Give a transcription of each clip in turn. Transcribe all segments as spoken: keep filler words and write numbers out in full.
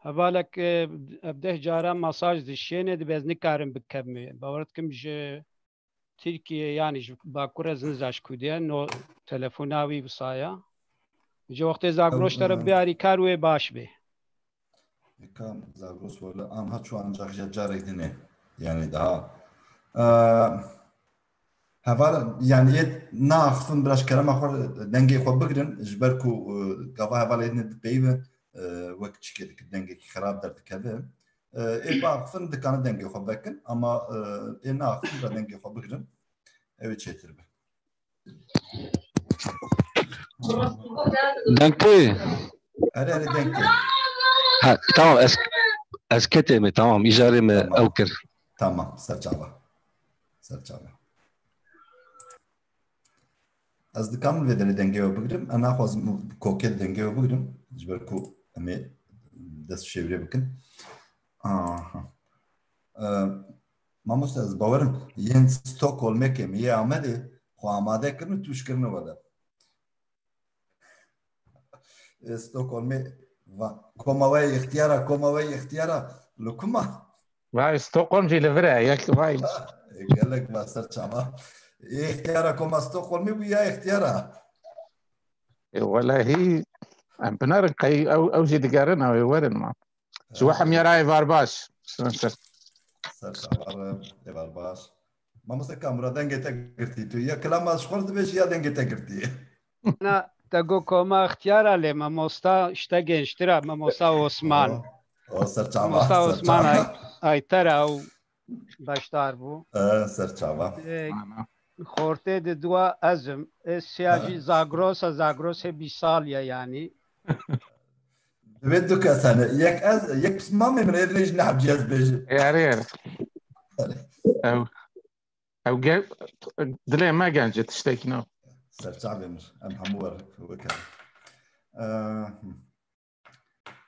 Hevalek, e, ev deh cara mesaj dişêne, dibe ez nikarim bikevimê. Bawer dikim ji Tirkiye, yanî ji Bakur, ez nizam ji ku diye, no telefona wî wisa ya. Ji wextê Zagros te re biarî kar wê baş bê. Kam Zagros wele anha çû ancak ji carek dine. Yani daha. Ee, heval, yani yet naxifin biraz kerema xwe dengê xwe bigrin. Ji ber ku, e, gava heval yetine dipeyivin, e, wek çike dikir dengekî xerab derdikeve. E, ê baxifin dikane dengê xwe vekin ama, e, ê naxifin biraz dengê xwe bigrin. Ew ê çêtir be. Deng tê? Erê, erê, deng tê. Ha, tamam, ez, ez ketê me, tamam, îcarê me Tamam. ew kir. Tamam, serçava. Serçava. Ez dikarim vê derê dengê we bigrim. Em naxwazim kokê dengê we bigrim. Ji ber ku em ê dest şêwirê bikin. Aha. Ee, Mamoste, ez bawerim yên Stockholmê ke me yê Amedê xwe amade kirin û tûş kirine wele. Ê Stockholmê va, koma we ixtiyara, koma we ixtiyara. Li ku ma? Vay, Stockholm jî li vir e, yek vay. Gelek va ser çava. Ê ixtiyara koma Stockholmê bû ya ixtiyara? E, welehî, em binerin qey ew, ew jî digerin, ew ê werin ma. Ji we hemiyara êvar baş. Ser çava re, êvar baş. Mamoste Kamura, dengê te girtî tu. Ya kilama ji xwe dibêjî ya dengê te girtî. Na, te got koma ixtiyara lê mamosta işte gençtir ha, mamosta Osman. O, o ser çava, Mamosta ser Osman çava. Ay, Aytera û beşdar bû. E, ser çava. E, Xortê di dua ezim. E, siya jî Zagros e, Zagros hê bîst sal ye yani. Divê du kes hene. Yek ez, yek pismamê min ê dirêj ne hebcî ez bêjim. Erê, erê. Ew, ew ge-, dilê me genc e, tiştekî nav. Serçavê min. Em hemû wer weke. Ee,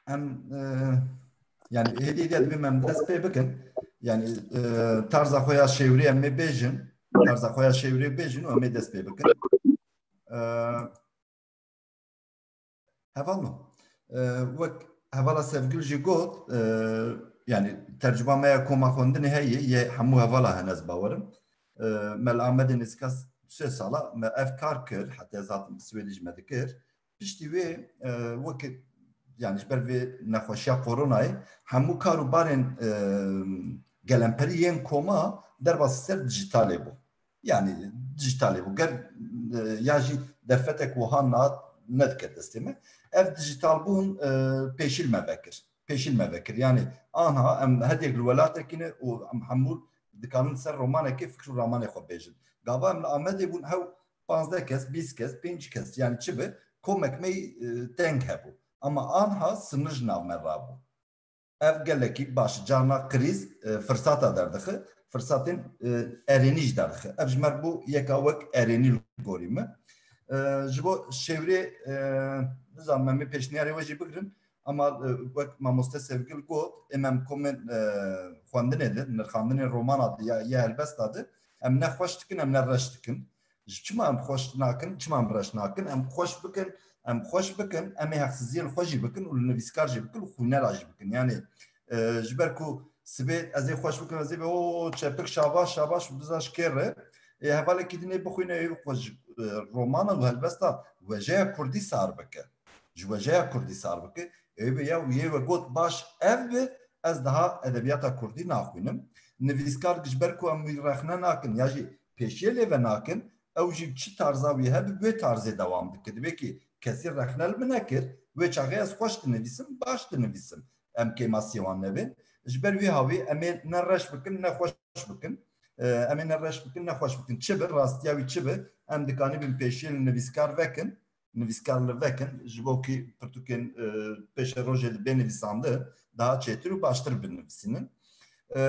em, e, yani hêdî hêdî divê em dest pê bikin. Yani, e, tarza xwe ya şêwirê em ê bêjin. Tarza xwe ya şêwirê bêjin û em ê dest pê bikin. Ee, Hevalno, e, wek hevala Sevgil jî got, e, yani tercuma me ya koma xwendinê heye, yê hemû hevala hene ez bawerim. E, me li Amedê nêzîka sê sala me ev kar kir, heta ez hatim Swêdê jî me dikir. Piştî wê, e, wek, yani ji ber vê nexweşiya koronayê hemû kar û barên, e, gelemperî yên koma derbasî ser dijîtalê bû. Yani dijîtalê bû. Ger, e, ya jî derfetek wiha na nedike destê me. Ev dijîtalbûn, e, pêşî li me vekir. Pêşî li me vekir. Yani anha em her yek li welatekî ne û em hemû dikarin ser romanekê fikr û ramanê xwe bêjin. Gava em li Amedê bûn hew panzdeh kes, bîst kes, pênc kes, yani çi bi, komek me, e, teng hebû. Ama anha sinir ji nav me rabû. Ev gelekî baş, carna krîz, e, firsata derdixe, firsatên, e, erênî jî derdixe. Ev ji me re bû yeka wek erênî li gorî min. E, ji bo şêwirê, e, nizanim em ê pêşniyarê we jî bigirin, ama, e, wek mamoste Sevgil got, êm em komên, e, xwendinê de, nirxandinê romana de ya, ya helbesta de, em ne xweş dikin, em ne reş dikin. Ji çima em xweş nakin, çima em reş nakin? Em xweş bikin, em xweş bikin, em ê hexsiziyê li xwe jî bikin û li nivîskar jî bikin û xwînera jî bikin. Yani, e, ji ber ku sibê ez ê xweş bikim, ez ê be, o çepik şabaş, şabaş, biza ji kê re. Ê, hevalekî din ê bixwîne, ê xwe ji, e, romana û helbesta wejeya kurdî sar bike. Ji wejeya kurdî sar bike. Ê be ya, yê we got baş ev bi, ez daha edebiyata kurdî naxwînim. Nivîskar ji ber ku em wî rexne nakin ya jî pêşiyê lê ve nakin, ew jî çi tarza wî hebe, bi wê tarzê dewam dike. Divê kî kesî rexne li min nekir, wê çaxê ez xweş dinivîsim, baş dinivîsim. Em kêmasiyê wan nebin. Ji ber wî hawî em ê ne reş bikin, ne xweş bikin. Em ê ne reş bikin, ne xweş bikin. Çi bi, rastiya wî çi bi, em dikanîbin pêşiyê li nivîskar vekin. Nivîskar li vekin, ji bo kî pirtûkên, e, pêşerojê dibê nivîsandin, daha çêtir û baştir binivîsînin. E,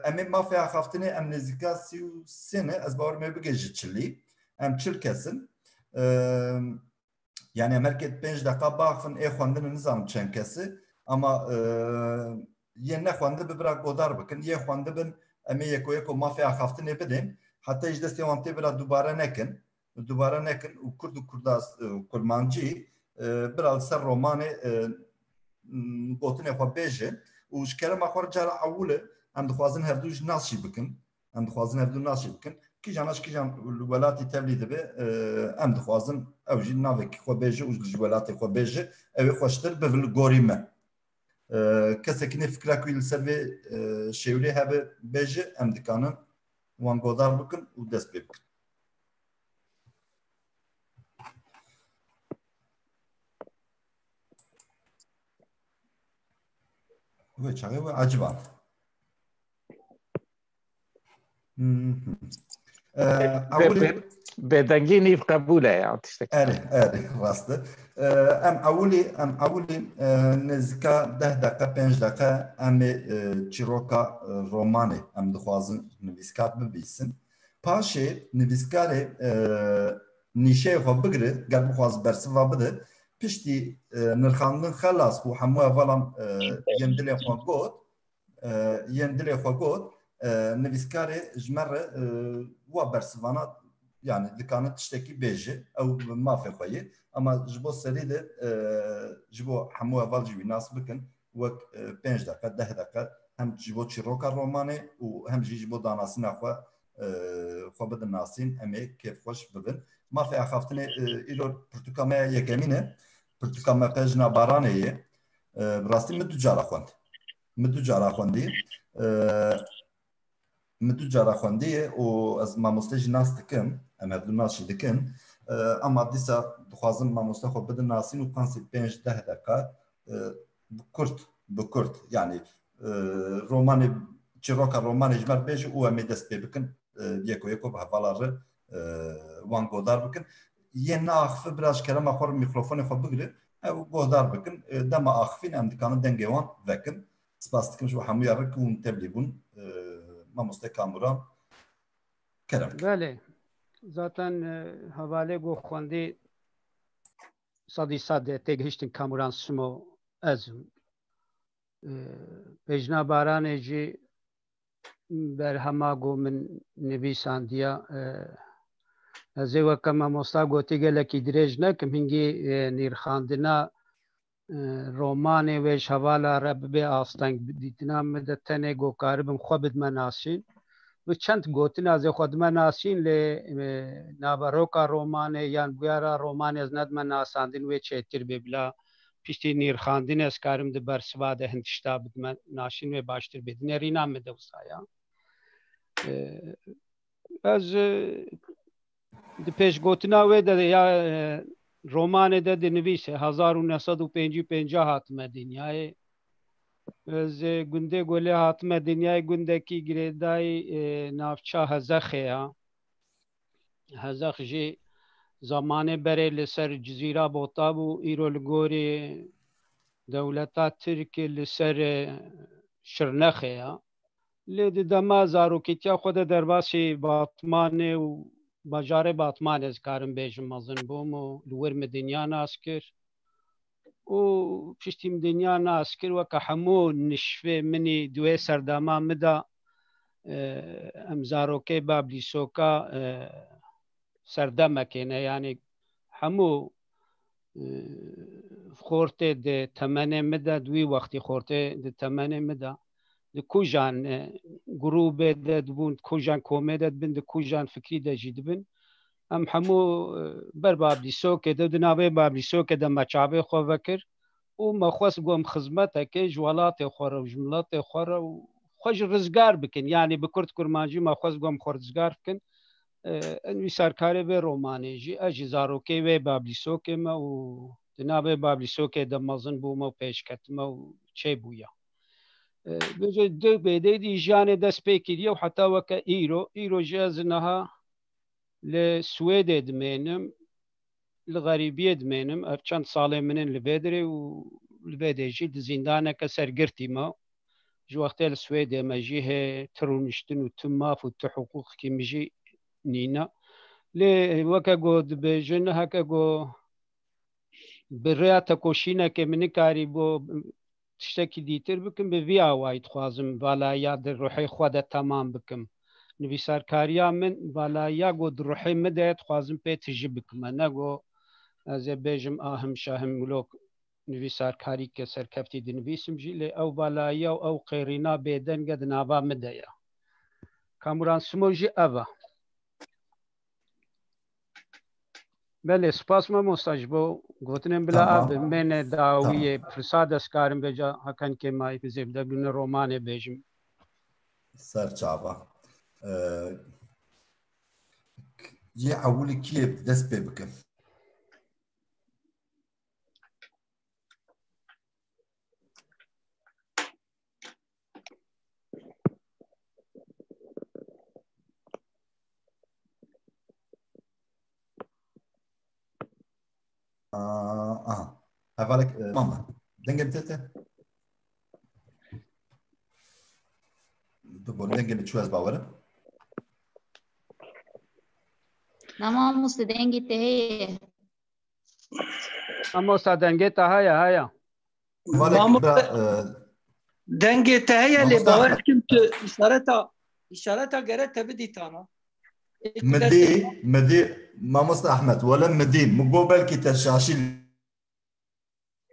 em ê mafê axaftinê, em nêzîka sî û sê ne, ez bawer me bigê ji çilî. Em çil kes in. E, yani em her kê pênc deqa baxifin, ê xwendin nizanim çend kes e, ama, e, yên nexwendin bi bira godar bikin, yê xwendibin, em ê yeko yeko mafê axaftinê bidên, heta ji destê wan tê bira dubare nekin. Dubare nekin û kurd û kurdas, e, kurmancî, e, bira li ser romanê, e, m, gotinê xwe bêje û ji kerema xwe re cara ewil e, em dixwazin hevdû jî nas jî bikin. Em dixwazin hevdû nas jî bikin. Kîjan ji kîjan welatî tevlî dibe, e, em dixwazin ew jî navekî xwe bêje û ji welatê xwe bêje, ew ê xweştir bibe li gorî me. E, kesekî nê fikra ku li ser vê, e, şêwirê hebe bêje, em dikanin wan godar bikin û dest pê bikin. Wê çaxê wê eciban. Mhm. E, Bê-, ewilî bê-, bêdengî nîv qebûl e ya tiştek. Erê, erê, rast e. E, em ewilî, em ewilî, e, nêzîka deh deqe, pênc deqe em ê, e, çîroka, e, romanê em dixwazin nivîskar bibîsin. Paşê nivîskarê, e, nîşeyê xwe bigire, ger bixwaz bersiva bide, piştî, e, nirxandin xelas bû, hemû hevalan, e, yên dilê xwe got, e, yên dilê xwe got, e, nivîskarê ji me re, e, wa bersivana, yani dikane tiştekî bêje, ew mafê xwe ye. Ama ji bo serî de, e, ji bo hemû heval jî wî nas bikin, wek, e, pênc deqe, deh deqe, hem ji bo çîroka romanê û hem jî ji bo danasîna xwe, e, xwe bidin nasîn, em ê kêfxweş bibin. Mafê axaftinê, e, îro pirtûka me yekemîn e. Pirtûka me Pejna Baranê ye. E, bi rastî min du cara xwend. Min du cara xwendî. E, min du cara xwendiye û ez mamoste jî nas dikim. Em hevdu nas jî dikin. E, ama dîsa dixwazim mamoste xwe bidin nasîn û qensî pênc deh deqa, e, bi kurt, bi kurt, yani, e, romanê, çîroka romanê ji me re bêje û em ê dest pê bikin, e, yeko yeko bi hevala re, e, wan godar bikin. Yên neaxife bira ji kerema xwe re mîkrofonê xwe bigire, ew guhdar bikin. E, dema axifîn em dikanin dengê wan vekin. Spas dikim ji bo hemûya re ku hûn tevlî bûn. E, mamoste Kamuran, kerem. Belê. Zaten, e, hevalê ku xwendî sedî sed e, têgihiştin Kamuran Simo ez im. E, Pejna Baranê jî berhema ku min nivîsandiya, e, ez ê weke mamosta gotî gelekî dirêj nekim, hingî, e, nîrxandina, e, romanê wê ji hevala re bibe asteng. Dîtina min de tenê ku karibim xwe bidime nasîn. Bi çend gotina ez ê xwe dime nasîn, lê, e, naveroka romanê yan bûyera romanê ez nedime nasandin wê çêtir bê bila. Piştî nîrxandinê ez karim di bersiva de hin tişta bidime nasîn wê baştir bê. Dinêrîna min de wisa ya. E, ez, e, di pêşgotina wê de ya, e, romanê de dinivîse, hezar û neh sed û pêncî û pênc hatime dinyayê. Ez, e, gundê ku lê hatime dinyayê gundekî girêdayî, e, navça Hezexê ya. Hezex jî zamanê berê li ser Cizîra Bota bû, îro li gorî dewleta Tirk li ser, e, Şirnexê ya. Lê di dema zarokîtiya xwe de derbasî Batmanê û bajarê Batmanê, ez karim bêjim, mezin bûm û li wir min dinya nas kir. Û piştî min dinya nas kir, weke hemû nişvê min î di wê serdema min de, e, em zarokê Bablîsoka, e, serdemekê ne, yanî hemû, e, xortê di temenê min de, di wî wextî xortê di temenê min de, di kujan, e, grûbê de dibûn, di kujan komê de dibin, di kujan fikrî de jî dibin. Em hemû, e, ber Bablîsokê de, di navê Bablîsokê de me çavê xwe vekir û me xwest ku em xizmeteke ji welatê xwe re û ji miletê xwe re û xwe ji rizgar bikin. Yanî bi kurt kurmancî me xwest ku em xwe rizgar bikin. E, nivîsarkarê vê romanê jî, ez jî zarokê wê Bablîsokê me û di navê Bablîsokê de mezin bûme û pêşketime û çêbûye. E, bêje du bêdê dî jiyanê dest pê kiriye û heta weke îro, îro jî ez niha li Swêdê dimênim, li xerîbiyê dimênim. Ev çend salê min in li vê dirê û li vê dê jî di zîndaneke sergirtî me. Ji wextê li Swêdê me jî hê ti rûniştin û ti maf û ti hiqûqekî min jî nîne. Lê weke ku dibêjin, heke ku bi rêya tekoşînekê min nikarî bo tiştekî dîtir bikim, bi vî awayî dixwazim valayiya di ruhê xwe de temam bikim. Nivîsarkariya min valayiya ku di ruhê min de ye, dixwazim pê tijî bikim. Ne ku ez ê bêjim ahim şahim wilo nivîsarkarî ke serkeftî dinivîsim jî, lê ew balayiya û ew qêrîna bêdeng e di nava min de ye. Kamuran Simo jî ev e. Belê, spas mamosta ji bo gotinên bila. Tamam. Abi, mêne dawiyê, tamam, pirsa destkarim vêca Hakan Kêmayî bi zêde bûne romanê bêjim. Ser çava. Ee, yê ewilî kî yê dest pê bikim? Aa, aha. Hevalek, e, tamam. Dengê min tê te? Dur, dengê min çû ez bawerim. Na mamoste, dengê te heye. Mamosta, dengê te heye, heye. Hevalek, mamoste, bira, e, dengê te heye, lê mamosta, bawer dikim tu îşareta, îşareta gere te bidîtana. Ê, tu mi dest dî, mi dî, mamosta Ahmet, wele mi dî, mi got belkî te şaşî.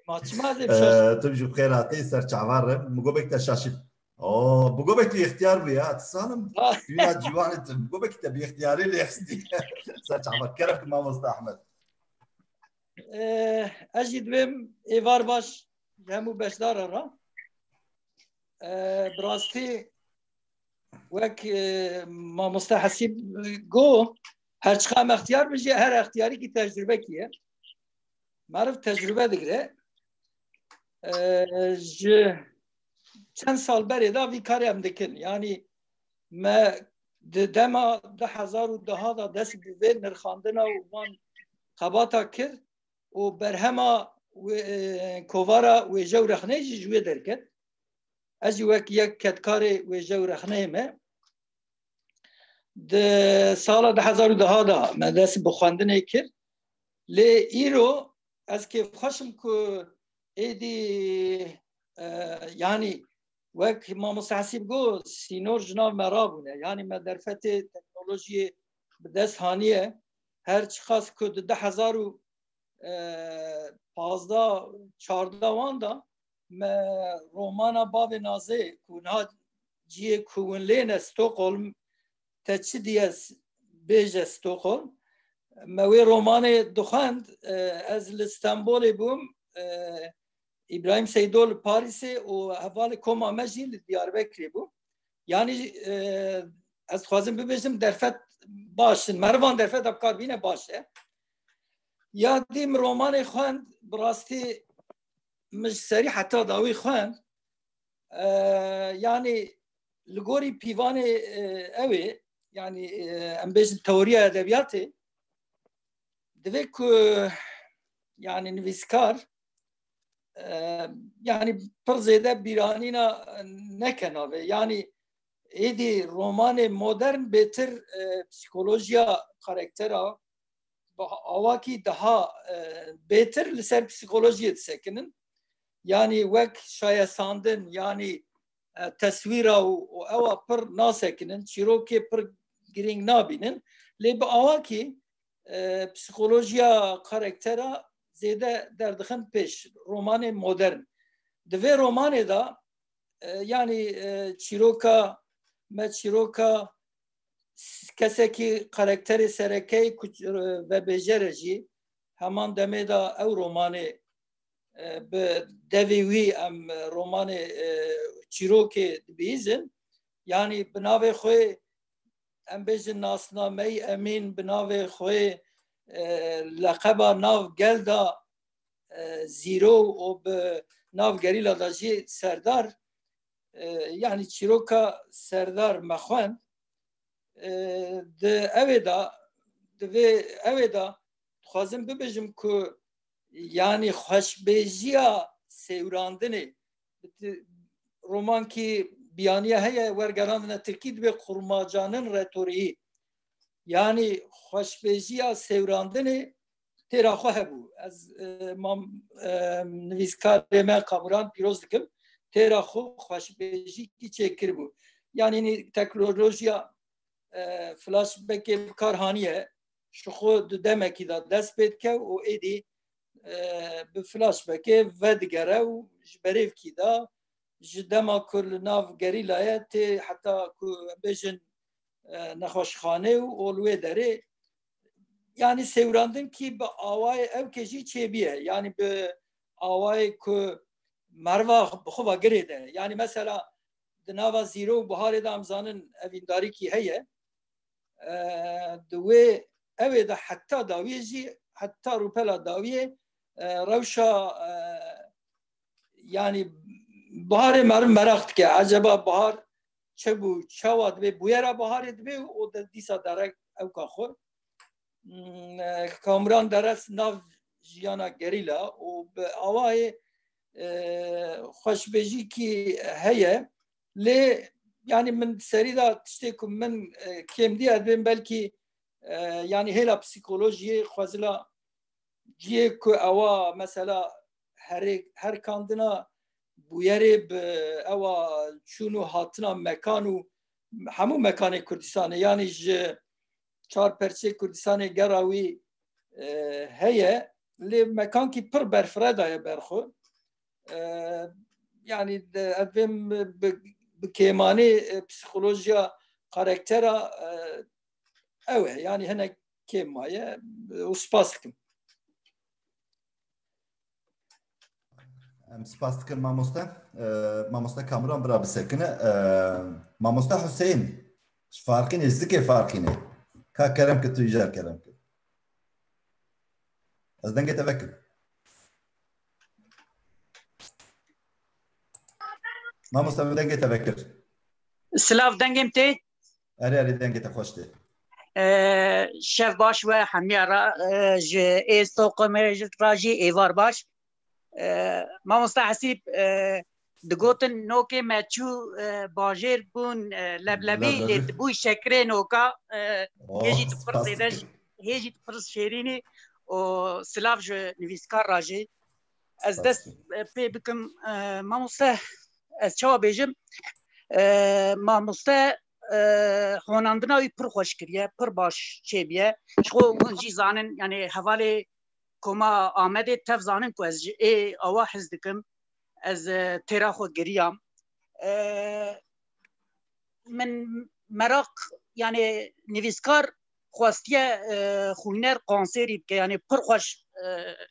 Ma çima ez ê bişaşim? Ee, tu jî bi xêr hatî ser çavan re. Mi got belkî te şaşî. Oo, mi got belkî tu ixtiyar bû ya. Tu salim. Ah. Tu ya ciwanê tu. Mi got belkî te bi ixtiyarê lê xistî. Ser çavan. Kerem ki mamosta Ahmet. Ee, ez jî divêm êvar baş ji hemû beşdaran re. Ee, bi rastî wek, e, mamoste Hesîb got, her çiqa em extiyar bin jî, her extiyarîkî tecrubekî ye. Meriv tecrube digire. E, ji çend sal berê de vî karê em dikin. Yanî me di dema du hezar û deh de dest bi vê nirxandina û van xebata kir û berhema wê, e, kovara wêje û rexneyê jî ji wê derket. Ez jî wek yek kedkarê wêje û rexneyê me di sala du hezar û deh de me dest bi xwendinê kir. Lê îro ez kêfxweş im ku êdî, e, yanî wek mamoste Hesîb got, sînor ji nav me rabûne. Yanî me derfetê teknolojiyê bi dest haniye. Her çiqas ku di du hezar û e, pazdeh, çardeh wan de me romana Bavê Nazê ku niha cihê ku hûn lê ne Stockholm, te çi diye s-, bêje Stockholm. Me wê romanê dixwend, e, ez li Stenbolê bûm, e, Îbrahîm Seydo li Parîsê û hevalê koma me jî li Diyarbekirê bû. Yanî, e, ez dixwazim bibêjim derfet baş in. Merivan derfeta bi kar bîne baş e. Ya dî min romanê xwend, bi rastî min ji serî heta dawî xwend. E, yanî li gorî pîvanê, e, ew ê, yanî, e, em bêjin teoriya edebiyatê, divê ku, yanî nivîskar, e, yanî pir zêde bîranîna neke navê. Yanî êdî romanê modern bêtir, e, psîkolojiya karaktera bi awakî daha, e, bêtir li ser psîkolojiyê disekinin. Yanî wek şayesandin, yanî, e, teswîra û, û ewa pir nasekinin, çîrokê pir girîng nabînin. Lê bi awakî, e, psîkolojiya karaktera zêde derdixin pêş, romanê modern. Di vê romanê de, e, yanî, e, çîroka me, çîroka s-, kesekî karakterê serekeyê ku, e, vebêjer e jî, heman demê de ew romanê, e, bi devê wî em, e, romanê, e, çîrokê dibihîzin. Yanî bi navê xwe em bêjin nasnameyî Emîn, bi navê xwe, e, leqeba nav gel de, e, Zîro û bi nav gerîla de jî Serdar, e, yanî çîroka Serdar me xwend. E, di ewê de, di vê ewê de dixwazim bibêjim ku yanî xweşbêjiya sêwirandinê, romankî biyaniye heye, wergerandine tirkî, dibê qurmacanın retoriği. Yanî xweşbêjiya sêwirandinê têra xwe hebû. Ez, e, mam, e, nivîskarê me Kamuran pîroz dikim. Têra xwe xweşbêjîkî çêkiribû. Yanî nî teknolojiya, e, flashbackê bi kar haniye. Ji xwe di demekî de dest pê dike û êdî e, bi flashbackê vedigere û ji berêvkî de ji dema ku li nav gerîla ye tê heta ku em bêjin, e, nexweşxanê û ol wê derê, yanî sêwirandin kî bi awayê ew kê jî çêbiye, yanî bi awayê ku merva bi xwe ve girê de. Yanî mesela di nava zîro û buharê de em zanin evîndarîkî heye. E, di wê ew ê de heta dawiyê jî, heta rûpela dawiyê, e, rewşa, e, yanî buharê meriv meraq dike. Eceba buhar çi bû, çawa dibe, bûyera buharê dibe û de dîsa derek ewka xwe. Hmm, e, Kamuran Deres nav jiyana gerîla û bi awayê, e, xweşbêjîkî heye. Lê yanî min serî de tiştê ku min, e, kêm dî, ez dibêm belkî, e, yanî hêla psîkolojiyê xwezila cihê ku ewa mesela herê, herkandina bûyerê bi ewa çûn û hatina mekan û hemû mekanê Kurdistanê, yanî ji çar perçê Kurdistanê gera wî, e, heye, lê mekankî pir berfireh daye ber xwe. E, yanî de, ez dibêm bi, bi kêmanî, e, psîkolojiya karaktera, e, ew e, yanî hinek kêm maye, e, û spas dikim. Em spas dikin mamoste. E, mamoste Kamuran bira bisekine. E, mamoste Huseyîn, ji Farqînê, ji zikê Farqînê. Ka kerem ki tu îcar kerem ki. Ez dengê te vekim. Mamoste min dengê te vekir. Silav, dengê min tê? Erê, erê, dengê te xweş tê. Ee, şev baş we hemiya ra, ee, ji êstoqimê ra jî êvar baş. Ee, mamosta Hesîb, ee, digotin nokê me çû, ee, bajêr bûn, ee, leblebî, leblebî, lê dibûy şekrê noka, ee, hê jî tu pir zêde, hê jî tu pir şêrînî û silav ji nivîskar ra jî. Ez dest, ee, pê bikim, ee, mamoste, ez çawa bêjim? Ee, mamoste, ee, honandina wî pir xweş kiriye, pir baş çêbiye. Ji xwe hûn jî zanin, yanî hevalê Koma Amedê tev zanin ku ez ji ê awa hez dikim. Ez, e, têra xwe giriyam. E, min meraq, yanî nivîskar xwestiye, e, xwîner kanserî bike, yanî pir xweş, e,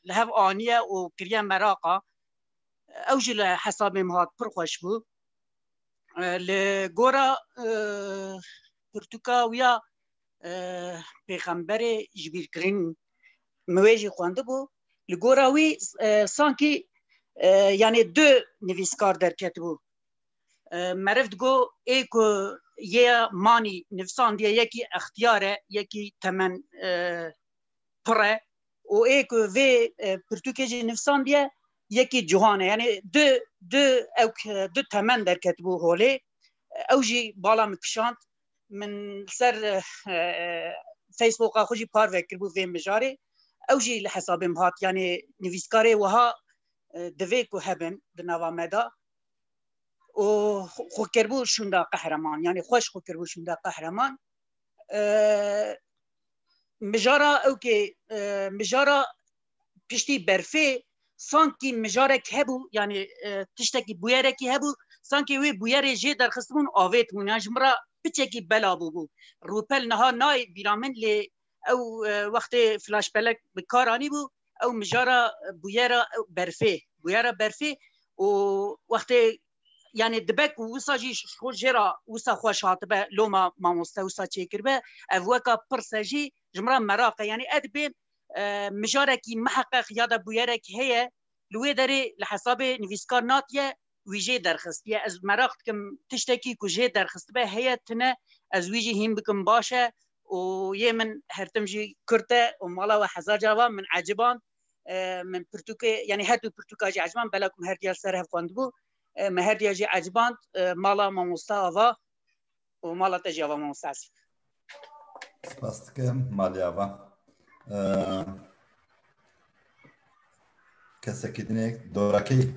li hev aniye û kiriye meraqa. Ew jî li hesabê min hat, pir xweş bû. E, li gora, e, pirtûka wî ya, e, pêxemberê ji bîr kirin, min wê jî xwendibû. Li gora wî, e, sankî, e, yanî du nivîskar derketibû. E, meriv digo ê ku yê manî nivîsandiye, yekî extiyar e, yekî temen, e, pir e û ê ku vê, e, pirtûkê jî nivîsandiye, yekî ciwan e. Yanî du, du, ew, du temen derketibû holê. Ew jî bala min kişand. Min li ser, e, Facebooka xwe jî parve kiribû vê mijarê. Ew jî li hesabê min hat. Yanî nivîskarê wiha, e, divê ku hebin di nava me de. û xwe kiribû şûnda qehreman. Yanî xweş xwe kiribû şûnda qehreman. E, mijara ewkê, e, mijara piştî berfê sankî mijarek hebû, yanî, e, tiştekî bûyerekî hebû, sankî wê bûyerê jê derxistibûn, avêtibûn. Yan ji min re piçekî bela bûbû. Rûpel niha nayê bîra min, lê ew, e, wextê flashbelek bi kar anîbû, ew mijara bûyera berfê, bûyera berfê û wextê, yanî dibe ku wisa jî xwe jê re wisa xweş hatibe, loma mamoste wisa çêkiribe, ev weka pirse jî ji min re meraq e. Yanî ez dibêm, e, mijarekî miheqeq ya da bûyerek heye, li wê derê li hesabê nivîskar natiye, wî jê derxistiye. Ez meraq dikim tiştekî ku jê derxistibe heye tune, ez wî jî hîn bikim baş e û yê min her tim jî kurt e û mala we hezar cara va min eciband. E, min pirtûkê, yanî her du pirtûka jî eciband, bela ku min her diya li ser hev xwendibû. E, min her diya jî eciband, e, mala mamosta ava û mala te jî ava mamosta Esîf. Spas dikim, malê ava. Ee, kesekî dinê dorakî.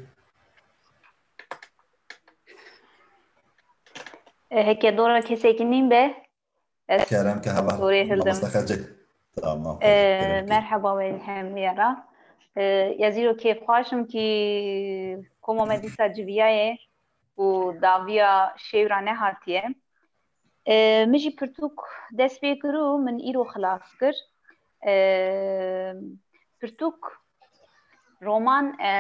E, heke dora kesekî nîn be, ez kerem ke heva dorê hildim. Mamoste Xecê. Tamam, e, kerem ke. Merheba we hemiya ra. E, ez îro kêfxweş im kî koma me dîsa civiyaye û dawiya şêwra nehatiye. E, min jî pirtûk dest pê kir û min îro xilas kir. E, pirtûk, roman, e,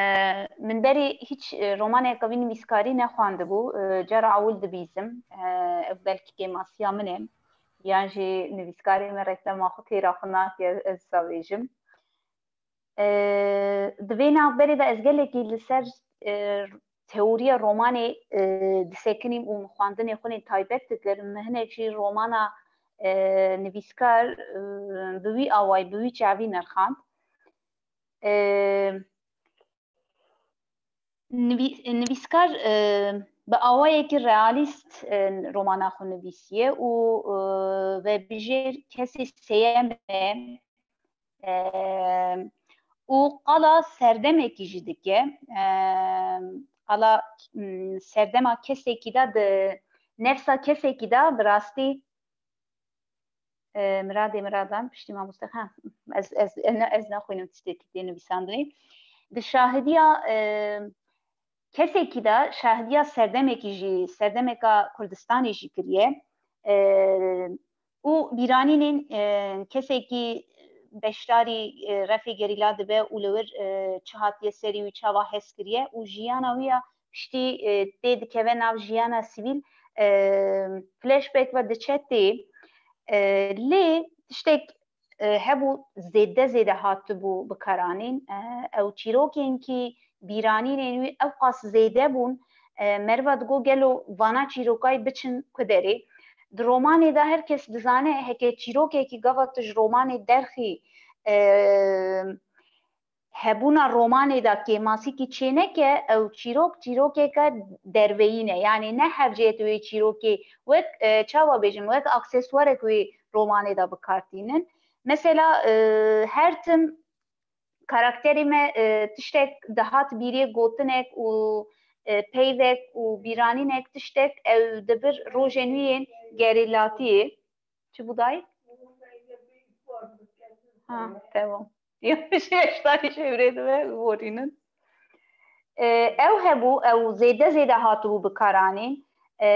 min berê hîç, e, romaneke wî nivîskarî nexwendibû. E, cara ewil dibîzim. E, ev belkî kêmasiya min e. Yan jî nivîskarê me reklama xwe têra xwe nake, ez wisa bêjim. E, di vê navberê de ez gelekî li ser, e, teoriya romanê, e, disekinîm û min xwendinê xwe lê taybet dikir. Min hinek jî romana, e, nivîskar, e, bi wî awayî, bi wî çavî nirxand. E, nivî-, nivîskar, e, bi awayekî realîst, e, romana xwe nivîsiye û, e, vebijêr kesê sêyem e, e, û qala serdemekî jî dike. E, qala, m, serdema kesekî de di nefsa kesekî de bi rastî, e, Miradê Miradan, piştî mamoste, ha, ez, ez, ez, ne, ez naxwînim tiştekî tê nivîsandinê. Di şahidiya, e, kesekî de şahidiya serdemekî jî, serdemeka Kurdistanê jî kiriye. E, û bîranînên, e, kesekî beşdarî, e, refê gerîla dibe û li wir, e, çi hatiye serî wî, çawa hez kiriye û jiyana wî ya piştî, e, tê dikeve nav jiyana sivîl, e, flashback ve diçe tê. E, lê tiştek, e, hebû zêde zêde hatibû bikaranîn. E, ew çîrokên kî bîranînên wî ew qas zêde bûn, e, meriva digo gelo vana çîrokayî biçin ku derê. Di romanê de her kes dizane heke çîrokekî gava tu ji romanê derxî, e, hebûna romanê de kêmasîkî çêneke, ew çîrok, çîrokeke derveyî ne. Yanî ne hevceyê tu wê çîrokê wek, e, çawa bêjim, wek aksesuarek wê romanê de bi kar tînin. Mesela, e, her tim karakterê me, e, tiştek dihat bîrê, gotinek û, e, peyvek û bîranînek, tiştek ew dibir rojên wî yên gerîlatiyê. Çi bû dayê? Ha, tamam. Yanlış yaştayî çevrê dibe, borînin. E, ew hebû, ew zêde zêde hatibû bikaranîn. E,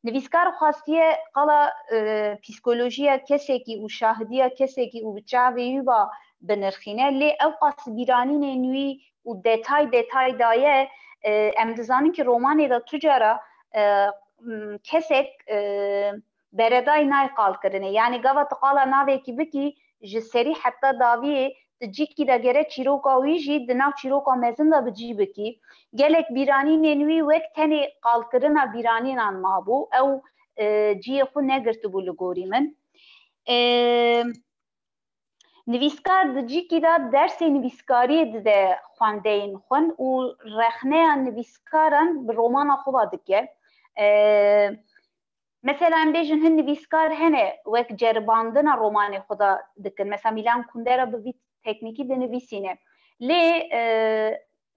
nivîskar xwestiye qala, e, psîkolojiya kesekî û şahidiya kesekî û bi çavê wî ba binirxîne, lê ew qas bîranînên wî û detay detay daye, e, em dizanin ki romanê de tu cara, e, m, kesek, e, beredayî nayê qalkirinê. Yanî gava tu qala navekî bikî, ji serî heta dawiyê tu cîkî de gere çîroka wî jî di nav çîroka mezin de bi cî bikî. Gelek bîranînên wî wek tenê qalkirina bîranînan mabû. Ew, e, cihê xwe negirtibû li gorî min. E, Nivîskar di cîkî de dersê nivîskariyê dide xwendeyên xwin û rexneya nivîskaran bi romana xwe ve dike. E, mesela em bêjin hin nivîskar hene wek ceribandina romanê xwe de dikin. Mesela Mîlan Kundera bi vî teknîkî dinivîsîne. Lê, e,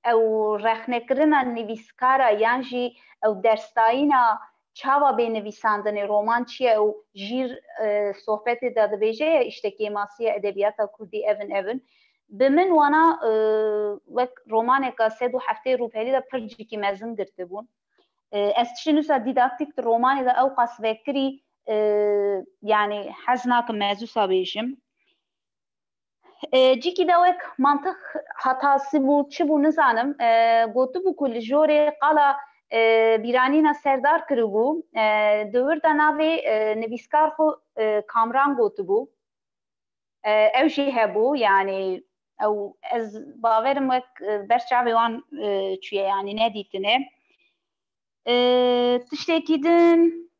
ew rexnekirina nivîskara yan jî ew dersdayîna çawa bê nivîsandinê, roman çi ye û jîr, e, sohbetê de dibêje ye, îşte kêmasiya edebiyata kurdî ev in, ev in. Bi min wana, e, wek romaneka sed û heftê rûpelî de pir cîkî mezin girtibûn. E, ez tiştê nûsa dîdaktîk di romanê de ew qas vekirî, e, yanî hez nakim ez wisa bêjim. E, cîkî de wek mantiq hatası bû, çi bû nizanim, e, gotibû ku li jorê qala, e, bîranîna Serdar kiribû, e, di wir de navê, e, nivîskar xwe, e, Kamran gotibû. E, ew jî hebû, yanî ew ez bawerim wek, e, ber çavê wan, e, çûye, yanî nedîtine. E, tiştekî din.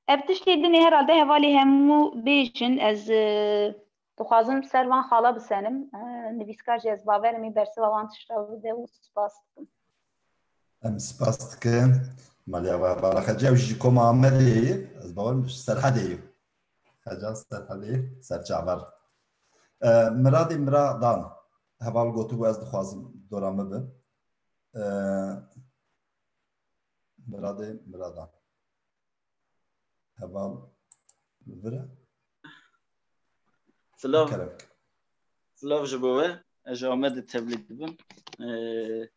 Ev tiştê din ê herhalde hevalê hemû bêjin. Ez, e, dixwazim ser van xala bisenim. E, nivîskar jî ez bawerim ê bersiva wan tişta bide û spas dikim. Em spas dikin. Maliya we hevala Xece, ew jî ji koma Amedê ye. Ez bawerim ji Serhedê ye. Xece Serhedê, Serçaver. E, Miradê Miradan. Heval gotibû ez dixwazim dora min bi. E, Miradê Miradan. Heval li vir e. Silav, Kerem. Silav ji bo we. Ez ji Amedê tevlî dibim. Ee,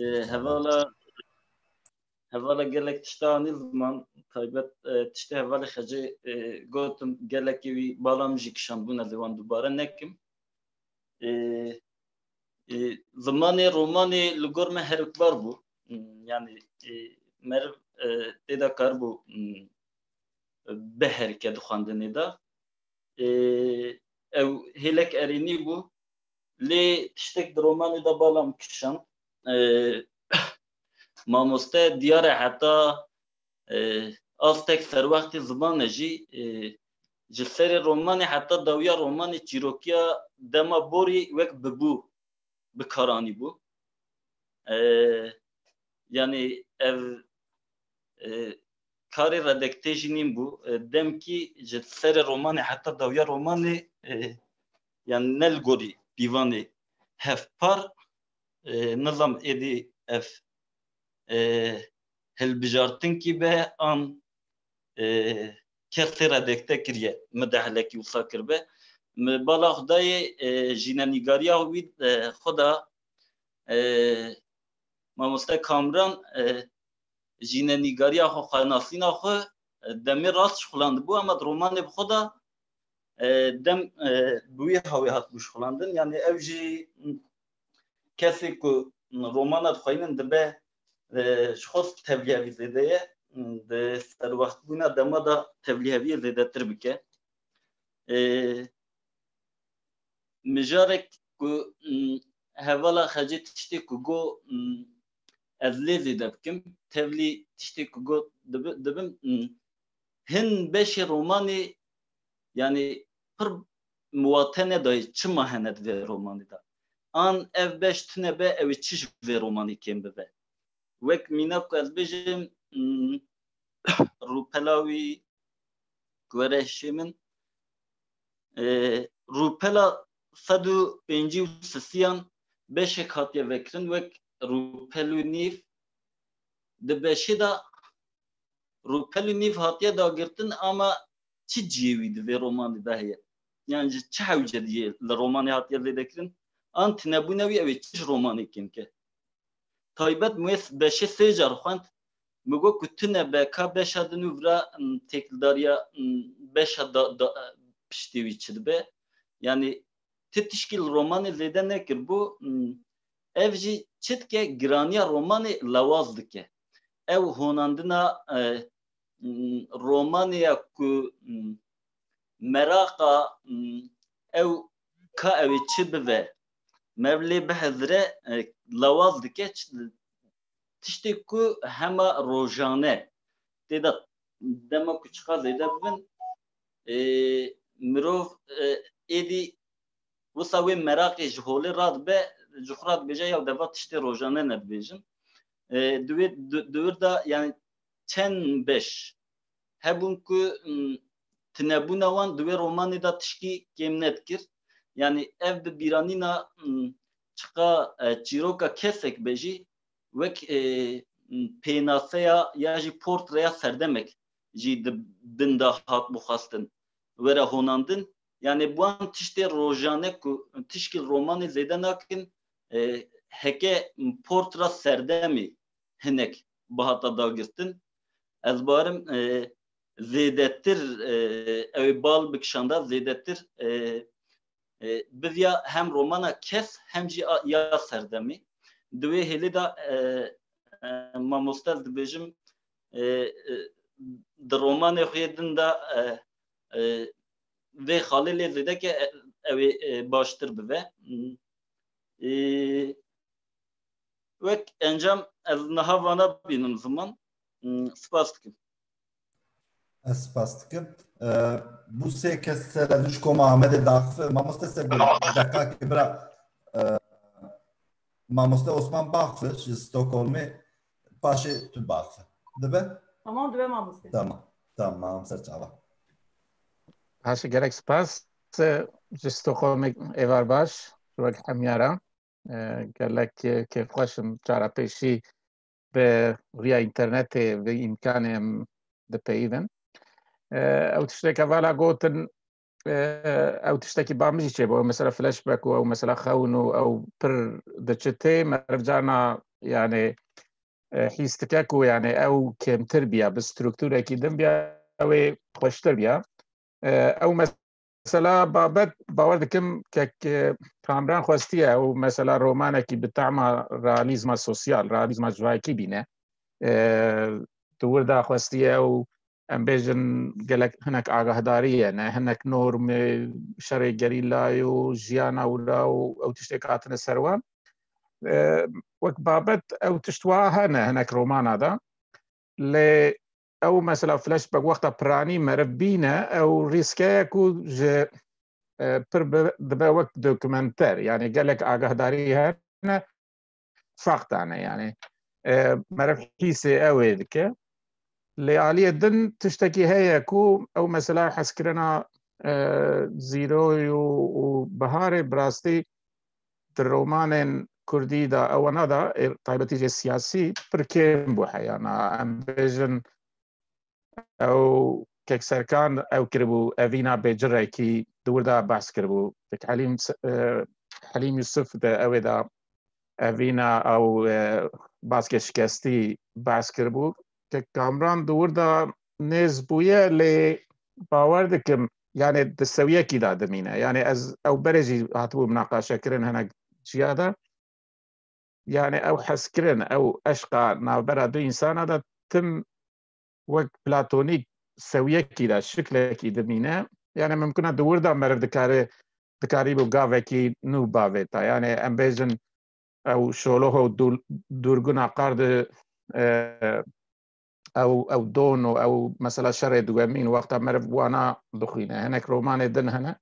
e, hevala hevala gelek tişta anî ziman, taybet, e, tiştê hevalê Xecê, e, gotin, gelekê wî bala min jî kişandbûn, ez ê wan dubare nekim. E, e, zimanê romanê li gor me herikbar bû. Hmm, yanî, e, meriv, e, tê de karibû, hmm, biherike di xwendinê de. E, ew hêlek erênî bû. Lê tiştek di romanê de bala min kişand. E, mamoste diyar e heta, e, astek serwextê ziman e jî, e, ji serê romanê heta dawiya romanê çîrokiya dema borî wek bibû bi kar anîbû. E, yanî ev, e, karê redaktê jî nîn bû. E, demkî ji serê romanê heta dawiya romanê, e, yanî ne li gorî pîvanê hevpar, e, nizam êdî ev, e, hilbijartinkî be an, e, kesê redakte kiriye, min de helekî wisa kiribe. Mi bala Xwedayê, e, jînenîgariya wî, e, xwe da, e, mamoste Kamran, e, jînenîgariya xwe, xwenasîna xwe, e, demê rast şixulandibû, ama di romanê bi xwe de, e, dem, e, bi wî hawê hatibû şixulandin. Yanî ew jî kesê ku romana dixweynin dibe, e, ji xwe tevlîhevî zêde ye, di serwextbûna dema de tevlîheviyê zêdetir bike. E, mijarek ku, m, hevala Xecê tiştê ku got, m, ez lê zêde bikim, tevlî tiştê ku got dibi-, dibim, m, hin beşê romanê, yanî pir miwate nedayê çima hene di vê romanê de. An ev beş tune be, ew ê çi ji vê romanê kêm bibe. Wek mînak ku ez bêjim, m, rûpela wî ku were hişê min, e, rûpela sed û pêncî û sisiyan beşek hatiye vekirin wek rûpel û nîv. Di beşê de rûpel û nîv hatiye dagirtin, ama çi cihê wî di vê romanê de heye? Yan ji çi hewce diyê li romanê hatiye zêdekirin? An tinebûna wî ew ê çi ji romanê kêm ke? Taybet min wê beşê sê car xwend. Min got ku tune be, ka beşa din û vira, m, têkildariya, m, beşa da, da, piştê wî çi dibe. Yanî ti tişkî li romanê zêde nekiribû, m, ev jî çi dike, giraniya romanê lewaz dike. Ew honandina, e, m, romanê ya ku, m, meraqa, m, ew ka ew ê çi bibe, meriv lê bihezire, e, lewaz dike, ç-, tiştê ku hema rojane tê de dema ku çiqa zêde bibin, e, mirov, e, êdî wisa wê meraqê ji holê radibe, ji xwe re dibêje, ya deva tiştê rojane nedibêjin. E, di wê, di, di wir de, yanî çend beş hebûn ku, m, tinebûna wan di wê romanê de tişkî kêm nedikir. Yanî ev bi bîranîna, m, çiqa, e, çîroka kesek be jî, wek, e, m, pênaseya ya jî portreya serdemek jî di bin de hatibû xwestin were honandin. Yanî bi wan tiştê rojane ku tişkî romanê zêde nakin, e, heke portra serdemê hinek bihata dagirtin. Ez barim, e, zêdetir, e, ew ê bal bikişanda zêdetir, e, e, biviya hem romana kes hem jî a, ya serdemê. Di wê hêlê de, e, e, mamoste ez dibêjim, e, e, di romanê xwe yê din de, e, e, vê xalê lê zêde ke, e, ew ê, e, baştir bibe. E, wek encam ez niha vana bînim ziman. Hmm, spas dikim. Ez spas dikim. E, bû sê kes ser ez ji koma Amedê daxife. Mamoste Sebir, deqakê bira, e, mamoste Osman baxife ji Stockholmê, paşê tu baxife. Dibe? Tamam, dibe mamoste. Tamam. Tamam, ser çava. Paşê gelek spas. Ji Stockholmê êvar baş, ji wek hemiyara. E, gelek kêfxweş im cara pêşî bi riya înternetê vê îmkanê em dipeyivin. E, ew tiştek hevala gotin, e, ew tiştekî ba min jî çêbû. Ew mesela flashback û ew mesela xewn û ew pir diçi tê. Meriv carna, yani, e, hîs dike ku, yani, ew kêmtir biya, bi strukturekî din biya, ew ê xweştir biya. E, ew mesela babet, bawer dikim kek, e, Kamran xwestiye ew mesela romanekî bi tema realîzma sosyal, realîzma civakî bîne. E, di wir de xwestiye ew, em bêjin, gelek hinek agahdarî ye, ne hinek normê şerê gerîlayê û jiyana wira û ew tiştê hatine ser wan. E, wek babet ew tişt wa hene hinek romana de. Lê ew mesela flashback wexta piranî meriv bîne, ew rîske ye ku ji, e, pir bi, dibe wek dokumenter. Yani gelek agahdarî hene, faktane yani. E, meriv hîsê ew ê dike. Lê aliyê din tiştekî heye ku ew mesela hezkirina, e, Zîroyê û, û Biharê bi rastî di romanên kurdî de, ewana de, ê, taybetî jê siyasî, pir kêm bû heyana. Em bêjin, ew kek Serkan ew kiribû, evîna bêcirekî di wir de behs kiribû. Kek Helîm, e, Helîm Yusuf de ew ê de evîna ew, e, baskê şikestî behs kiribû. Kek Kamran di wir de nêz bûye, lê bawer dikim, yani di sewiyekî de dimîne. Yani ez ew berê jî hatibû minaqaşe kirin hinek ciya de. Yani ew hezkirin, ew eşqa navbera du însana de tim wek platonîk sewiyekî de, şiklekî dimîne. Yani mimkun e di wir de meriv dikare, dikarîbû gavekî nû bavêta. Yani em bêjin ew şoloho dûr-, dûrguna qar di, e, ew, ew don û ew mesela şerê duwemîn wexta meriv wana dixwîne. Hinek romanê din hene.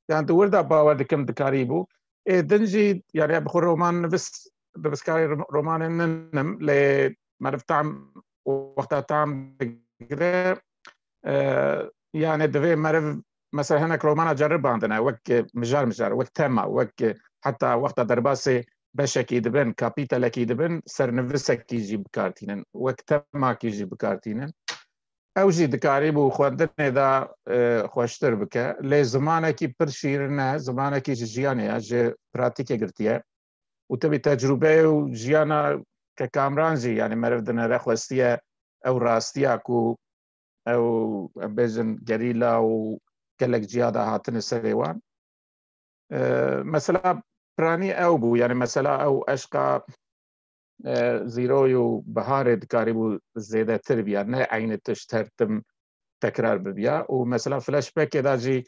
Yani di wir de bawer dikim dikarîbû. Ê din jî, yani bi xwe roman nivis, niviskarê rom-, romanê ninim, lê meriv tam, wexta tam digire, e, yani divê meriv mesela hinek romana ceribandine, wek, e, mijar mijar, wek tema, wek, e, heta wexta derbasê beşekî dibin, kapîtelekî dibin, sernivisekî jî bi kar tînin, wek temakî jî bi kar tînin. Ew jî dikarîbû xwendinê de, e, xweştir bike. Lê zimanekî pir şîrin e, zimanekî ji jiyanê ye, ji pratîkê girtiye. Û tevî tecrûbeyê û jiyana ke Kamran jî, yani meriv dinere xwestiye ew rastiya ku ew, em bêjin, gerîla û gelek ciya de hatine serê wan. E, mesela piranî ew bû, yani mesela ew eşqa, e, Zîroyê û Biharê dikarîbû zêdetir biya, ne eynî tişt her tim tekrar bibiya. Û mesela flashbackê de jî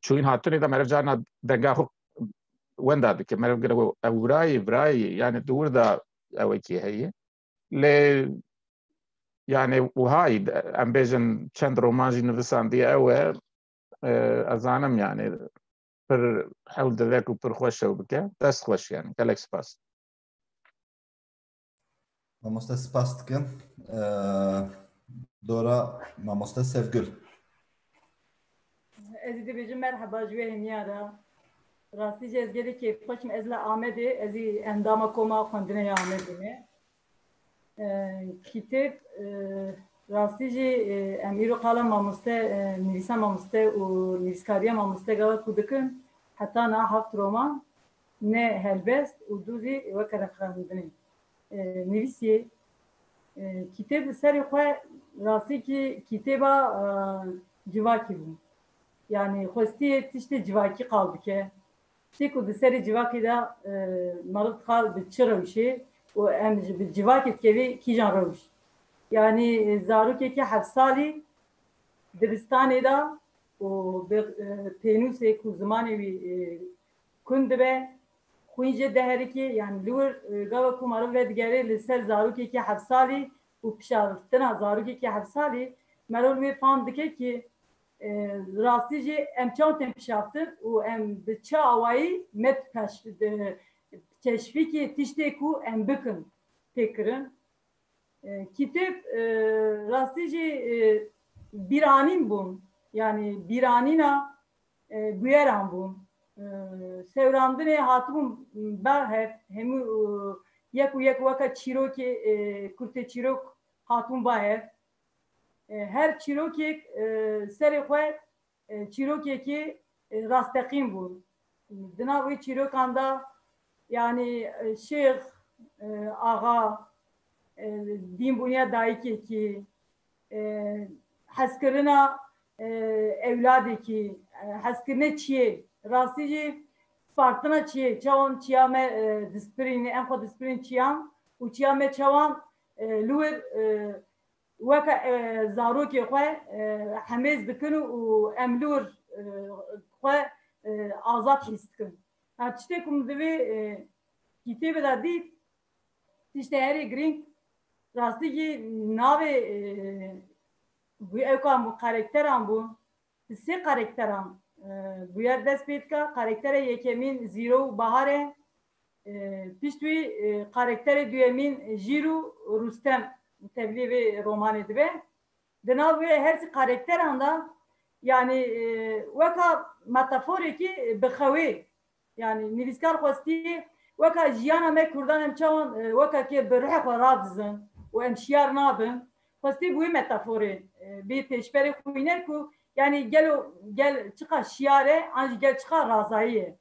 çûyîn hatinê de meriv carna denga xwe wenda dike. Meriv gire ew, ew virayê, virayê, yani di wir de ewekî heye. Lê yani wiha yî, em bêjin çend roman jî nivisandiye ew e. E, ez zanim yani pir hewl dide ku pir xweş ew bike. Dest xweş yani. Gelek spas. Mamoste, spas dikim. Ee, dora mamoste Sevgül. Ez ê dibêjim merheba ji wê hemiya re. Rastî jî ez gelek kêfxweş im. Ez li Amedê, ez î endama Koma Xwendinê ya Amedê me. Ee, kitêb, e, rastî jî, e, em îro qala mamoste, e, nivîsa mamoste û nivîskariya mamoste gava ku dikin, heta niha heft roman, ne helbest û du jî weke rexandinê, e, nivîsiyê. E, kitêb li serê xwe rastî kî kitêba, e, civakî bû. Yanî xwestiye tiştê civakî qal bike. Tiştê ku di serê civakê de, e, meriv dixwar bi çi rewşê û em ji bi civakê dikevê kîjan rewş. Yanî, e, zarokekî heft salî dibistanê de û bi, e, pênûsê ku zimanê wî, e, kund dibe, xwîn jê diherike, yanî li wir, e, gava ku meriv vedigere li ser zarokekî heft salî û pişavitina zarokekî heft salî, meriv li wê fam dike ki, e, rastî jî em çawa tên pişaftin û em bi çi awayî me peş-, e, teşvîkê tiştê ku em bikin tê kirin. E, kitêb, e, rastî jî, e, bîranîn bûn. Yanî bîranîna, e, bûyeran bûn. E, sewrandinê hatibûn ber hev, hemû, e, yek û yek weke çîrokê, e, kurtê çîrok hatibûn ba hev. E, her çîrokek, e, serê xwe, e, çîrokekî, e, rasteqîn bû. Di nav wê çîrokan de, yanî, e, şêx, e, axa, e, dîn bûniya dayikekî, e, hezkirina, e, ewladekî, e, hezkirine çiyê, rastî jî spartina çiyê, çawan çiya me, e, dispirîn, em xwe dispirîn çiyan û çiya me çawan, e, li wir, e, weke, e, zarokê xwe, e, hemêz dikin û em li wir, e, xwe, e, azad hîs dikin. Ha, tiştê ku min di vê, e, kîtêbê de dît, tiştê herî girîng, rastî jî navê, e, bu ewkan bû, karakteran bû. Di sê karakteran, e, bûyer dest pê dike. Karakterê yekemîn Zîro û Bahar e. E, pişt wî, e, karakterê duyemîn Jîr û Rûstem tevlî vê romanê dibe. Di nav wê her sî karakteran de, yanî, e, weka metaforekî bi xewê, yanî nivîskar xwestî weka jiyana me Kurdan em çawan, e, weka ke bi ruhê xwe radizin û em şiyar nabin, xwestî bi wê metaforê, e, bê pêşberê xwîner ku, yanî gelo gel çiqa şiyar e, an jî gel çiqa razayî ye.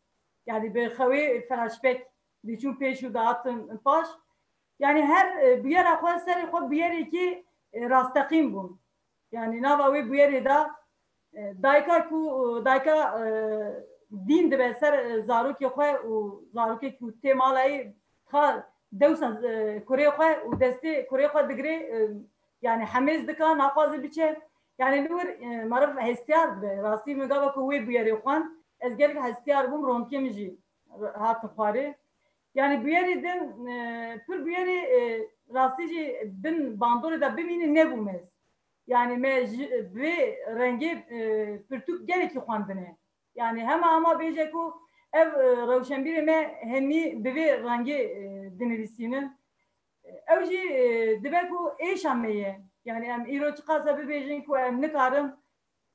Yanî bi xewê flashback diçûn pêş û dihatin paş. Yanî her, e, bûyera xwe serê xwe bûyerekî, e, rasteqîn bûn. Yanî nava wê bûyerê de, e, dayika ku, e, dayika, e, dîn dibe ser, e, zarokê xwe û zarokê ku tê malayê, xa dewsa, e, kurê xwe û destê kurê xwe digire, e, yanî hemêz dika, naxwaze biçe. Yanî li wir, e, meriv hestiyar dibe. Rastî min gava ku wê bûyerê xwend, ez gelek hestiyar bûm, ronkê min jî hatin xwarê. Yanî bûyerê din, e, pir bûyerê, e, rastî jî bin bandorê de bimîne nebû mez. Yanî me ji vê rengê, e, pirtûk gelekî xwendine. Yanî hema hema bêje ku ev, e, rewşenbîrê me hemî bi vê rengê, e, dinivîsînin. Ew jî, e, dibe ku êşa me ye. Yanî em îro çiqas e bibêjin ku em nikarin,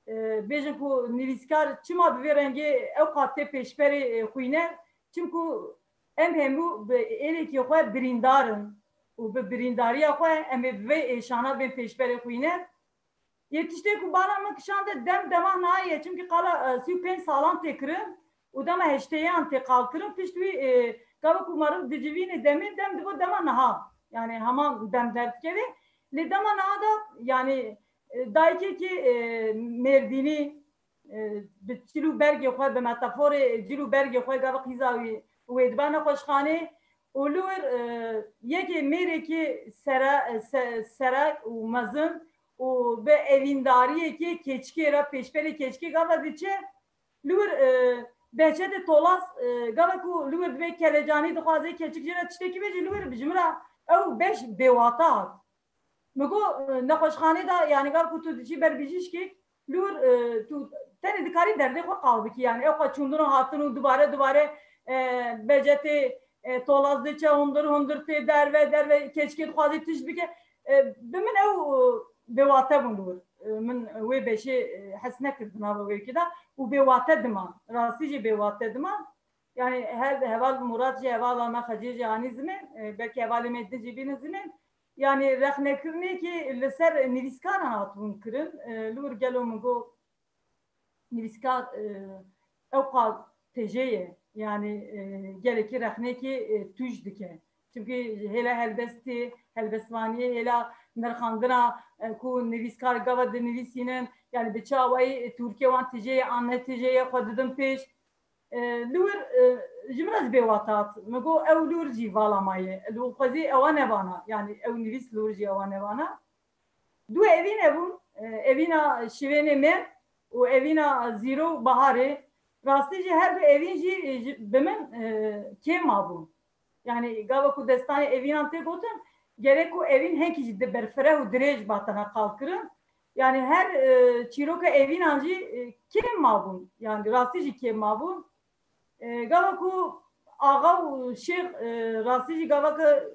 e, bêjin ku nivîskar çima bi vê rengê ew qat tê pêşberê, e, xwîner? Çimku em hemû bi êlekî xwe birîndar in û bi birîndariya xwe em ê bi vê êşana bên pêşberê xwîner. Yê tiştê ku bala min kişande dem dema niha ye, çimkî qala, e, sî û pênc salan tê kirin û dema heştêyan tê qalkirin, pişt wî, e, gava ku meriv dicivîne demê, dem dibo dema niha. Yanî heman dem derdikeve. Lê dema niha de, yanî, e, dayikekî, e, Mêrdînî, e, bi çil û bergê xwe, bi metaforê cil û bergê xwe gava qîza wî wê dibe nexweşxanê û li wir, e, yekê mêrekî sere-, se-, serek û mezin û bi evîndariyekê keçikê re, pêşberê keçikê gava diçe, li wir, e, behçetê tolaz, e, gava ku li wir dibê kelecanî dixwaze keçik jê re tiştekî bêje, li wir bi ji min re ew beş bêwate hat. Min got, e, nexweşxanê de, yanî gav ku tu diçî ber bijîşkê, li wir, e, tu tenê dikarî derdê xwe qal bikî. Yanî ew qe çûndin û hatin û dubare dubare, e, behçetê, e, tolaz diçe hundir hundir tê derve derve keçikê dixwazî tişt bike. E, bi min ew, e, bêwate bûn li wir. E, min wê beşê, e, hes nekir di nava wê yekê de û bêwate diman. Rastî jî bêwate diman. Yanî her heval Murat jî hevala me Xecê jî anî zimên, e, belkî hevalê me din jî bînin zimên. Yanî rexnekirinekî li ser nivîskaran hatibûn kirin. E, li wir gelo min got nivîskar, e, ew qal têjê ye. Yanî, e, gelekî rexnekî, e, tûj dike. Çimkî hêla helbestê, helbestvaniyê, hêla nirxandina, e, ku nivîskar gava dinivîsînin, yanî bi çi awayî, e, Tirkê wan têjê ye an ne têjê ye, xwe didin pêş. E, li wir, e, ji min re zî bêwate hat. Min got, ew li wir jî vala maye. Li xwezî ewa nevana. Yanî ew nivîs li wir jî ewa nevana. Du evîn hebûn. E, evîna şivênê me û evîna Zîro û Baharê. Rastî jî her du evîn jî, e, ji, bi min, e, kêm mabûn. Yanî gava ku destanê evînan tê gotin, gerek ku evîn hinkî jî di berfireh û dirêj batene qal kirin. Yanî her, e, çîroka evînan jî, e, kêm mabûn. Yanî rastî jî kêm mabûn. E, gava ku axa û şêx, e, rastî jî gava ke,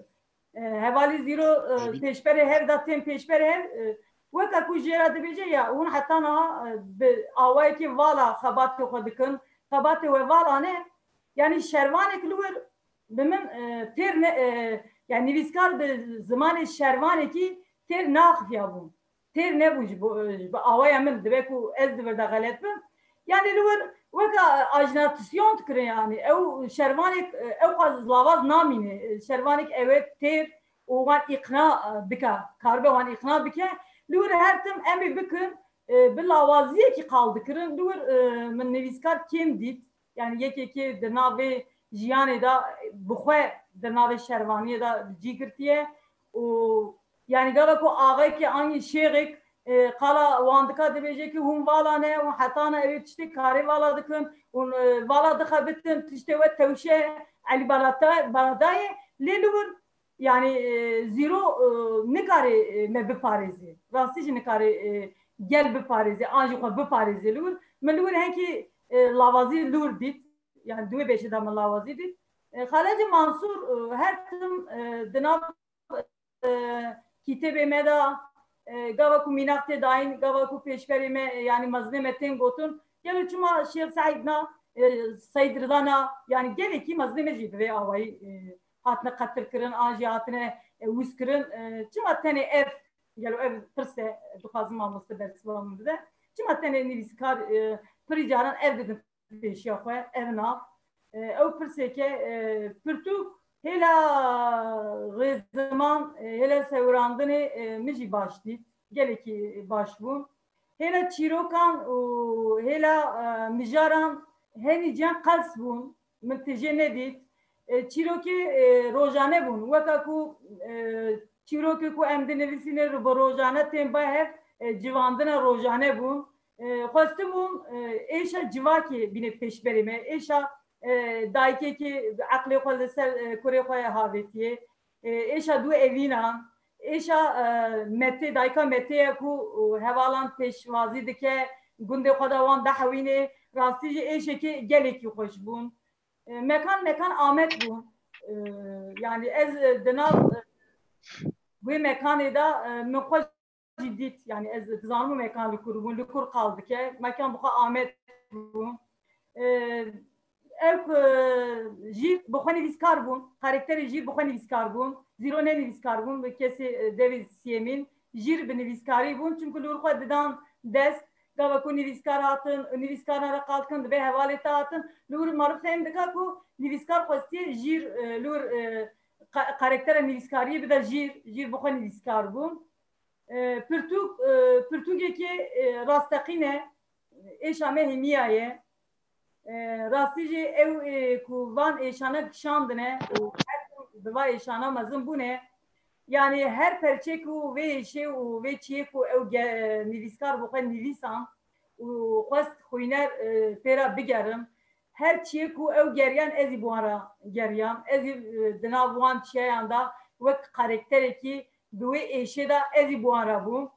e, hevalî Zîro, e, pêşberê hev de tên pêşberê hev, e, weke ku jê re dibêje ya, hûn heta niha, e, bi awayekî vala xebatê xwe dikin, xebatê we vala ne, yanî şervanek li wir bi min, e, têr ne, e, yani nivîskar bi zimanê şervanekî têr naxiviyabûn. têr nebû ji bo, ji bo awaya min, dibe ku ez di vir de xelet bim. Yani li wir weka ajnartisiyon dikirin, yani ew şervanek, ew qas lavaz namîne. Şervanek ew ê têr û wan îqna bike, karibe wan îqna bike. Li wir her tim em ê bikin, e, bi lawaziyekî qal dikirin. Li wir, e, min nivîskar kêm dît. Yani yekekê di navê jiyanê de bi xwe di navê şervaniyê de cî girtiye û yani gava ku axayekê an şêxek, e, qala wan dika, dibêje ki hûn vala ne, hûn hetana, ew ê tiştê karê vala dikin, hûn, e, vala dixebitin, tiştê we tewşe, Elî Balata-, Baladayê, lê li wir yani, e, zîro, e, nikare, e, me biparêze. Rastî jî nikare, e, gel biparêze, an jî xwe biparêze li wir. Min li wir hekî, e, lawazî li wir dît. Yani di wê beşê de min lawazî dît. E, Xaleci Mansûr, e, her tim, e, di nav, e, kîtêbê me de, e, gava ku mînak tê dayîn, gava ku pêşberê me, e, yani mezinê me tên gotin. Gelo çima Şêx Seîd na, e, Seîd Rida na, yani gelekî mezinê me jî bi vê awayî, e, hatine qetil kirin, an jî hatine, e, wîst kirin. E, çima tenê ev, gelo ev pirs e, dixwazim mamoste bersiva min bide. Çima tenê nivîskar, e, pirî caran ev didin pêşiya xwe, ev nav. E, ew pirsêke, e, pirtûk hêla rêziman, e, hêla sewirandinê, e, min jî baş dît. Gelekî baş bûn. Hêla çîrokan û hêla, e, mijaran henî ciyan qels bûn. Min tijê nedît. E, çîrokê, e, rojane bûn. Weka ku, e, çîrokê ku em dinivîsîne ro-, bi rojane tên ba hev, e, civandina rojane bûn. E, xwestibûn, e, êşa civakê bîne pêşberê me. Êşa, e, dayikekê eqlê xwe li ser, e, kurê xwe havêtiye. E, êşa du evînan, êşa, e, Metê, dayika Metê ye ku, e, hevalan pêşwazî dike, gundê xwe de wan dihewînê, rastî jî êşekê gelekî xweş bûn. E, mekan, mekan Amed bû. E, yani ez, e, di nav, e, wê mekanê de, e, min xwe jî dît. Yani ez dizanim û mekan li kur bûn, li kur qal dike. Mekan bi xwe Amed bû. E, ew, e, jîr bi xwe nivîskar bûn. Karakterê jîr bi xwe nivîskar bûn. Zîro ne nivîskar bûn. Bi kesê, e, devê siyemîn. Jîr bi nivîskarî bûn. Çimku li wir xwe didan dest. Gava ku nivîskar hatin, nivîskaran re qal dikin, dibe hevalê te hatin. Li wir meriv fehm dika ku nivîskar xwestiye jîr, e, li wir, e, ka-, karaktera nivîskariyê bide jîr, jîr bi xwe nivîskar bû. E, pirtûk, e, pirtûkekê, e, rasteqîn e, êşa me hêmiya ye. E, rastî jî ew, e, ku van êşana kişandine û her tim bi va êşana mezin bûne, yani her perçe ku vê êşê û vê çiyê ku ew ge-, nivîskar bi xwe nivîsan û xwest xwîner, e, pê re bigerin, her çiyê ku ew geriyan ez ê bi wan re geriyan, ez ê, e, di nav wan çiyayan de wek karakterekî di wê êşê de ez ê bi wan re bûm.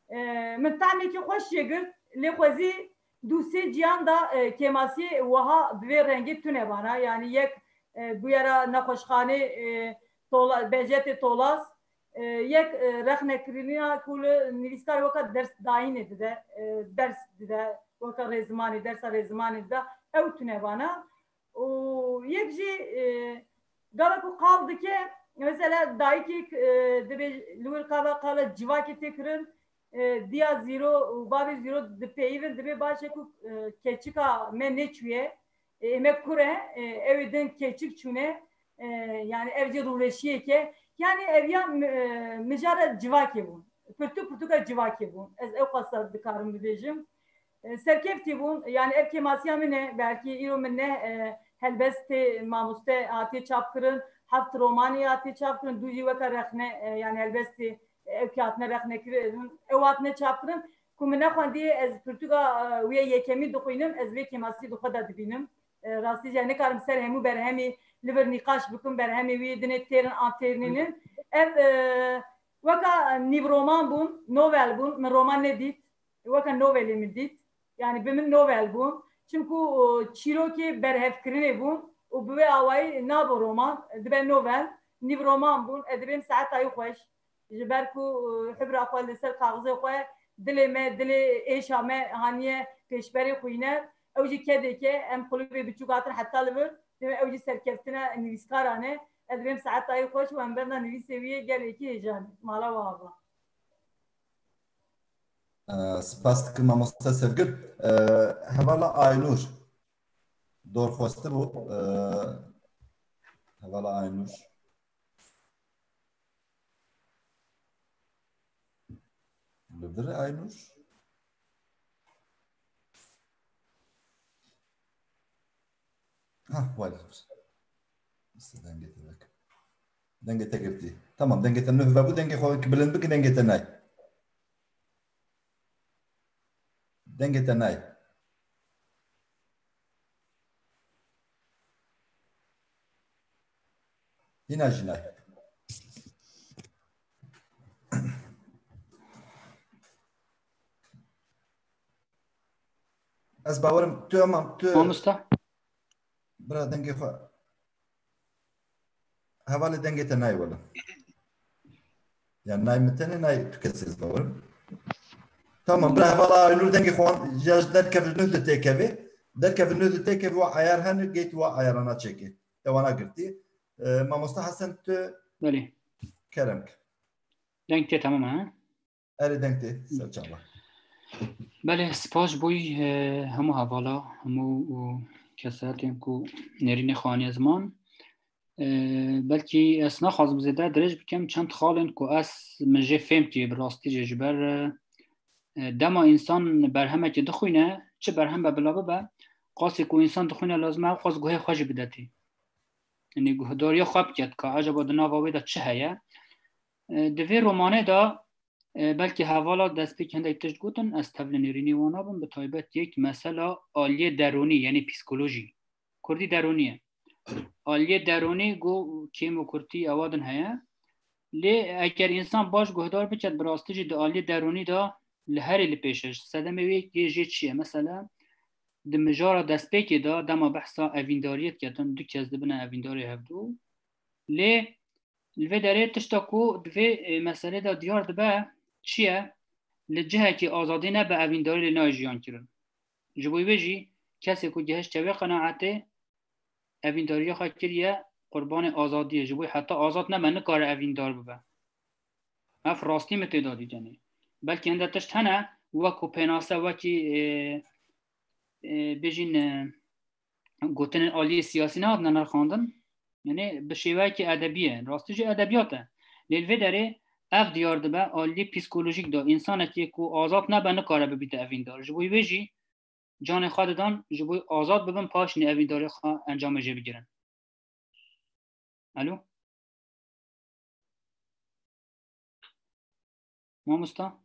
E, min tahmekî xweş çêgirt, lê xwezî du sê ciyan de, e, kêmasiyê wiha bi vê rengê tune bana. Yani yek, e, bûyera nexweşxanê, e, Tola-, Behcetê Tolaz, e, yek, e, rexnekirina ku li nivîskar weka ders dayînê dide, e, ders dide, weka rêzimanê, dersa rêzimanê dide, ew tune bana. Û yek jî, e, gava ku qal dike, mesela dayikek, e, dibê li wir qala, qala civakê tê kirin, e, diya zîro û bavê zîro dipeyivin, dibê baş e ku, e, keçika me neçûye, e, ê me kur e, e, ew ê din keçik çûne, e, yani ev jî rûreşiyek e. Yani ev ya mi-, e, mijara civakê bûn. Pirtûk pirtûka civakê bûn. Ez ew qasa dikarim bibêjim. E, serkeftî bûn. Yani ev kêmasiya min e. Belkî îro min ne, e, helbestê mamoste hatiye çap kirin. Heft romanî hatiye çap kirin. Du jî weke rexne, e, yani helbestê, e, ew kî hatine rexne kirin, ew hatine çap kirin. Ku min nexwendiye, ez pirtûka, e, wê yekemî dixwînim, ez vê kêmasî di xwe de dibînim. E, rastî jî nikarim ser hemû berhemî li vir nîqaş bikim, berhemê wî dinê têrin an têr nînin. Ev, e, weka nîvroman bûn, novel bûn, min roman nedît. Weke novelê min dît. Yani bi min novel bûn. Çimku, e, çîrokê berhevkirinê bûn û bi wê awayî nabo roman, dibe novel. Nîvroman bûn, ez dibêm saetayî xweş. Ji ber ku, e, hibra xwe li ser kaxizê xwe, dilê me, dilê êşa me haniye pêşberê xwîner. Ew jî kedêke, em qulûbê biçûk hatin heta li vir. Dibê ew jî serkeftina nivîskaran e. Ez dibêm saetayî xweş û em berna nivîsê wî yê gelekî hêjan e. Mala we ava. Ee, spas dikim mamoste Sevgil. Ee, hevala Aynur dor xwestibû. Ee, hevala Aynur. Li vir Aynur. Ha, wayl. Dengê te vek. Dengê te girtî. Tamam, dengê te nuh vebû, dengê xwe bilind bikî, dengê te nay. Dengê te nay. Hîna jî nay. Ez bawerim tu, ama tu... Mamosta. Bira, dengê xwe. Hevalê, dengê te nay wele. Yani nay min tenê, nay tu kesê, ez bawerim. Tamam, bira, hevala Aynur, dengê xwe ya ji derkevin nuh de têkevê. Derkevin nuh de têkevê, wa ayar hene, gate wa ayarana çêkê. Te wana girtî. Ee, mamosta Hesen, tu... Belê. Kerem ke. Deng tê, tamam ha? Erê, deng tê, ser çava. Belê, spas ji bo, e, hemû hevala, hemû û kesayetên ku nêrînê xwe aniye ziman. E, belkî ez naxwazim zêde dirêj bikim, çend xalên ku ez, min jê fêm kiriye, bi rastî jê ji ber, e, dema însan berhemekê dixwîne, çi berhem be bila bibe, qasê ku însan dixwîne lazim e ew qas guhê xwe jî bide tê. Yanî guhdariya xwe bike, ka ecaba di nava wê de çi heye. E, di vê romanê de, e, belkî hevala destpêk hindek tişt gotin, ez tevlî nêrînê wan nabim, bi taybet yek mesela aliyê derûnî, yanî psîkolojî. Kurdî derûnî ye. Aliyê derûnî go kêm û kurtî ewa din heye. Lê eger însan baş guhdar biket, bi rastî jî di aliyê derûnî de li herê li pêş e. Sedemê wê yê jê çi ye? Mesela di mijara destpêkê de dema behsa evîndariyê diketin, du kes dibine evîndarê hevdû. Lê li vê derê tişta ku di vê, e, meselê de diyar dibe çi ye? Li cihekî azadî nebe evîndarî lê nayê jiyan kirin. Ji bo wê jî kesê ku gihişte wê qenaetê, evîndariya xwe kiriye qurbanê azadiyê. Ji bo heta azad nebe nikare evîndar bibe. Ev rastî min tê de dît, yanî. Belkî hinde tişt hene, wekî pênase, wekî, e, e, bêjin, e, gotinên aliyê siyasî nehatine nirxandin. Yanî bi şêweyekî edebî ye. Rastî jî edebiyat e. Lê li vê derê ev diyar dibe, aliyê psîkolojîk de, însanekî ku azad nebe nikare bibîte evîndar. Ji bo wê jî canê xwe didan, ji bo azad bibin, paşnî evîndariya xwe encamê jê bigirin. Alo? Mamosta?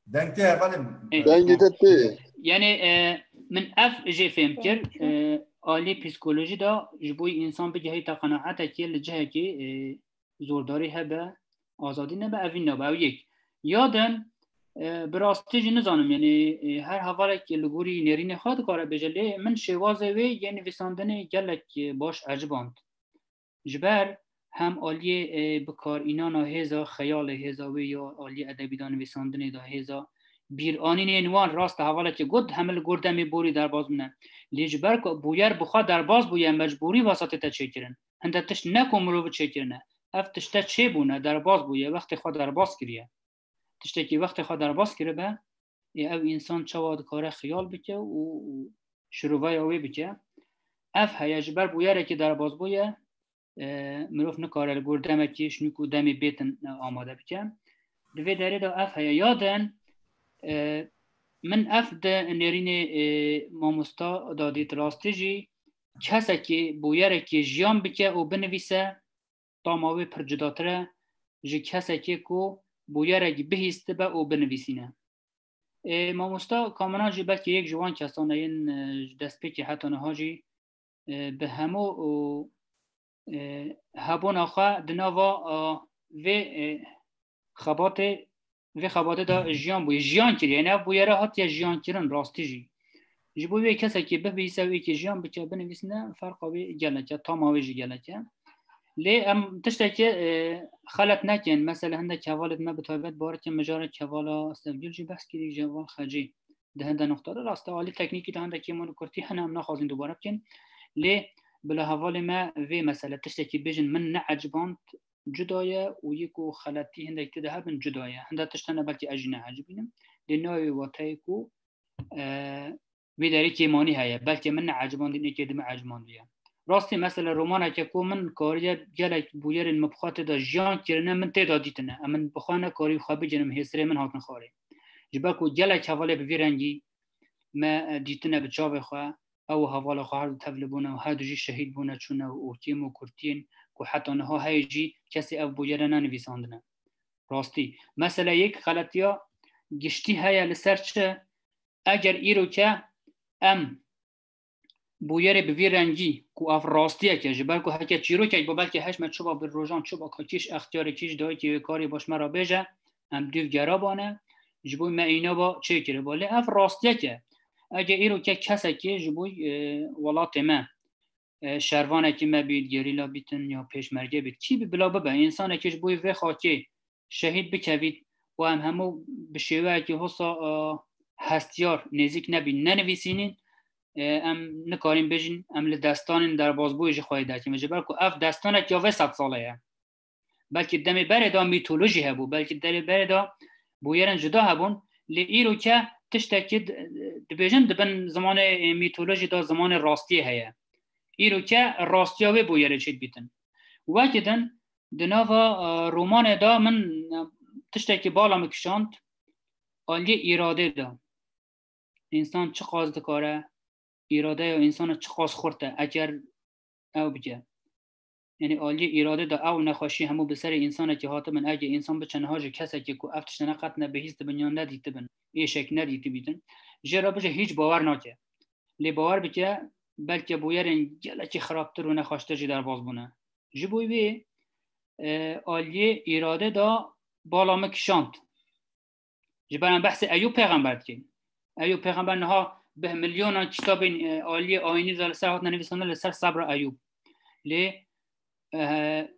Deng tê, hevalê min. Ê. Dengê te tê. Yanî, e, min ev jê fêm kir, e, alî psîkolojî de ji bo însan bigihîte qenaetekê li cihekê, e, zordarî hebe, azadî nebe, evîn nabe. Ew yek. Ya din, e, bi rastî jî nizanim, yanî, e, her hevalek li gorî nêrînê xwe dikare bêje, lê min şêwazê wê yê nivîsandinê gelek, e, baş eciband. Ji ber hem aliyê, e, bikarînana hêza xeyalê, hêza wê ya aliyê edebî de nivîsandinê de, hêza bîranînên wan, rast e, hevalekî got, hemî li gor demê borî derbas bûne. Lê ji ber ku bûyer bi xwe derbas bûye, mecbûrî wesa tête çêkirin. Hinde tişt ne ku mirovi çêkirine. Ev tişte çêbûne, derbas bûye, wextê xwe derbas kiriye. Tiştekî wextê xwe derbas kiribe, ê ev însan çawa dikare xiyal bike û, û şiroveya wê bike. Ev heye, ji ber bûyerekî derbas bûye, e, mirov nikare li gor demekî şinûk û demê bêtin, e, amade bike. Di vê derê de ev heye. Ya din, e, min ev di nêrînê, e, mamosta da dît, rastî jî kesekî bûyerekî jiyan bike û binivîse, tama wê pir cudatir e ji kesekê ku bûyerek bihîstibe û binivîsîne. Ê, mamosta Kamran jî belkî yek ji wan kesan e yên, e, ji destpêkê heta niha jî, e, bi hemû û, e, hebûna xwe di nava, e, vê, e, xebatê, vê xebatê de jiyan bûye, jiyan kiriye. Yanî ev bûyere hatiye jiyan kirin, rastî jî. Ji bo wê kesekî bibihîse û êkê jiyan bike, binivîsine, ferqa wê gelek e, tama wê jî gelek e. Lê em tiştekê, e, xelet nekin. Mesela hindek hevalê me bi taybet barekê mijarek hevala Sevgil jî behs kirî, ji heval Xecî. Di hinde nuqta de rast e, alî teknîkî de hindekî min kurtî hene, em naxwazin dubare bikin. Lê bila hevalê me vê mesele tiştekî bêjin, min neeciband, cuda ye û yê ku xeletî hindek tê de hebin cuda ye. Hinda tişt hene belkî ez jî neecibînim. Lê nayê wê wateyê ku, e, wê derê kêmanî heye. Belkî min neecibandî, êkê din min ecibandiye. Rastî, mesela romaneke ku min kariye gelek bûyerên min bi xwe tê de jiyan kirine, min tê de dîtine. Em min bi xwe nekarî xwe bigirim, hêsirê min hatin xwarê. Ji ber ku gelek hevalê bi vî rengî me, e, dîtine bi çavê xwe, ew û hevala xwe her du tevli bûne û her du jî şehîd bûne, çûne û kêm û kurtiyên ku heta niha heye jî kesê ev bûyere nenivîsandine. Rastî. Mesele yek xeletiya giştî heye li ser çi? Eger îroke em bûyerê bi vî rengî ku ev rastiyek e, ji ber ku heke çîrokek bo belkî heş me çuba bi rojan çuba ka kîş extiyarê kîş dayikê wê karê baş me re bêje, em dûv gerabane, ji bo me îna ba çêkiriba. Lê ev rastiyek e. Eger îroke kesekê ji bo, e, welatê me, e, şervanekî me bît, gerîla bîtin ya pêşmerge bît, kî bi bila bibe, însanekî ji bo vê xakê şehîd bikevît û em hemû bi şêweyekî hosa, e, hestiyar nêzîk nebîn, nenivîsînîn, e, em nikarîn bêjin, em li destanên derbazbûyê ji xweyê derkevin. Ji ber ku ev destanek ya vê sed salê ye. Belkî demê berê de mîtolojî hebû, belkî demê berê de bûyerên cuda hebûn, lê îroke tiştekî di-, dibêjin di bin zimanê, e, mîtolojî de zimanê rastiyê heye. Îroke rastiya wê bûyerê çêdibîtin. Wekî din, di nava, e, romanê de min, e, tiştekî bala min kişand, aliyê îradê de. Însan çiqas dikare, îradeya însana çiqas xurt e, eger ew bike. Yanî aliyê îrade de ew nexweşî hemû bi serê însanekî hatibin, eke însan biçe niha ji kesekî ku ev tiştene qet ne bihîstibin yan nedîtibin, êşek nedîtibîtin, jê re bije hîç bawer nake. Lê bawer bike, belke bûyerên gelekî xirabtir û nexweştir jî derbas bûne. Ji bo wê, e, aliyê îrade de bala min kişand. Ji ber em behsê Eyûb pêxember dikin. Eyûb pêxember niha bi milyonan kitabên, e, aliyê ayînî de li ser hatine nivîsandin, li ser sebra Eyûb. Lê, e,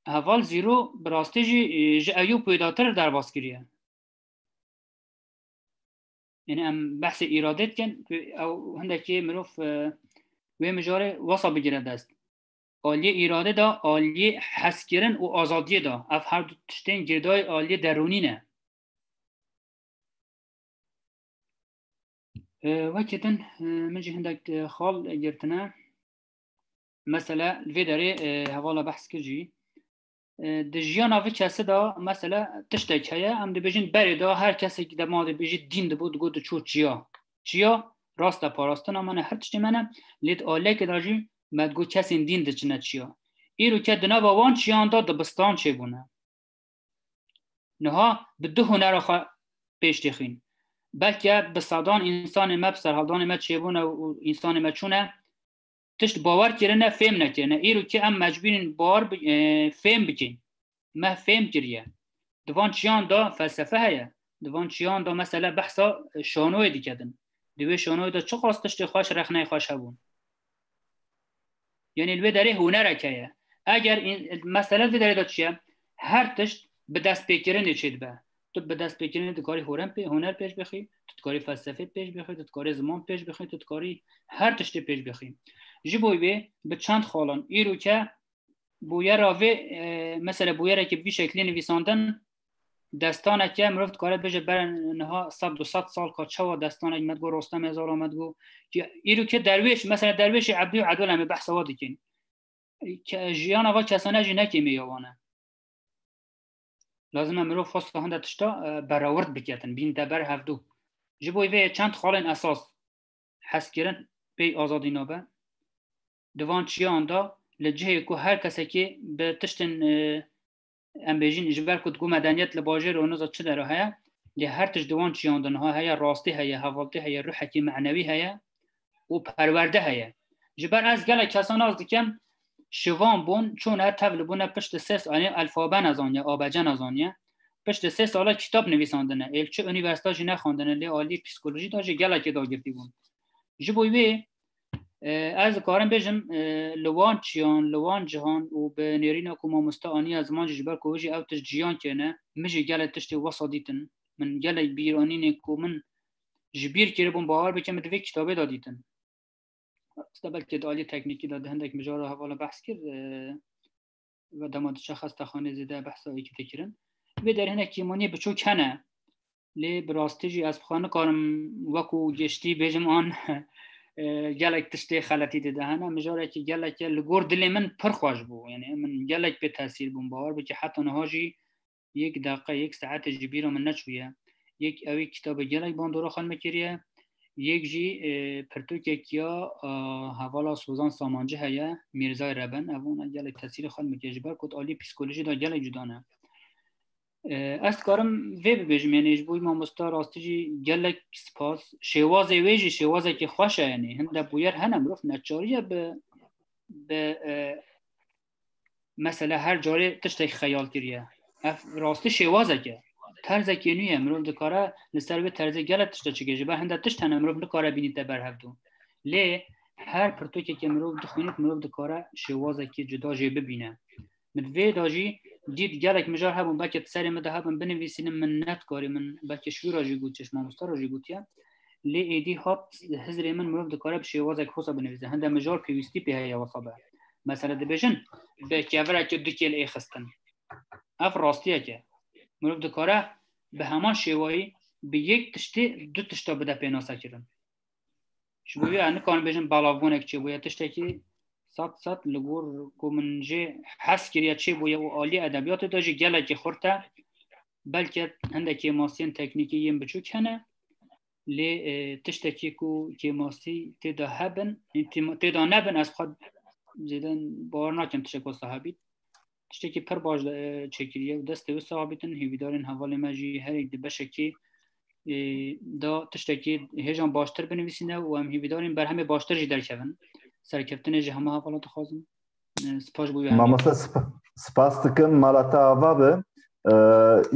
heval Zîro bi rastî jî, e, ji Eyûb wêdatir derbas kiriye. Yanî em behsê îradê dikin, ku ew hindekî mirov, e, wê mijarê wesa bigire dest. Aliyê îrade de aliyê hezkirin û azadiyê de. Ev her du tiştên girêdayî aliyê derûnî ne. E, wekî din, e, min jî hindek, e, xal girtine. Mesele li vê derê, e, hevala behs kir jî. E, di jiyana vî kesî de, mesele tiştek heye, em dibêjin berê de her kesek dema dibêjî dîn dibû, digot diçû çiya. Çiya, rast e, parastina me ne, her tiştê me ne, lê di aliyekê de jî me digot kesên dîn diçine çiya. Îroke di nava wan çiyan de dibistan çêbûne. Niha bi du hunera xwe pêş dixîn. Belke bi sedan însanê me, bi serhildanê me çêbûne û însanê me çûne, tişt bawer kirine, fêm nekirine. Îro ki em mecbûr in bawer bi-, e, fêm bikin. Me fêm kiriye. Di van çiyan de felsefe heye. Di van çiyan de mesela behsa, e, şanoyê dikedin. Di wê şanoyê de çiqas tiştê xweş, rexneyê xweş hebûn. Yanî li wê derê hunerek heye. Eger in-, mesele li vê derê de çi ye? Her tişt bi destpêkirinê çêdibe. Tu bi destpêkirinê dikarî huner pê-, huner pêş bixî, tu dikarî felsefê pêş bixî, tu dikarî ziman pêş bixî, tu dikarî her tiştê pêş bixî. Ji bo wê bi çend xalan îroke bûyera vê, e, mesele bûyerekî bi vî şeklî nivîsandin, destaneke mirov dikare bêje ber niha sed du sed sal ka çawa destanek me digot, Rostemê Zala me digot, ki îro ke derwêş, mesela derwêşê Ebdî û Edol em ê behsa wa dikin. Ke-, jiyana va kesane jî ne kêmî ya wan e. Lazim e mirov xwesta hinde tişta, e, berawird biketin, bîn de ber hevdû. Ji bo vê çend xalên esas, hezkirin pey azadî nabe. Di van çiyan de li cihê ku her kesekî bi tiştên, e, em bêjin, ji ber ku digo medeniyet li bajêr û niza çi dera heye, lê her tişt di wan çiyan de niha heye, rastî heye, hevaltî heye, ruhekî menewî heye û perwerde heye. Ji ber ez gelek kesan nas dikim, şivan bûn, çûne tevli bûne, piştî sê salê alfabe nezaniye, A B C nezaniye. Piştî sê sala kitap nivîsandine, ê li çi unîversîta jî nexwendine, lê alî psîkolojî de jî gelekê dagirtî bûn. Ji bo wê, e, ez dikarim bêjim, e, li wan çiyan, li wan cihan û bi nêrîna ku mamoste aniye ziman jî, ji ber ku wê jî ew tişt jiyan kirine, min jî gelek tiştê wesa dîtin. Min gelek bîranînê ku min ji bîr kiribûn, bawer bikin, min di vê kitabê de dîtin. Esta belkî di alî teknîkî de di hindek mijara hevala behs kir, e, Ve dema diçe xestexanê zêde behsa êkî dikirin. Vê derê hinek kêmaniyê biçûk hene. Lê bi rastî jî ez bi xwe nikarim wekû giştî bêjim an, e, gelek tiştê xeletî dide hene. Mijarekî gelek e, li gor dilê min pir xweş bû. Yanî min gelek pê tesîr bûm. Bawer bike heta niha jî yek deqe, yek saete ji bîra min neçûye. Yek ew ê kitabê gelek bandora xwe li min kiriye. Yek jî, e, pirtûkek ya, e, hevala Sozan Samancî heye, Mîrzay Reben. Ev ona gelek tesîrê xwe li min kiriye. Ji ber ku di aliyê psîkolojî de gelek cuda ne. E, ez dikarim vê bibêjim, yanî ji bo mamosta rastî jî gelek spas. Şêwazê wê jî şêwazekî xweş e, yanî hinde bûyer hene, mirov neçariye bi, bi, e, mesela her carê tiştek xeyal kiriye. Ev rastî şêwazek e. Terzekê nû ye, mirov dikare li ser vê terzê gelek tişta çike. Ji ber hinde tişt hene mirov nikare bînîte ber hevdû. Lê her pirtûkekê mirov dixwînît, mirov dikare şêwazekî cuda jê bibîne. Min vê de jî dît gelek mijar hebûn, belkî di serê min de hebin binivîsînim, min nedikarî, min belkî ji wî re jî gotiye, ji mamosta re jî gotiye. Lê êdî hat hizrê min, mirov dikare bi şêwazek hosa binivîse. Hinde mijar pêwîstî pê heye wesa be. Mesela dibêjin, bi kevireke du kêl ê xistin. Ev rastiyek e. Mirov dikare bi heman şêwayî bi yek tiştê du tişta bide pênasekirin. Ji bo vê ez nikarim bêjim belavbûnek çêbûye, tiştekî sed sed li gor ku min jê hez kiriye çêbûye û aliyê edebiyatê de jî gelekî xurt e. Belke hindek kêmasiyên teknîkî yên biçûk hene, lê, e, tiştekî ku kêmasî tê de hebin, tê-, tê de nebin, ez xwe zêde bawer nakim tiştek wisa hebît. Tiştekî pir baş, e, çêkiriye û destê wê sax bîtin. Hêvîdarên hevalê me jî her yek di beşekê, e, da tiştekî hêjan baştir binivîsîne û em hêvîdarên berhemê baştir jî derkevin. Serkeftinê ji hemû hevala dixwazim. E, spas bo wê hemî. Mamoste, sp-, spas dikim, mala te ava be. E,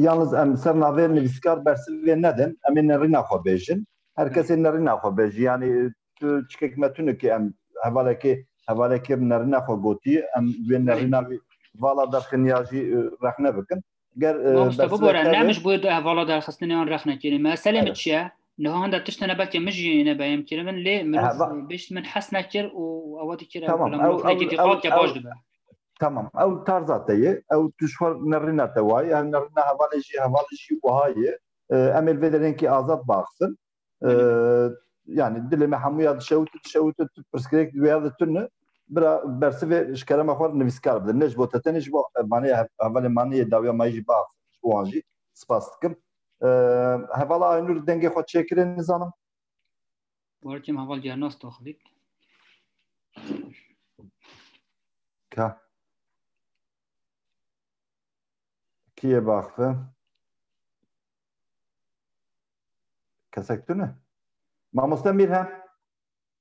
yalnız em ser navê nivîskar bersivê nedin. Em ê nerîna xwe bêjin. Her kesê nerîna xwe bêjî. Yani tu çikek me tune ki em hevalekê, hevalekê nerîna xwe gotî, em wê nerîna wî vala derxin ya jî, e, rexne bikin. Ger, e, Mamoste, bibore, ne min ji bo hevala derxistinê an rexne kirî. Meselê min çi ye? Niha hinde tiştene belkê min jî nebeyem kiribin, lê mirov bêjt min hes nekir û ewa dikir, ew Tamam, ew, ew, ew, ew, baş dibe. Tamam, ew tarza te ye, ew tu ji xwe nerîna te wa ye, ev nerîna hevalê jî, hevalê jî wiha ye. E, em ê li vê derênkî azad baxsin. E, yani dilê me hemûya dişewit û dişewit û tu pirsgirêk wêya de tune. Bira bersivê ji kerema xwe nivîskar bide. Ne ji bo te tenê, ji bo, e, manê hev-, hevalê manê yê dawiya me jî baf ji wan jî spas dikim. E, hevala Aynur dengê xwe çêkirê nizanim. Welcome heval Gernas doxilît. Ka. Kî ye baxve? Kesek tune? Mamoste Mîrhem,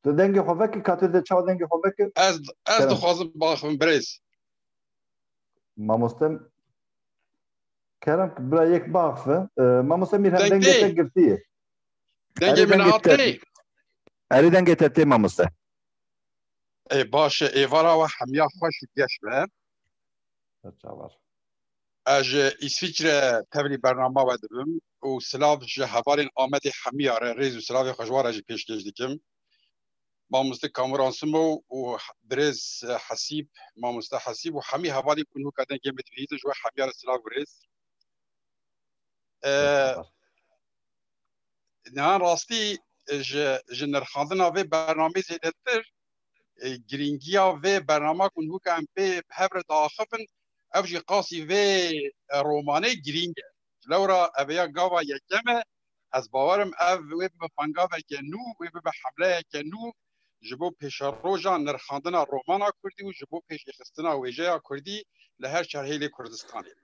tu dengê xwe vekî, ka tu de çawa dengê xwe vekî? Ez, ez Kerem. dixwazim baxivim birêz. Mamoste Kerem, bira yek baxve. E, Mamoste Mîrhem, Deng dengê tê. te girtiye. Dengê Erê min dengê te hatê. Erê dengê te tê, mamoste. Ê, baş e, êvara we hemiya xweş û geş be. Çavar. Ez ji Îsviçre tevlî bernama we dibim û silav ji hevalên Amedê hemiya re rêz û silavê xwe ji wan re jî pêşkêş dikim. Mamoste Kamuran Simo û birêz, e, Hesîb, mamoste Hesîb û hemî hevalên ku nûka dengê min dibihîzin ji we hemiya re silav û rêz. E, Çavar. Niha rastî, e, ji, ji nirxandina vê bernameyê zêdetir, e, girîngiya vê bernama ku nûka em pê bi hev re diaxivin, ew jî qasî vê, e, romanê girîng e. Lewra ev ya gava yekem e, ez bawerim ev wê bibe pengaveke nû, wê bibe hemleyeke nû, ji bo pêşeroja nirxandina romana kurdî û ji bo pêşêxistina wêjeya kurdî li her çar hêlê Kurdistanê.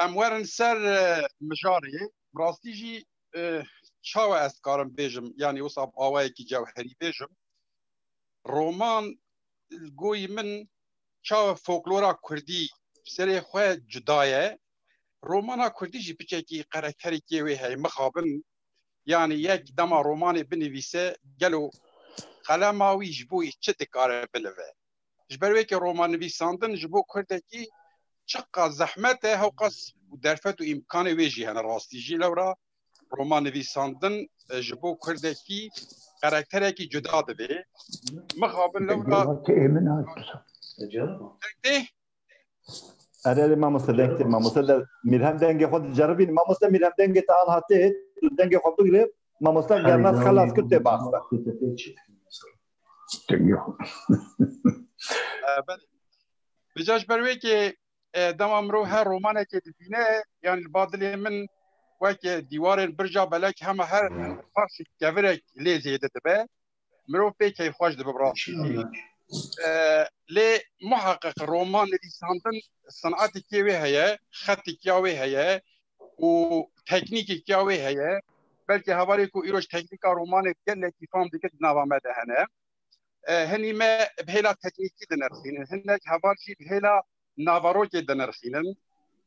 Em werin ser, e, mijarê. Rastî jî, e, çawa ez dikarim bêjim, yanî wisa bi awayekî cewherî bêjim. Roman, li goyî min, çawa folklora kurdî serê xwe cuda ye. Romana kurdî jî piçekî karakterekê wê heye. Mixabin, yanî yek dema romanê binivîse, gelo qelema wî ji bo wî çi dikare binive? Ji ber wê ke romannivîsandin ji bo kurdekî çiqas zehmet e, hewqas derfet û îmkanê wê jî hene rastî jî. Lewra romannivîsandin, e, ji bo kurdekî karakterekî cuda divê. Mixabin lewra Peki, Deng tê? Erê, erê, mamoste, deng tê, mamoste de Mîrhem dengê xwe diceribîn. Mamoste Mîrhem dengê te an hatê, tu dengê xwe bigire. Mamoste gernas xelas kir tê baxsa. Dengê xwe. E, belê. Vêca ji ber wê ke, e, dema mirov her romanekê dibîne, yanî li ba dilê min weke dîwarên birca belek hema her parçek kevirek lê zêde dibe. Mirov pê keyfxweş dibe bi rastî jî. E, lê muheqeq roman nivîsandin sineteke wê heye, xeteke ya wê heye û teknîkeke ya wê heye. Belkî hevalê ku îroj teknîka romanê gelekî fam dike di nava me de hene. E, hinî me bi hêla teknîkî dinirxînin, hinek heval jî bi hêla naverokê dinirxînin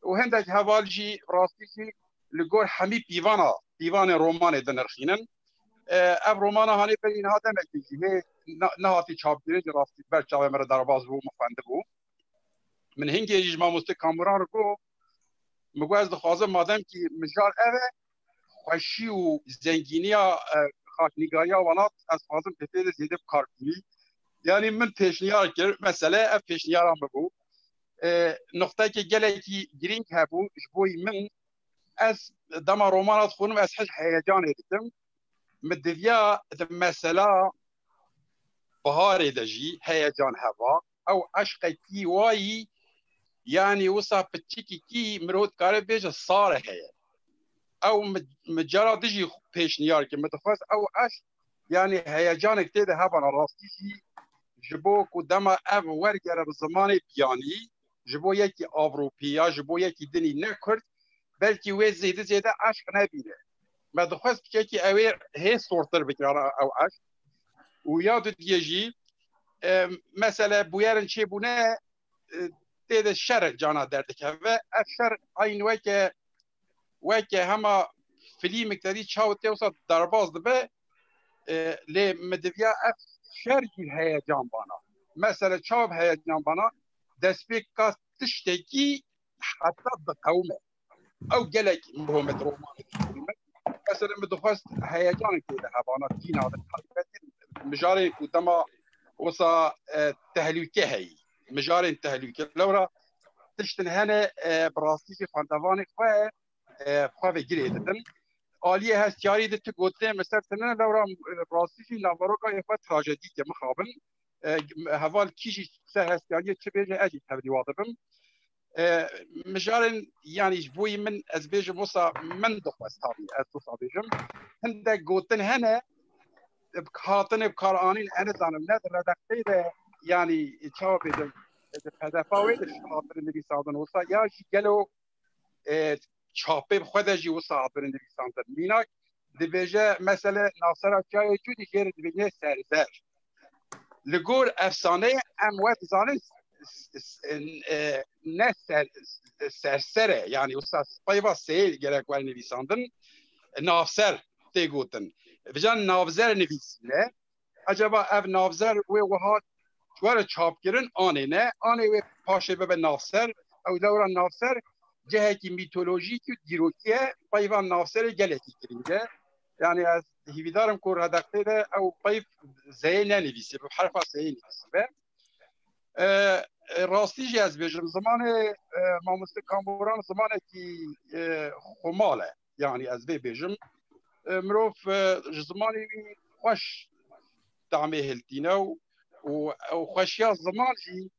û hindek heval jî rastî jî li gor hemî pîvana, pîvanên romanê dinirxînin. E, ev romana hanê berî niha demekê jî hê ne-, nehatî çapkirin, jî rastî ber çavê me re derbas bû, min xwendibû. Min hingê jî ji mamoste Kamuran re got, min got, ez dixwazim, madem kî mijar ev e, xweşî û zengîniya, e, xaknîgariya welat, ez dixwazim te tê de zêde bi kar bînî. Yanî min pêşniyar kir, mesele ev pêşniyara min bû. E, nuqtekê gelekî girîng hebû, ji bo min, ez dema romana dixwînim, ez hej heyecanê dikim. Min diviya di mesela biharê de jî heyecan heba. Ew eşqekî wayî, yanî wisa piçikîkî mirov dikare bêje sare heye. Ew mi, mi cara dijî pêşniyar kir. Min dixwest ew eşq, yanî heyecanek tê de hebana rastî jî, ji bo ku dema ev wergere bi zimanê biyanî, ji bo yekî Ewropî ya ji bo yekî dinî ne Kurd, belkî wê zêde zêde eşq nebîne. Me dixwest piçekî ew ê hê sortir bikirana ew eşq. Û ya dudiyê jî, e, mesele bûyerin çêbûne, e, tê de şer cana derdikeve. Ev şer eyn weke, weke hema filîmek te dî çaw tê wisa derbas dibe, e, lê mi diviya ev şer jî heyecan bana. Mesele çaw heyecan bana, destpêka tiştekî heta diqewime. Ew gelek muhim e di romanê de. Mesela min dixwest heyecanek tê de hebana dîna de taybetî mijarên ku dema wisa, e, tehlûke heyî. Mijarên tehlûke. Lewra tiştin hene, e, bi rastî jî xwendevanê xwe, e, bi xwe ve girê didin. Aliyê hestiyarî de tu gotinê min ser tune, lewra, e, bi rastî jî naveroka yê xwe trajedî ke mixabin. E, heval kî jî ser hestiyariyê çi bêje, ez jî tevlî wa dibim. E, mijarên, yanî ji bo yî min, ez bêjim wisa min dixwest tabî, ez wisa bêjim. Hindek gotin hene, bi hatinê bi kar anîn, ez nizanim, ne di redakteyê de, yanî çawa bêjim, di P D F wê de jî hatine nivîsandin wisa, ya jî gelo, e, çapê bi xwe de jî wisa hatine nivîsandin. Mînak, dibêje, mesele navsera çiyayê Cûdî jê re dibêje serzer. Li gor efsaneyê em wek dizanin s-, s-, e, ne ser, serser e, yanî wisa peyva seyê gerek were nivîsandin, navser tê gotin. Vêca navzer nivîsîne. Ecaba ev navzer wê wiha were çapkirin anê ne, anê wê paşê bibe navser, ew lewra navser cihekî mîtolojîk û dîrokî ye, peyva navserê gelekî girîng e. Yanî ez hîvîdar im ku redaktê de ew peyv zeyê nenivîsî, bi herfa zeyê nivîsî be. E, e, rastî jî ez bêjim, zimanê, e, mamoste Kamuran zimanekî, e, xumal e. Yanî ez vê bêjim, e, mirov, e, ji zimanê wî xweş tamê hiltîne û, û, û xweşiya ziman jî,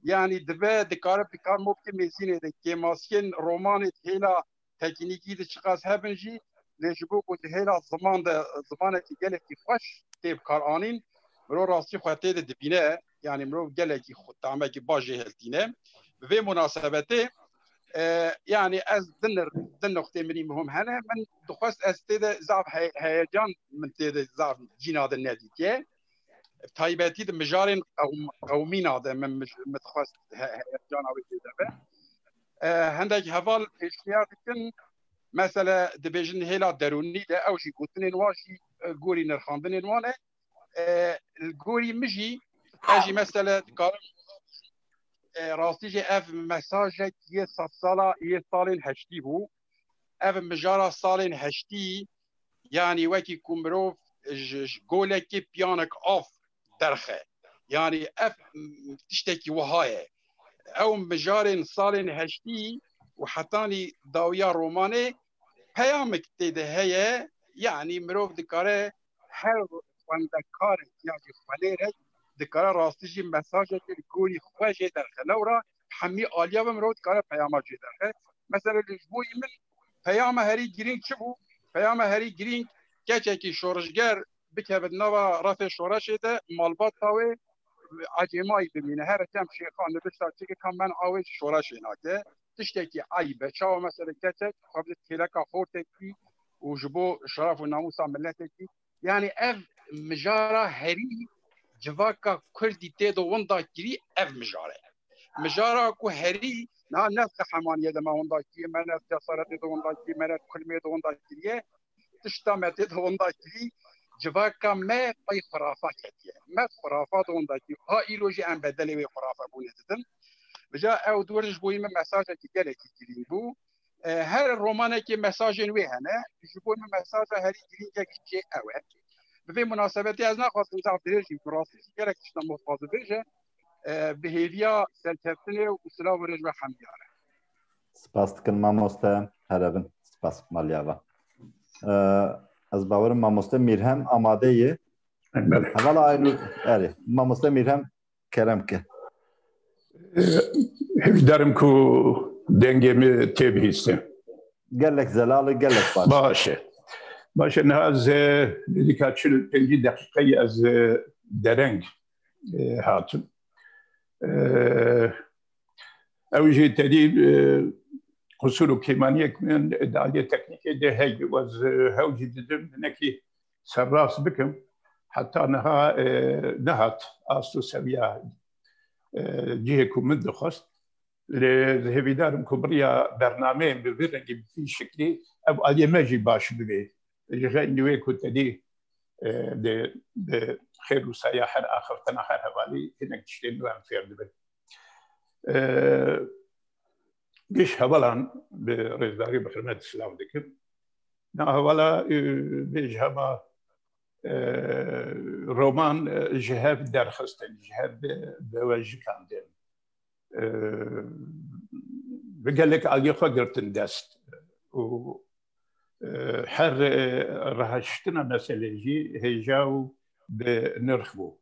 yanî dibe, dikare, dikar mo bike mêzînê de kêmasiyên romanê di hêla teknîkî de çiqas hebin jî, lê ji bo ku di hêla ziman de, zimanekî gelekî xweş tê bi kar anîn, mirov rastî xwe tê de dibîne, yanî mirov gelekî xwe tamekî baş jê hiltîne. Bi vê munasebetê, e, yanî ez din, din noqtê min î muhim hene. Min dixwest ez tê de zaf he-, heyecan min tê de zaf cîna de nedîtiye. Taybetî di mijarên qewm-, qewmîna de min, min, min dixwest he-, heyecana wê tê de be. E, hindek heval pêşniyar dikin, mesele dibêjin hêla derûnî de ew jî gotinên wan jî, e, gorî nirxandinên wan e. E, li gorî min jî, ez jî mesele dikarim, e, rastî jî ev mesajek yê sedsala yê salên heştî bû. Ev mijara salên heştî, yanî wekî ku mirov ji, ji golekê piyanek av derxe. Yanî ev tiştekî wiha ye. Ew mijarên salên heştî û hetanî dawiya romanê peyamik tê de heye, yanî mirov dikare her xwendekarek ya jî xwelêrek dikare rastî jî mesajekê li gorî xwe jê derxe. Lewra hemî aliya ve mirov dikare peyama jê derxe. Mesela li ji bo min peyama herî girîng çi bû? Peyama herî girîng keçekî şorişger bikeve di nava refê şoreşê de malbata wê ecêmayî bimîne. Here çem şêxan nivişta çike ka men'a wê ji şoreşê nake. Tiştekî eyb e. Çawa mesela keçek xwe bi kêleka xortekî û ji bo şeref û namûsa miletekî. Yanî ev mijara herî civaka kurdî tê de winda kirî ev mijare. Mijara ku herî niha ne qehemaniyê de me winda kiriye, me ne cesaretê de winda kiriye, me ne kulmê de winda kiriye. Tişta me tê de winda kirî, civaka me pey xurafa ketiye. Me xurafa de winda kirî. Ha îro jî em bedelê wê xurafa bûnê didin. Vêca ew di wir ji bo min mesajekî gelekî girîng bû. E, her romanekê mesajên wê hene. Ji bo min mesaja herî girîngek jê ew e. Bi vê munasebetê ez naxwazim zaf dirêj bim, ku rastî jî gelek tişta min dixwaze bêje. E, bi hêviya serkeftinê û silav û rêz we hemiyane. Spas dikin mamoste, herevin. Spas maliya ve. E, ez bawerim mamoste Mîrhem amade ye. Belê. Hevala Aynur, erê. Mamoste Mîrhem, kerem ke. Hêvîdarim ku dengê min tê bihîstin. Gelek zelal e, gelek baş. Baş e. Baş e, niha ez, e, nêzîka çil pêncî deqîqeyê ez, e, dereng, e, hatim. E, ew jî tedî, e, qusûr û kêmaniyek min di aliyê teknîkê de heye. Ez, e, hewl jî didim, hinekî serrast bikim. Heta niha, e, nehat ast û sewiya, e, cihê ku min dixwest. Lê hêvîdar im ku bi riya bernameyên bi vî rengî, bi vî şiklî ev aliyê me jî baş bibe. Ji xeynî wê ku tedî, e, di, di xêr û saya her axiftina her hevalî hinek tiştên nû em fêr dibin. E, Giş hevalan bi rêzdarî, bi hurmet silav dikim. Na hevala, e, bêj hema, e, roman, e, ji hev derxistin, ji hev bi, bi we jikandin. E, bi gelek aliyê xwe girtin dest û, e, her, e, rehiştina meselê jî hêja û bi nirx bû.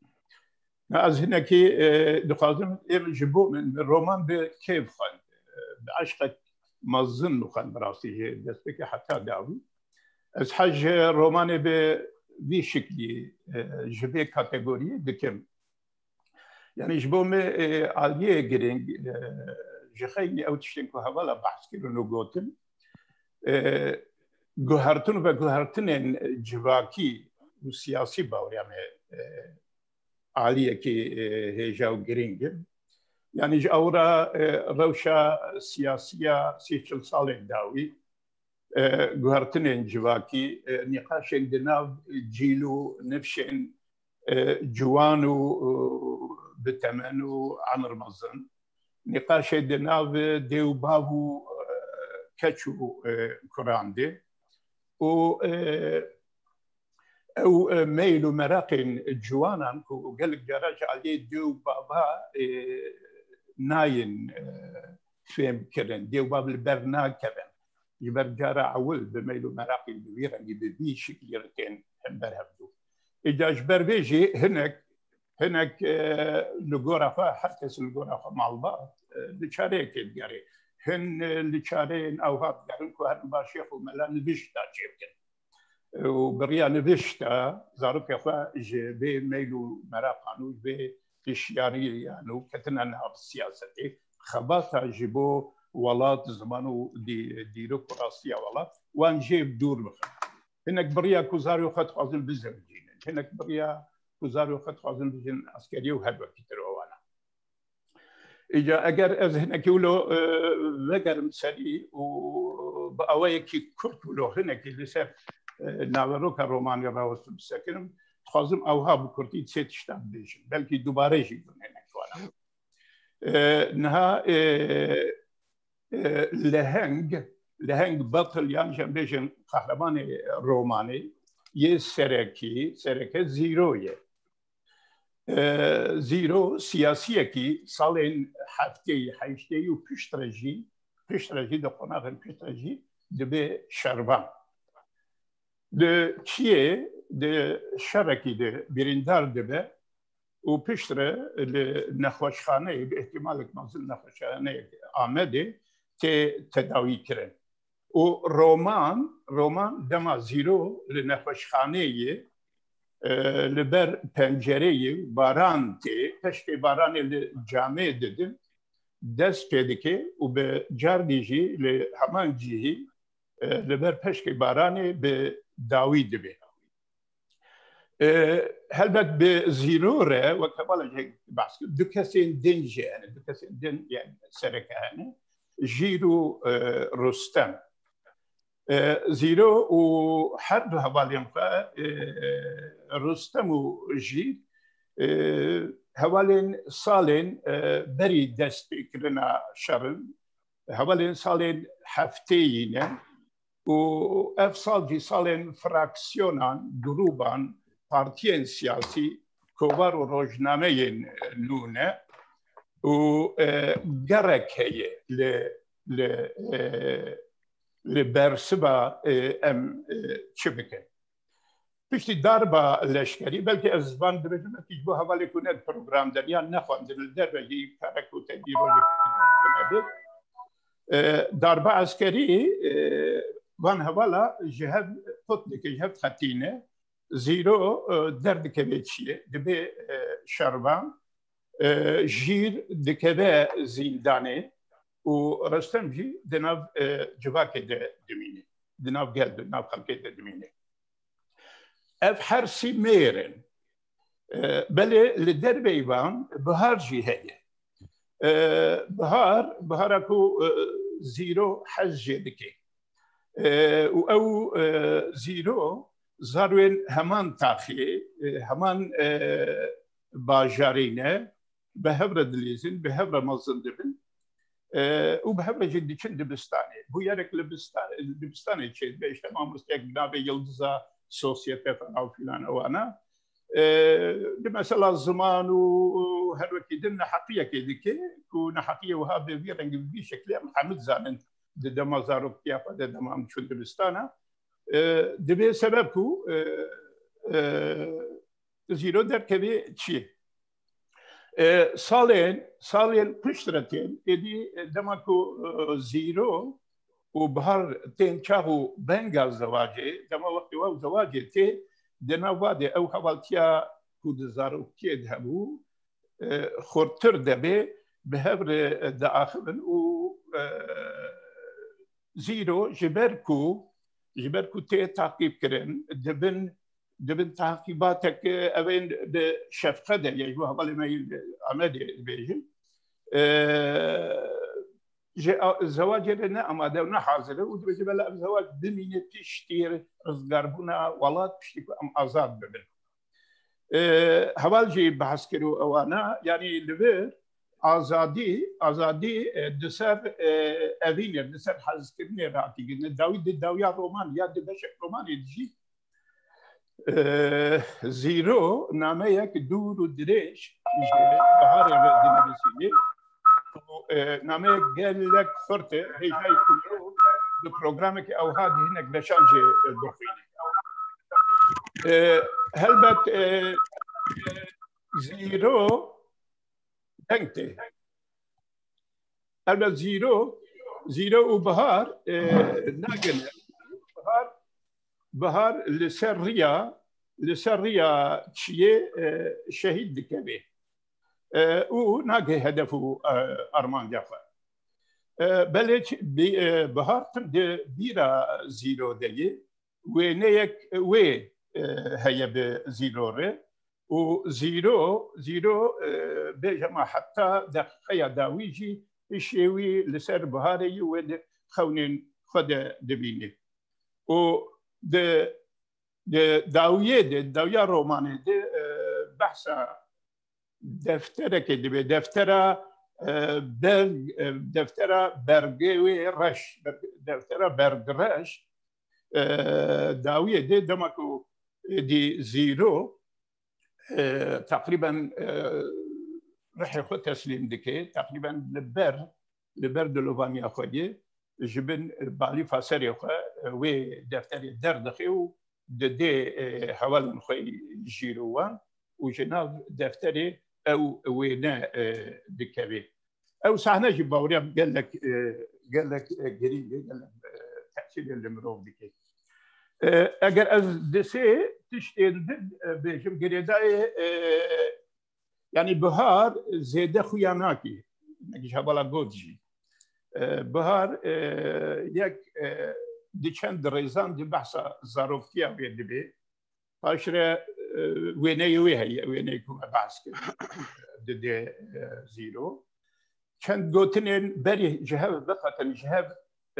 Na ez hinekî, e, dixwazim ê min ji bo min, min roman bi kêf xwend, e, bi eşqek mezin min xwend bi rastî ji destpêkê heta dawî. Ez hej romanê bi vî şiklî, e, ji vê kategoriyê dikim. Yanî ji bo min, e, aliyê girîng, e, ji xeynî ew tiştên ku hevala behs kirin û gotin, e, guhertin û veguhertinên civakî û siyasî baweriya me, e, aliyekî, e, hêja û girîng in. Yanî ji ew re, e, rewşa siyasî ya sî çil salên dawî, e, guhertinên civakî, e, nîqaşên di nav cîl û nifşên, e, ciwan û, e, bi temen û emir mezin, nîqaşê di nav dê û bav û, e, keç û, e, kuran de û, e, ew, e, meyl û meraqên ciwanan ku gelek cara ji aliyê dê û bava, e, nayên, e, fêm kirin, dê û bav li ber nakevin. Ji ber cara ewil bi meyl û meraqên bi vî rengî, bi vî şiklî re tên hember hevdû. Îca ji ber vê jî hinek, hinek, e, li gora xwe, her kes li gora xwe malbat, e, li çareyekê digerê. Hin, e, li çareyên ewha digerin ku herin ba şêx û mela nivîşta çêbikin. E, û bi riya nivîşta zarokê xwe ji vê meyl û meraqan û ji vê hişyariyan û ketina nav siyasetê, xebata ji bo welat, ziman û dî-, dîrok û rastiya welat, wan jê dûr bixin. Hinek bi riya ku zarê xwe dixwazin bizewicînin. Hinek bi riya ku zarê xwe dixwazin bijin eskeriyê û her wekî tir wana. Îca eger ez hinekî wilo, e, vegerim serî û bi awayekî kurt wilo hinekî li ser, e, naveroka romanê rawestim bisekirim, dixwazim ewha bi kurtî sê tişta bibêjim. Belkî dubare jî bin hinek wana. E, niha, e, e, leheng, leheng battle yan jî em bêjin qehremanê romanê yê serekî, sereke Zîro ye. E, Zîro siyasiyekî salên heftêyî, heştêyî û piştre jî, piştre jî di qonaxên piştre jî dibe şervan. Di çiyê, di şerekî de birîndar dibe û piştre li nexweşxaneyê, bi ihtimalek mezin nexweşxaneyek Amedê tê tedawî kirin. Û Roman, Roman dema Zîro li nexweşxaneyê, e, li ber pencereyê baran tê, peşkê baranê li camê didin, dest pê dike û bi cardî jî li heman cihî, e, li ber peşkê baranê bi dawî dibe. E, helbet bi Zîro re, wek hevala jî behs kir, du kesên din jî hene, du kesên din, yani sereke hene, Jîr û, e, Rustem. E, Zîro û her du hevalên xwe, e, Rustem û Jîr, e, hevalên salên, e, berî destpêkirina şer in, hevalên salên heftêyî ne û ev sal jî salên fraksiyonan, grûban, partiyên siyasî, kovar û rojnameyên nû ne û, e, gerek heye li, li, e, li bersiva, e, em, e, çi bikin. Piştî darba leşkerî, belkî ez van dibêjim, belkî ji bo hevalê ku ne di program de yan nexwendin, li derve jî kerek û tedbîr rojek bê. E, darba eskerî, e, van hevala ji hev qut dike, ji hev xetîne. Zîro, e, derdikeve çiyê, dibe, e, şervan. E, Jîr dikeve zîndanê û Rustem jî di nav, e, civakê de dimîne, di nav gel, di nav xelkê de dimîne. Ev her sî mêr in. E, belê li derveyî van bihar jî heye. E, bihar, bihara ku, e, Zîro hez jê dike. E, û ew, e, Zîro zarwên heman taxê, e, heman, e, bajarî ne, bi hev re dilîzin, bi hev re mezin dibin. E, û bi hev re jî diçin dibistanê. Bûyerek li bista-, dibistanê çêdibe, işte mamosteyek bi navê Yildiza Sosyete falan filan ewana. E, di mesela ziman û, û her wekî din neheqiyekê dike, ku neheqiyê wiha bi vî rengî, bi vî şeklê em hemû dizanin di dema zaroktiya xwe de, dema em çûn dibistana. E, dibê sebeb ku, e, e, Zîro derkevê çiyê. E, salên, salên piştre tên, êdî, e, dema ku, e, Zîro û Bihar tên çax û benga zewacê, dema wextê wa zewacê tê, di nav va de ew hevaltiya ku di zaroktiyê de hebû, e, xurttir debe, bi hev re diaxivin û, e, Zîro ji ber ku, ji ber ku tê taqîb kirin, dibin, dibin taqîbatek, e, evên bi şefqe de, ya ji bo hevalê me yên Amedê dibêjin. E, ji a-, zewacê re ne amade û ne hazir e û dibêje, bela ev zewac bimîne piştî rizgarbûna welat, piştî ku em azad bibin. E, heval jî behs kir û ewana, yanî li vir azadî, azadî, e, di ser, e, evînê, di ser hezkirinê re hatî kirin. Dawî di dawiya roman ya di beşek romanê de jî, e, Zîro nameyek dûr û dirêj ji biharê re dinivîsînê. Û, e, nameyek gelek xurt e, hêjayî ku mirov di programekî ewha de hinek beşan jê, e, bixwîne. E, helbet, e, Zîro deng tê. Helbet Zîro, Zîro û Bihar, e, nagine. Bihar, Bihar li ser riya, li ser riya çiyê, e, şehîd dikeve. E, û nagê hedef û, e, armanca xwe. E, belê çi-, bi-, e, Bihar tim di bîra Zîro de ye. Wêneyek wê, e, heye bi Zîro re. Û Zîro, Zîro, e, bêje ma heta deqîqeya dawî jî hişê wî li ser Biharê yî wê di xewnên xwe de dibînî. Û di, di dawiyê de, dawiya romanê de, e, behsa defterekê dibe, deftera, e, berg, e, deftera bergê wê reş, berg-, deftera bergreş, e, dawiyê de dema ku êdî Zîro, e, teqrîben, e, rihê xwe teslîm dike, teqrîben li ber, li ber dilovaniya xwe ye, ji bin balîfa serê xwe, e, wê defterê derdixe û didê, e, hevalên xwe jî wan û ji nav defterê ew wêne, e, dikeve. Ew sahne jî baweriyam gelek, e, gelek, e, girîng e, gelek, e, tesîrê li mirov dike. E, eger ez di sê tiştên din, e, bêjim, girêdayê, e, yanî bihar zêde xuya nake. Hinek ji hevala got jî. E, bihar, e, yek, e, di çend rêzan di behsa zaroktiya wê dibe. Paşre, e, wêneyê wê heye, wêneyê ku me behs kir, didê, e, zîro. Çend gotinên berî ji hev biqetin, ji hev,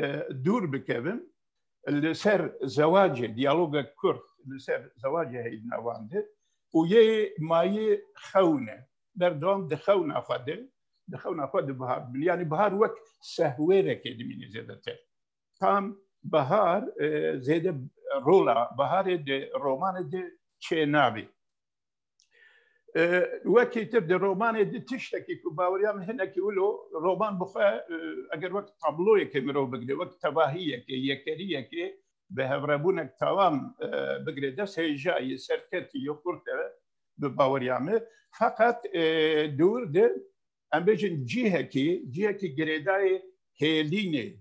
e, dûr bikevin, li ser zewacê, diyalogek kurt li ser zewacê heye di nav wan de û yê mayî xewn e. Berdewam di xewna xwe de, di xewna xwe de bihar dimîne. Yanî bihar wek sehwêrekê dimîne zêdetir. Tam bihar, e, zêde rola biharê di romanê de çênabe. E, wekî tir di romanê di tiştekî ku baweriya min hinekî wilo roman bi xwe, e, eger wek tabloyekê mirov bigire, wek tevahiyekê, yekeriyekê, bi hevrebûnek tewam, e, bigire dest, hêja yê serketî yê xurt e bi baweriya min. Feqet, e, di wir de, em bêjin cihekî, cihekî girêdayê hêlînê,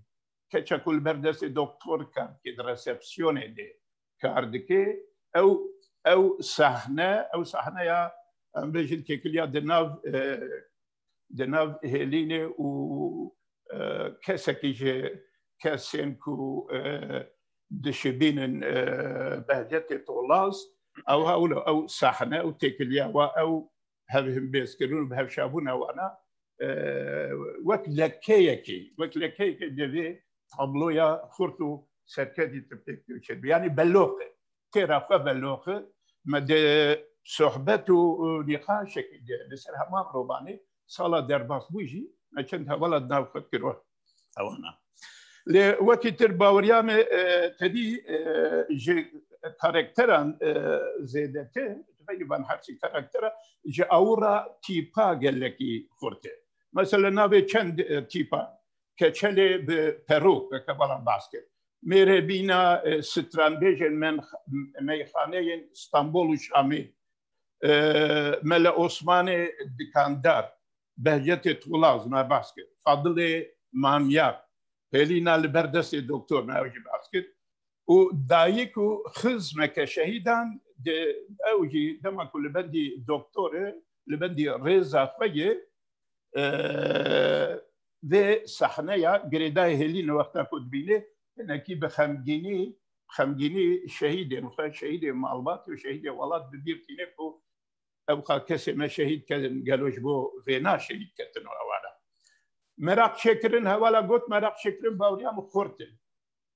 keça ku li ber destê doktor kar dike, di resepsiyonê de kar dike, ew, ew sahne, ew sahneya, em bêjin têkiliya di nav, e, di nav hêlînê û, e, kesekî ji kesên ku, e, dişibînin, e, Behcetê Tolaz, ew hewlo, ew sahne, ew têkiliya wa, ew hevhembêzkirin û bi hevşabûna wana, e, wek lekeyekî, wek lekeyekê di vê tabloya xurt û serketî tirkî çêdibe. Yanî beloq e. Têra xwe beloq e. Me di sohbet û, û nîqaşekî de li ser heman romanê sala derbas bû jî me çend hevala di nav xwe kiro ewana. Lê wekî tir baweriya me, e, tedî, e, ji karakteran, e, zêdetir, ji vengî van her sî karaktera, ji awira tîpa gelekî xurt e. Mesela navê çend, e, tîpa, Keçelê bi perok, weke balan behs kir. Mêrebîna, e, stranbêjên men-, meyxaneyên Stenbol û Şamê, e, Mele Osmanê dikandar, Behcetê Tolaz me behs kir, Fadilê Manyar, Hêlîna li ber destê doktor me ew jî behs kir. Û dayik û xizmeke şehîdan di, ew jî dema ku li bendî doktor e, li bendî rêza xwe ye, e, vê sahneya girêdayê hêlîne wexta ku dibîne, hinekî bi xemgînî, xemgînî şehîdên xwe, şehîdê malbat û şehîdê welat bi bîr tîne ku ew ka kesê me şehîd ketin, gelo ji bo vêna şehîd ketin û ewana. Meraq çêkirin, hevala got, meraq çêkirin baweriya min xurt e.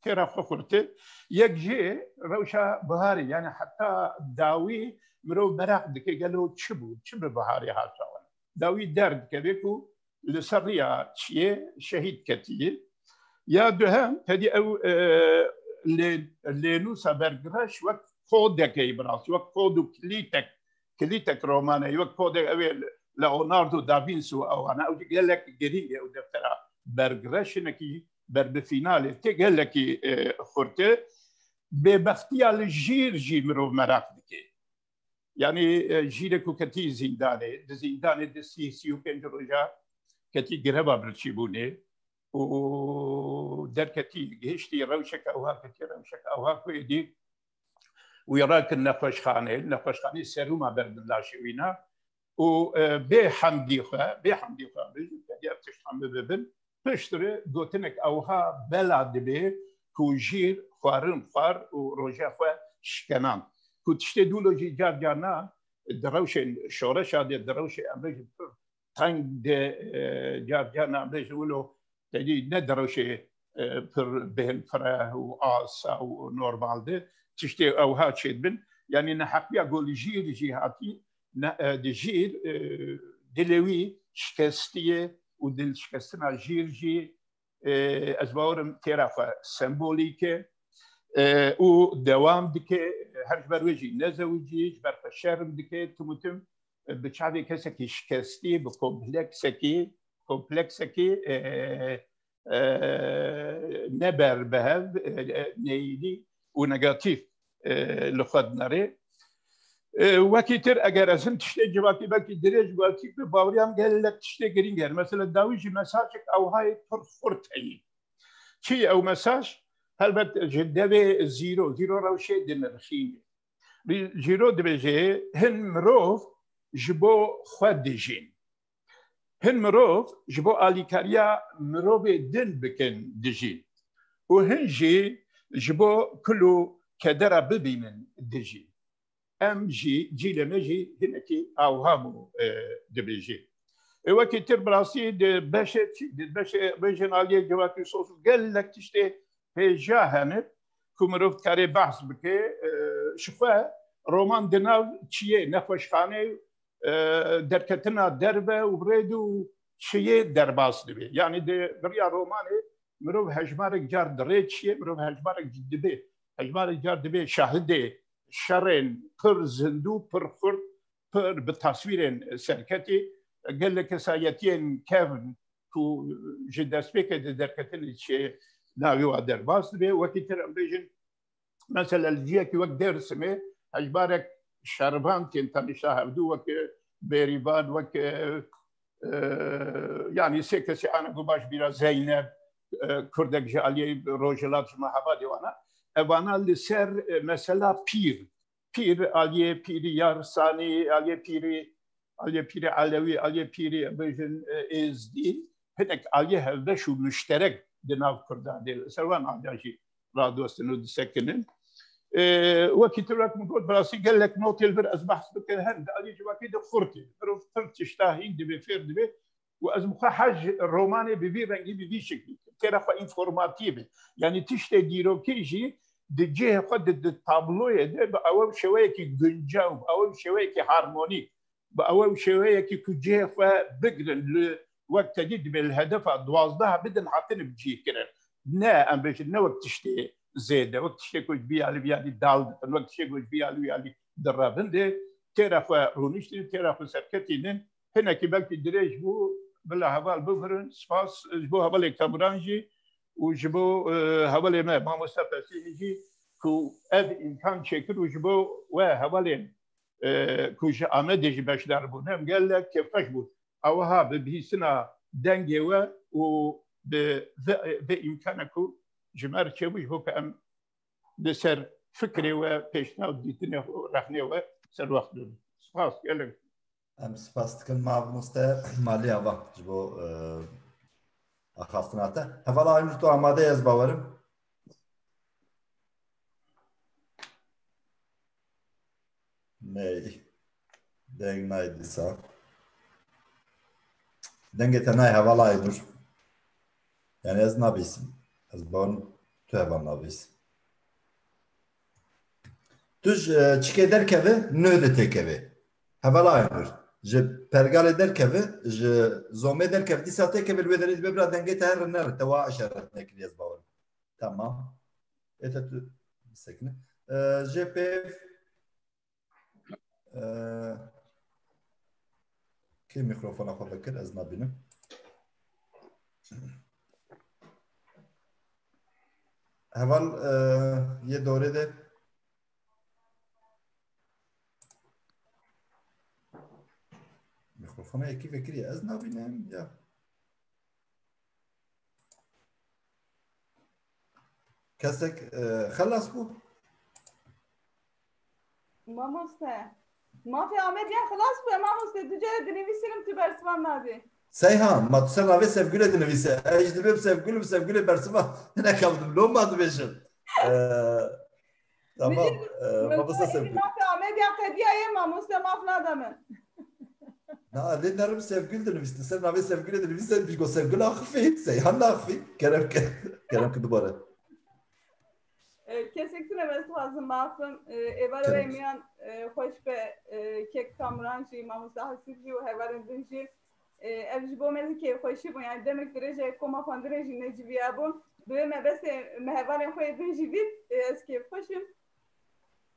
Têra xwe xurt e. Yek jê rewşa biharê, yani heta dawî mirov meraq dike, gelo çi bû, çi bi biharê hat çawan. Dawî derdikeve ku li ser riya çiyê şehîd ketiye. Ya duhem, tedî ew, e, lê-, lênûsa bergireş wek kodekê bi rastî, wek kod û kilîtek, kilîtek romane, wek kodek ew ê Leonardo da Vinci û ewana, ew jî gelek girîng e, ew deftera bergireş hinekî ber bi fînalê tê, gelekî, e, xurt e. Bêbextiya li jîr jî mirov meraq dike. Yanî, e, jîrê ku ketî zîndanê, di zîndanê di sî, sî û pênc roja ketî greva birçîbûnê û derketî, gihiştî rewşeke ewha, ketî rewşeke ewha ku êdî wî rakin nexweşxanê, nexweşxanê serûma berdin laşê wîna û, e, bê hemdî xwe, bê hemdî xwe, bêjin, ev tişt hemû bibin, piştre gotinek ewha bela dibe ku jîr xwarin xwar û roja xwe şikenan. Ku tiştê dûlo jî car carna di rewşên şoreşa de, di rewşê em bêjin pir teng de, e, car carna em bêjin wilo tedî ne di rewşê, e, pir bêhnfireh û asa û normal de tiştê ewha çêdibin. Yanî neheqiya ku li jîr jî hatî, ne, e, di jîr, e, dilê wî şikestî ye û dilşikestina jîr jî, e, ez bawerim têra xwe sembolîk e. e, û dewam dike, her ji ber wê jî nezewicî, ji ber xwe şerm dike, tim û tim, e, bi çavê kesekî şikestî, bi kompleksekî, kompleksekî, e, e, ne ber bi hev, e, e, neyînî û negatîf, e, li xwe dinere. E, wekî tir, eger ez hin tiştê civakî belkî dirêj, belkî bi baweriyan gelek tiştê girîng e. Mesela dawî jî mesajek ewhayê pir xurt heye. Çi ye ew mesaj? Helbet ji devê Zîro, Zîro rewşê dinirxîne. Zîro dibêje, hin mirov ji bo xwe dijîn. Hin mirov ji bo alîkariya mirovê din bikin dijîn û hin jî ji bo kul û kedera bibînin dijîn. Em jî, cîlê me jî hinekî awha bû, e, dibêjî. E, wekî tir bi rastî di beşê çi, di beşê bêjin aliyê civakî û sosyal gelek tiştê hêja hene ku mirov dikarê behs bike, e, ji xwe roman di nav çiyê nexweşxanê, e, derketina derve û rêd û çiyê derbas dibe. Yanî di biriya romanê mirov hejmarek car dirê çiyê, mirov hejmarek dibê, hejmarek car dibê şahidê şerên pir zindû, pir xurt, pir bi taswîrên serketî, gelek kesayetiyên kevn ku ji destpêkê de derketin çi navê wa derbas dibe. Wekî tir em bêjin, mesela li ciyekî wek Dêrsimê hejmarek şervan tên tenişta hevdû, wek Bêrîvan, wek, e, e, yanî sê kesî ana ku baş bîra Zeynep, e, Kurdek ji aliyê Rojhilat ji Mehabadê wana. Evana li ser, e, mesela pîr, pîr, aliyê pîrî Yarsanî, aliyê pîrî, aliyê pîrî Elewî, aliyê pîrî, bêjin, e, Êzdî, hinek aliyê hevbeş û muşterek di nav Kurdan de. Li ser wan aliyê jî radostin û disekinin. E, wekî tu wek min got, bi rastî gelek notê li vir ez behs bikim, her di aliyê civakî de xurt e. Mirov pir tişta hîn dibe, fêr dibe. Û ez bi xwe her ji romanê bi vî rengî, bi vî şeklî, têra xwe înformatîf e. Yanî tiştê dîrokî jî di cihê xwe di, di tabloyê de bi ewe şêweyekî guncaw, bi ewe şêweyekî harmonîk, bi ewe şêweyekî ku cihê xwe bigrin, li wek te dî dibê li hedefa duwazdeh bidin, hatine bicihkirin. Ne, em bêjin, ne wek tiştê zêde, wek tiştê ku ji bî alî vî alî dal dikin, wek tiştê ku ji bî alî vî alî direvin de, têra xwe rûniştînin, têra xwe serketînin. Hinekî belkî dirêj bû, bila heval bigirin. Spas ji bo hevalê Kamuran jî û ji bo, e, hevalê me, mamoste Fesîhî jî ku ev îmkan çêkir û ji bo we hevalên, e, ku ji Amedê jî beşdar bûn, em gelek kêfxweş bûn. Ewiha bi bihîstina dengê we û bi vê, vê îmkana ku ji me re çêbû, ji bo ku em li ser fikrê we, pêşniyar, dîtinê, rexnê we ser wext dûn. Spas, gelek. Em spas dikin mamoste Malî Ava ji bo, e, axaftina te. Hevala Aynur, tu amade ye, ez bawerim. Ney. Deng nayê dîsa. Dengê te nayê hevala Aynur. Yani ez nabîsim. Ez bawerim tu heval nabîs. Tu ji, e, çikê derkeve, nuh de têkeve. Hevala Aynur. Ji pergalê derkeve, ji zomê derkeve, dîsa têkeve, li wê derê dibe bira dengê te here nere, te wa işaret nekiriye, ez bawerim. Tamam. Ê te tu bisekine. E, jê pê, e, kê mikrofona xwe vekir, ez nabînim. Heval, e, yê dorê de mikrofona yekî vekiriye, ez nabînim ya. Kesek, e, xelas bû? Mamoste. Mafê Amediya xilas bûye, mamoste, du care dinivîsînim, tu bersivan nadî. Seyhan, ma tu ser navê Sevgule dinivîse. Ez jî dibêm Sevgul û Sevgulê bersiva hinek bidim. Loma dibêjim. E, tamam. Mijî, e, mamoste Sevgul. Mafê Amediya qediyaye, mamoste maf nada min. Na, lê nerim Sevgul dinivîs. Ser navê Sevgulê dinivîse, bî go Sevgul axifî, Seyhan naxifî. Kerem ke, kerem ke dubare. E, kesek tune, ez dixwazim mafim. E, êvara we miyan, e, xweş be, e, kek Kamuran jî, mamoste Hasip jî û hevalên din jî. E, ev ji bo me zî kêfxweşî bûn. Yani demek dirêj e koma xwendinê jî neciviyabûn. Bi wê mebestê me hevalên xwe yê din jî dît, e, ez kêfxweş im.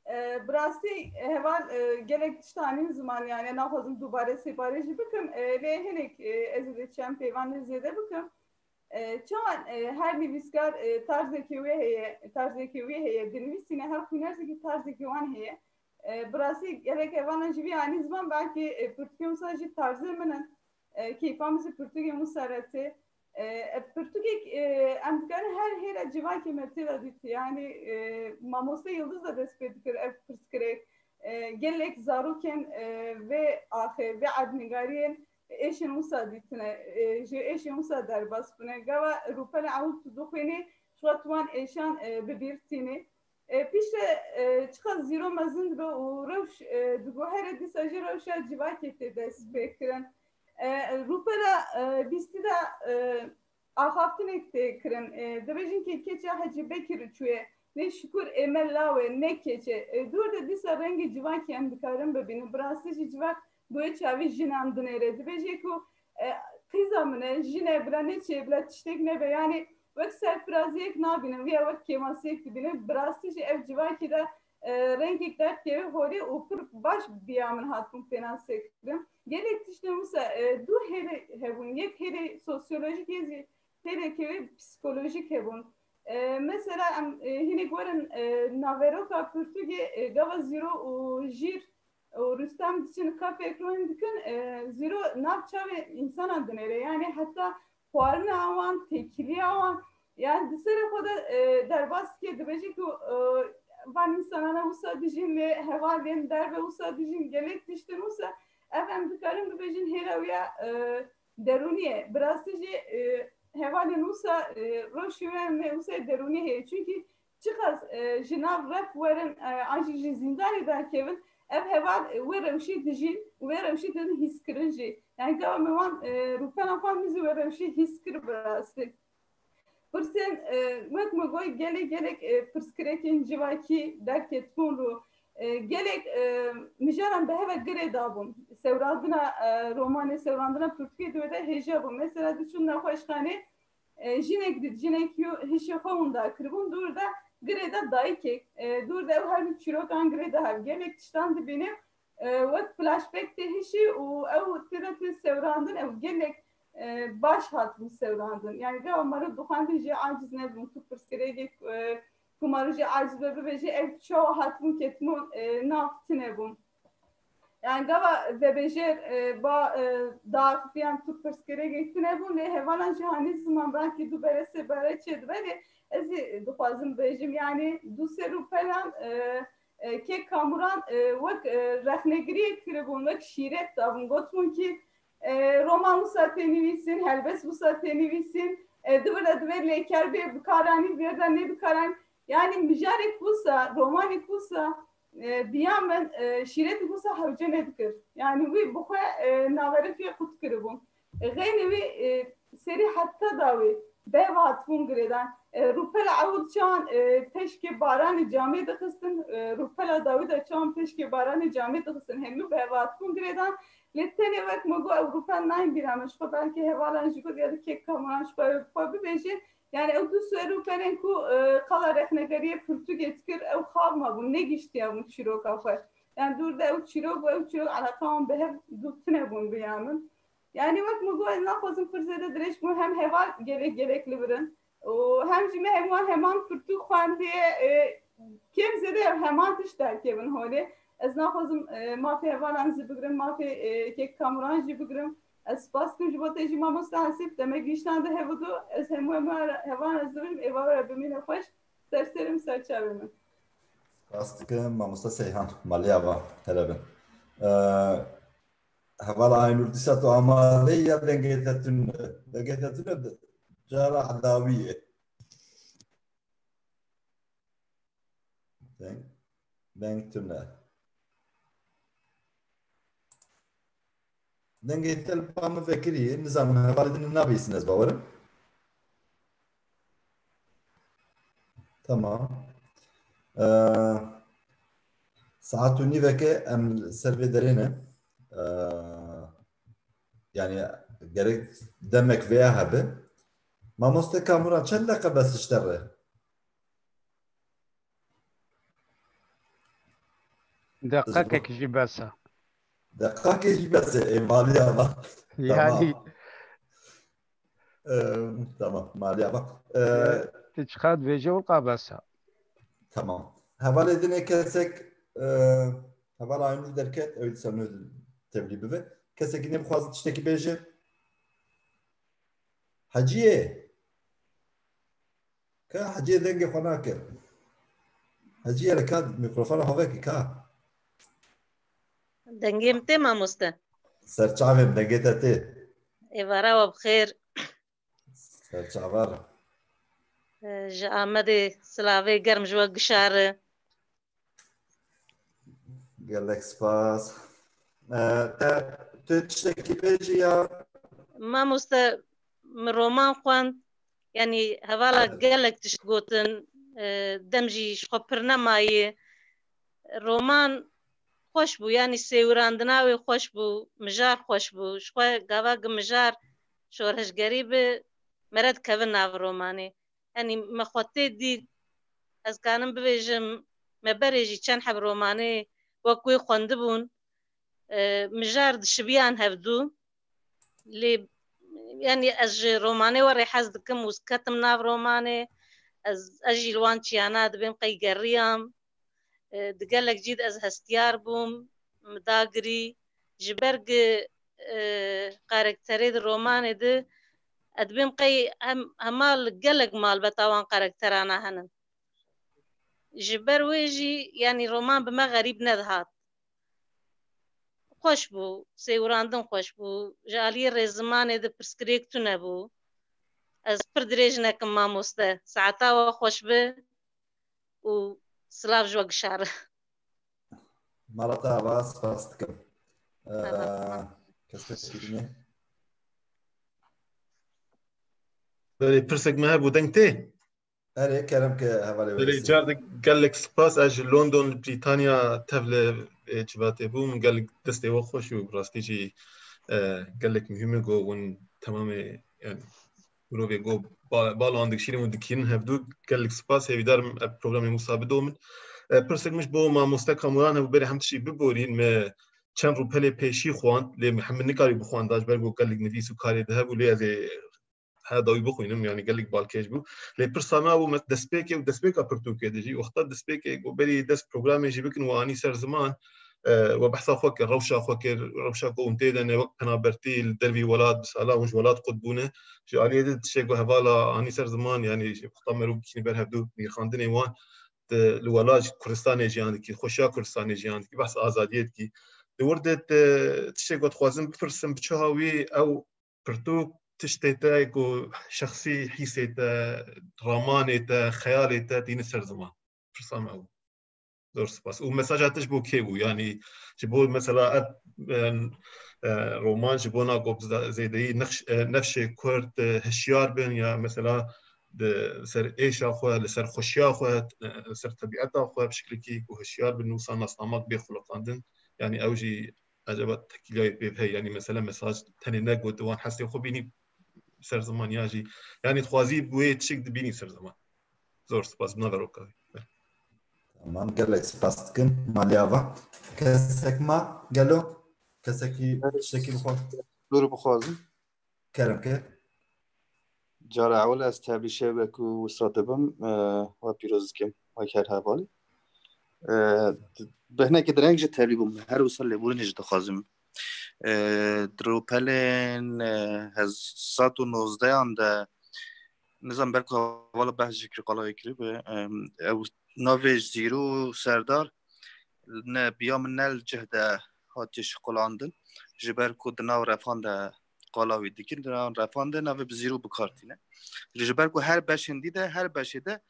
E, bi rastî heval, e, gelek tişt anîn ziman, yani naxwazim dubare sêparê jî bikim. E, lê hinek, e, ez ê çend peyvanê zêde bikim. E, çawan, e, her nivîskar, e, tarzekê wê heye, tarzekê wê heye, dinivîsîne, her xwîner zî tarzekê wan heye. E, bi rastî gelek hevalan jî vî anî ziman, belkî, e, pirtûkên wisa jî tarzê min in. E, keyfa min zî pirtûkên wisa re tê. E, e, pirtûkek, e, em dikarin her hêra civakê me tê de dît. Yani, e, mamoste Yildiz de dest pê dikir ev pirsgirêk. E, gelek zarokên, e, vê axê, vê erdnîgariyên êşên wisa dîtine, e, ji êşên wisa derbas bûne. Gava rûpela ewil tu dixwînî, ji xwe tu wan êşan, e, bi bîr tînî. E, piştre, e, çiqas zîro mezin dibe û rewş, e, diguhere, dîsa jî rewşa civakê tê dest pê kirin. E, rûpela, e, bîstî de, e, axaftinek tê kirin. E, dibêjin ke keça Hecî Bekir çûye, ne Şikur ê me law e, ne keç e. E, dûr de dîsa rengê civakê em dikarin bibînin. Bi rastî jî civak bi wê çavî jinan dinêre. Dibêje ku, e, qîza min e, jin e, bila neçê, bila tiştek nebe. Yani wek serfiraziyek nabînin, viya wek kêmasiyek dibînin. Bi rastî jî ev civakî de, e, rengek derdikeve holê û pir baş biya min hatibûn pênase kirin. Gelek tiştên wisa, e, du hêlê hebûn. Yek hêlê sosyolojik, yek jî hêleke wê psikolojik hebûn. E, mesela em, e, hinek werin, e, naveroka pirtûkê, e, gava Zîro û Jîr û Rûstem diçin kafeyek rûn dikin, e, Zîro nav çavê însanan dinêre. Yani heta xwarina wan, têkiliya wan, yani di serê xwe de, e, derbas dike, dibêje ku, e, van însanana wisa dijîn, lê hevalên derve wisa dijîn, gelek tiştin wisa, ev em dikarin bibêjin hêra wî ya, e, derûnî ye. Bi rastî jî, e, hevalên wisa, e, rewşê wê ne wisa derûnî heye. Çunkî çiqas, e, ji nav rep werin, e, an jî ji zîndanê derkevin, ev heval, e, wê rewşê dijîn, wê rewşê didin hîskirin jî. Yani gava me wan, e, rûpela xwe min zî wê rewşê hîs kir bi rastî. Pirsên, e, wek me got, gelek, gelek, e, pirsgirêkên civakî derketibûn rû. E, gelek, e, mijaran bi hev ve girê dabûn. Sewrandina, e, romanê, sewrandina pirtûkê di wê de hêja bû. Mesela diçûn nexweşxanê, e, jinek dît, jinek yo hişê xwe winda kiribûn, dûr de girê de dayikek, e, dûr de ew her du çîrokan girê de hev. Gelek tiştan dibîne, e, wek flashback tê hişê û ew tê de tê sewrandin, ew gelek, e, baş hatibû sewrandin. Yani gava meriv dixwendin jê aciz nebûn, tu pirsgirêkê, e, ku meriv jê aciz be bibêje, ew çawa hatibûn ketibûn, e, nav tune bûn. Yani gava vebêjêr, e, ba, e, daxifiyan tu pirsgirêkê tune bûn, lê hevalan jî hanî ziman belkî du bere sê bere çêdibe, lê ez ê dixwazim bêjim, yani du sê rûpelan, e, e, kek Kamuran, e, wek, e, rexnegiriyê kiribûn, wek şîret dabûn. Gotibûn kî, e, roman wisa tê nivîsîn, helbest wisa tê nivîsîn, e, di vir de divê lêker bê, bikaranî, vêr de nêbikaranî. Yani mijarek wisa, romanek wisa, e, biya min, e, şîretek wisa hewce nedikir. Yani wî bi xwe, e, naverê fê qut kiribû. Xeynî wî, e, serî heta dawî bi hev hatibûn girêdan. E, rûpela ewil çawan, e, peşkê baranê camê dixistin, e, rûpela dawî de çawan peşkê baranê camê dixistin, hemû bi hev hatibûn girêdan. Lê tenê wek me got, ew rûpel nayên bîra min, ji xwe belkî hevalan jî got, ya di kek Kamuran ji xwe, xwe bibêje. Yani ew du sê rûpelên ku, e, qala rexnegeriyê pirtûkê dikir, ew xav mabûn, negihiştiyabûn çîroka xwe. Yani dûr de ew çîrok û ew çîrok eleqa wan bi hev du tune bûn biya min. Yani wek min got, ez naxwazim pir zêde dirêj bûn, hem heval gelek gelek li vir in û hem jî me hemû wan heman pirtûk xwendiye, e, kêm zêde ev heman tişt derkevin holê. Ez naxwazim, e, mafê hevalan jî bigirim, mafê, e, kek Kamuran jî bigirim. Ez spas dikim ji bo te jî mamoste Hesîb, te me gihîştande hev û du. Ez hemû, hemû hevalan ez dibim, êvar we bimîne xweş. Ser serê min, ser çavê min. Spas dikim mamoste Seyhan, malê ava, here bin. Ee, hevala Aynur, dîsa tu amade yî ya dengê te tune? Dengê te tune, cara edawî ye. Deng, deng tune. Dengê te li ba min vekirî, nizanim hevalê din nabihîstin, ez bawer im. Tamam. Ee, saet û nîveke em li ser vê derê ne. Ee, yani gerek demek vêya hebe. Mamoste Kamuran, çend deqe bes ji te re? Deqekek jî bes e. Deqakê jî bes e, ê, maliya va. Yani Ee, tamam, maliya va. Ee, tu çiqas dibêjî, wila bes e. Tamam. Hevalê din ê kesek, e, hevala Aynur derket, ew dîsa nû tevlî bibe. Kesekî nê bixwaze tiştekî bêje. Heciyê. Ka Heciyê dengê xwe nake. Heciyê re ka mikrofona xwe vekî ka. Dengê min tê mamoste? Serçavê min dengê te tê. Êvara we bi xêr. Serçava re. Ji Amedê silavê germ ji we gişare. Gelek spas. E, te, tu tiştekî bêjî ya? Mamoste, min roman xwend, yanî hevala gelek tişt gotin, e, dem jî ji xwe pir nemaye. Roman xweş bû, yanî sêwirandina wê xweş bû, mijar xweş bû. Ji xwe gava gi mijar şoreşgerî bi, mere dikevin nav romanê. Yanî me xwe tê dît, ez kanim bibêjim, me berê jî çend heb romanê wek wê xwendibûn, e, mijar dişibiyan hevdû. Lê, yanî ez ji romanê we rê hez dikim û ketim nav romanê. Ez, ez jî li wan çiyana dibêm qey geriyam. E, di gelek cî de ez hestiyar bûm, min dagirî. Ji ber gi, e, karakterê di romanê de, ez dibêm qey hem, hema li gelek malbeta wan karakterana henin. Ji ber wê jî, yanî roman bi me xerîb nedihat. Xweş bû, sêwirandin xweş bû. Ji aliyê rêzimanê de pirsgirêk tune bû. Ez pir dirêj nekim mamoste. Saeta we xweş be û silav ji we gişare. Mala te ava, spas dikim. Ee, kesekî dinê. Belê, pirsek me hebû, deng tê? Erê, kerem ke hevalê Belê, wê. car di gelek spas. Ez ji London, li Brîtanya tev li, e, civatê bûm. Gelek destê we xweş û bi rastî jî, e, gelek muhîm e ku hûn temamê, yani, mirovê ku ba-, bala wan dikişînin û dikînin hevdû. Gelek spas, hêvîdarim ev programê wisa bidomin. E, pirsek min ji bo mamoste Kamuran hebû, berê hemd tiştî biborîn. Me çend rûpelê pêşî xwend, lê min hemû nikarî bixwenda, ji ber ku gelek nivîs û karê di hebû, lê ez ê her dawî bixwînim, yani gelek balkêş bû. Lê pirsa me bû, me destpêkê û destpêka pirtûkê de jî, wexta destpêkê ku berî dest programê jî bikin, we anî ser ziman, e, we behsa xwe kir, rewşa xwe kir, rewşa ku hûn tê de ne wek penabertî li dervî welat, bi sala hûn ji welat qut bûne. Ji aliyê din tiştê ku hevala anî ser ziman, yani wexta merov dikîne ber hevdû nirxandinê wan, tu li welat Kurdistanê jiyan dikî, xweşiya Kurdistanê jiyan dikî, behs azadiyê dikî. Di wir de tu tiştê ku dixwazim bipirsim, bi çi hawî ew pirtûk tiştê te ku şexsî hîsê te, ramanê te, xeyalê te tîne ser ziman? Pirsa me ew. Zor spas. Û mesaja te ji bo kê bû? Yanî ji bo mesela ev, e, e, roman ji bo na ku zêdeyî nexş-, e, nefşê Kurd, e, hişyar bin ya mesela di ser êşa xwe, li ser xweşiya xwe, e, li ser tebîeta xwe bi şiklikî ku hişyar bin, wisa nasnama bê xuliqandin. Yanî ew jî eceba tekîliyayê pê heye, yanî mesele mesaj tenê ne got wan hestê xwe bînî ser ziman ya jî, yanî dixwazî bi wê tişek dibînî ser ziman. Zor spas, bi navê roka wî. Tamam, gelek spas dikim. Maliya va. Kesek ma gelo? Kesekî tiştekî bixwe? Dûr bixwazim. Kerem ke. Cara ewil ez tevlî şevek û wisa dibim, e, we pîroz dikim, wek her hevalî. E, Behnekê direng jî tevlî bûm, her wisa lêborînê jî dixwazim. E, di rûpelên, e, hezar û nozdehan de, nizam belku hevala behs jî kir, qala wê kirî be, e, ew navê Zîro Serdar, ne, biya min ne li cih de hatiye şiqulandin. Ji ber ku di nav refan de qala wî dikin, di nav refan de navê bi Zîro bi kar tîne. Ji ber ku her beşên dî de, her beşê de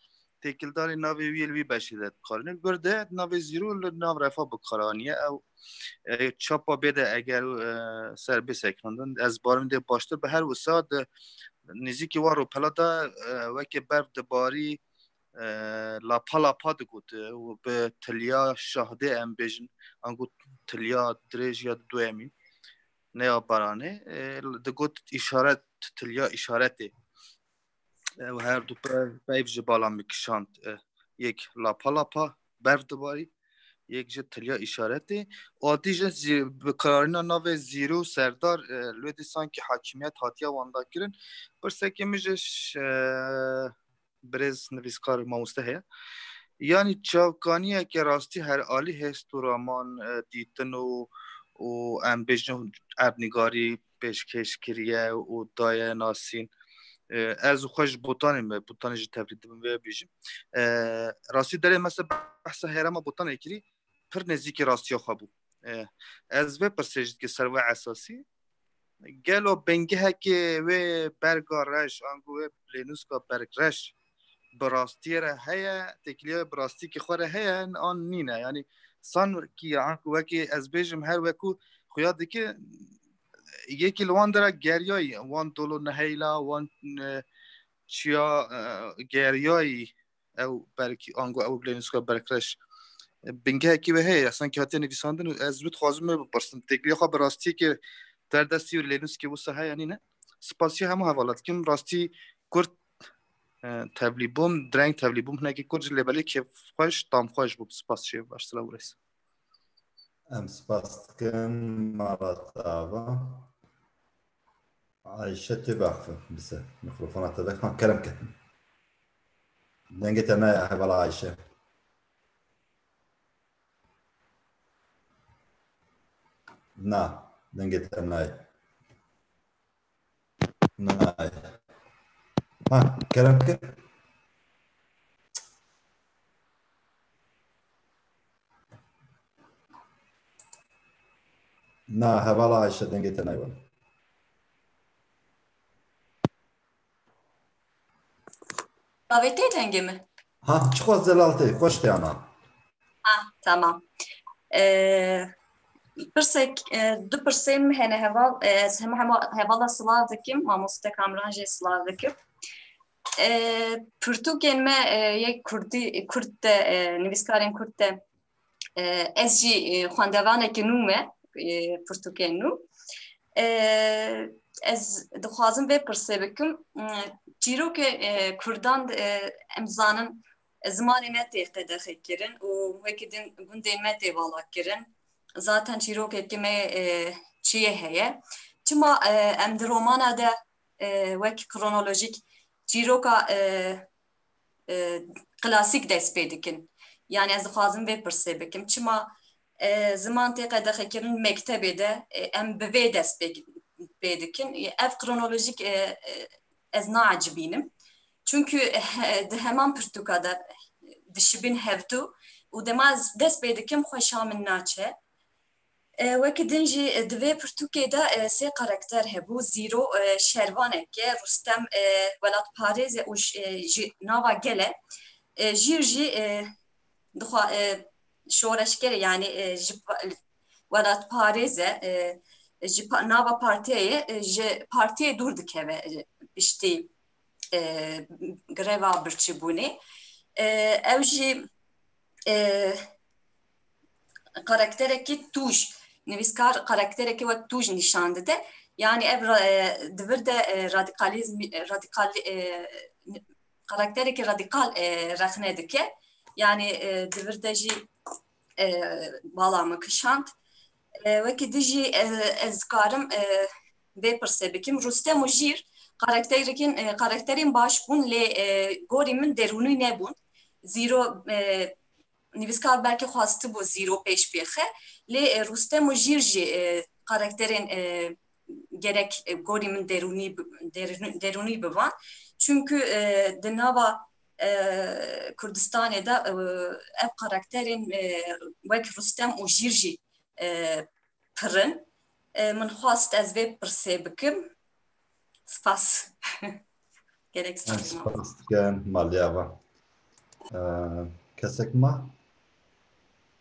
têkildarê navê wî li wî beşê de dikarîne. Li vir de navê Zîro li nav refa bi kar aniye. Ew, e, çapa bê de eger, e, ser bê sekinandin, ez barim dê baştir bi her wisa di nêzîkî wan rûpela de, e, weke berf dibarî, e, lapa lapa digot, e, û bi tiliya şahdê em bêjin, ango tiliya dirêj ya duyemî, ne ya baranê, e, digot îşaret, tiliya îşaretê. Ew her du pe-, peyv ji bala min kişand. E, yek lapa lapa berf dibarî, yek ji tiliya îşaretê. Û hatî jî zî-, bi kararîna navê Zîrû Serdar, e, li wê dî sankî hakimiyet hatiye wenda kirin. Pirsekê min ji ş-, e, birêz nivîskar mamoste heye. Yanî çavkaniyeke rastî her alî hest û raman, e, dîtin û, û em bêjin erdnîgarî pêşkêş kiriye û daye nasîn. E, ez xwe ji Botanê me, Botanê jî tevlî dibim vê bêjim. E, rastî derê me ser behsa herêma Botanê kirî, pir nêzîkî rastiya xwe bû. E, ez vê pirsê jî dike ser wê esasî. Gelo bingehekê wê berga reş, ango wê lênûska bergreş bi rastiyê re heye, têkiliya wê bi rastiyekî xwe re heye, an nîne? Yanî sankî, ango wekî ez bêjim, her weku xuya dike, yekî li wan dera geriyayî, wan dolo neheyla, wan, e, çiya, e, geriyayî, ew belkî ango ew lênûska bergreş, e, bingehekî wê heye, ya sankî hatiye nivîsandin û ez wî dixwazim wê bipirsim. Têkiliya xwe bi rastiyekê derdestî û lênûskê wisa heye nîne? Spasiya hemû hevala dikim. Rastî kurt, e, tevlî bûm, direng tevlî bûm, hinekî kurt jî lê belê kêfxweş, tamxweş bû. Spas şêv, baş sila û rêz. Em spas dikin mala te ava. Ayşe tê baxifin, bise. Mikrofona te de. Ha, kerem ke. Dengê te nayê hevala Ayşe. Na, dengê te nayê. Nayê. Ha, kerem ke. Na, hevala Ayşe, dengê te nayê wele. Gavê tê dengê min? Ha, çiqas zelal tê, xweş tê ana. Ha, tamam. Ee, pirsek, e, du pirsên min hene heval. E, ez hemû, hemû hevala silav dikim, mamoste Kamran jî silav dikim. E, pirtûkên me, e, yek kurdî, kurd de, e, nivîskarên kurd de, e, ez jî, e, xwendevanekî nû me, e, pirtûkên nû. E, ez dixwazim vê pirsê bikim. E, çîrokê, e, kurdan, e, em zanin, zimanê me tê qedexekirin û wekî din gundên me tê valakirin. Zaten çîrokekî me, e, çiyê heye. Çima, e, em di romana de, e, wek kronolojîk çîroka, e, e, klasîk dest pê dikin? Yani ez dixwazim vê pirsê bikim. Çima, e, ziman tê qedexekirin mektebê de, e, em bi vê dest pê, pê dikin? E, ev kronolojîk, e, e, ez naecibînim. Çünkü, e, di heman pirtûka de dişibin hevdu û dema ez dest pê dikim xweşa min naçe. E, wekî din jî, e, di vê pirtûkê de, e, sê karakter hebû. Zîro, e, şervanek e, Rustem, e, welatparêz e û ş-, e, ji nava gel e. E, Jîr jî, e, dixwa-, e, şoreşger e, yani, e, ji pa-, welatparêz e, e, ji pa-, nava partiyê ye, e, ji partiyê dûr dikeve, e, piştî, e, greva birçîbûnê. E, ew jî, e, karakterekî tûj, nivîskar karakterekî wek tûj nîşan dide. Yani ev ra-, e, di vir de, e, radikalizm, e, radikal, e, karakterekî radikal, e, rexne dike. Yani, e, di vir de jî, e, bala min kişand. E, wekî din jî, e, ez dikarim, e, vê pirsê bikim. Rustem û Jîr karakterekîn, e, karakterên baş bûn, lê, e, gorî min derûnî nebûn. Zîro, e, nivîskar belkî xwestibû Zîro pêş bêxe, lê, e, Rustem û Jîr jî, e, karakterên, e, gerek, e, gorî min derûnî bi-, derûnî, derûnî biban. Çünkü, e, di nava, e, Kurdistanê de, e, ev karakterên, e, wek Rustem û Jîr jî, e, pir in. E, min xwest ez vê pirsê bikim. Spas. Gelek spas. Spas dikim, malî ava. Ee, kesek ma?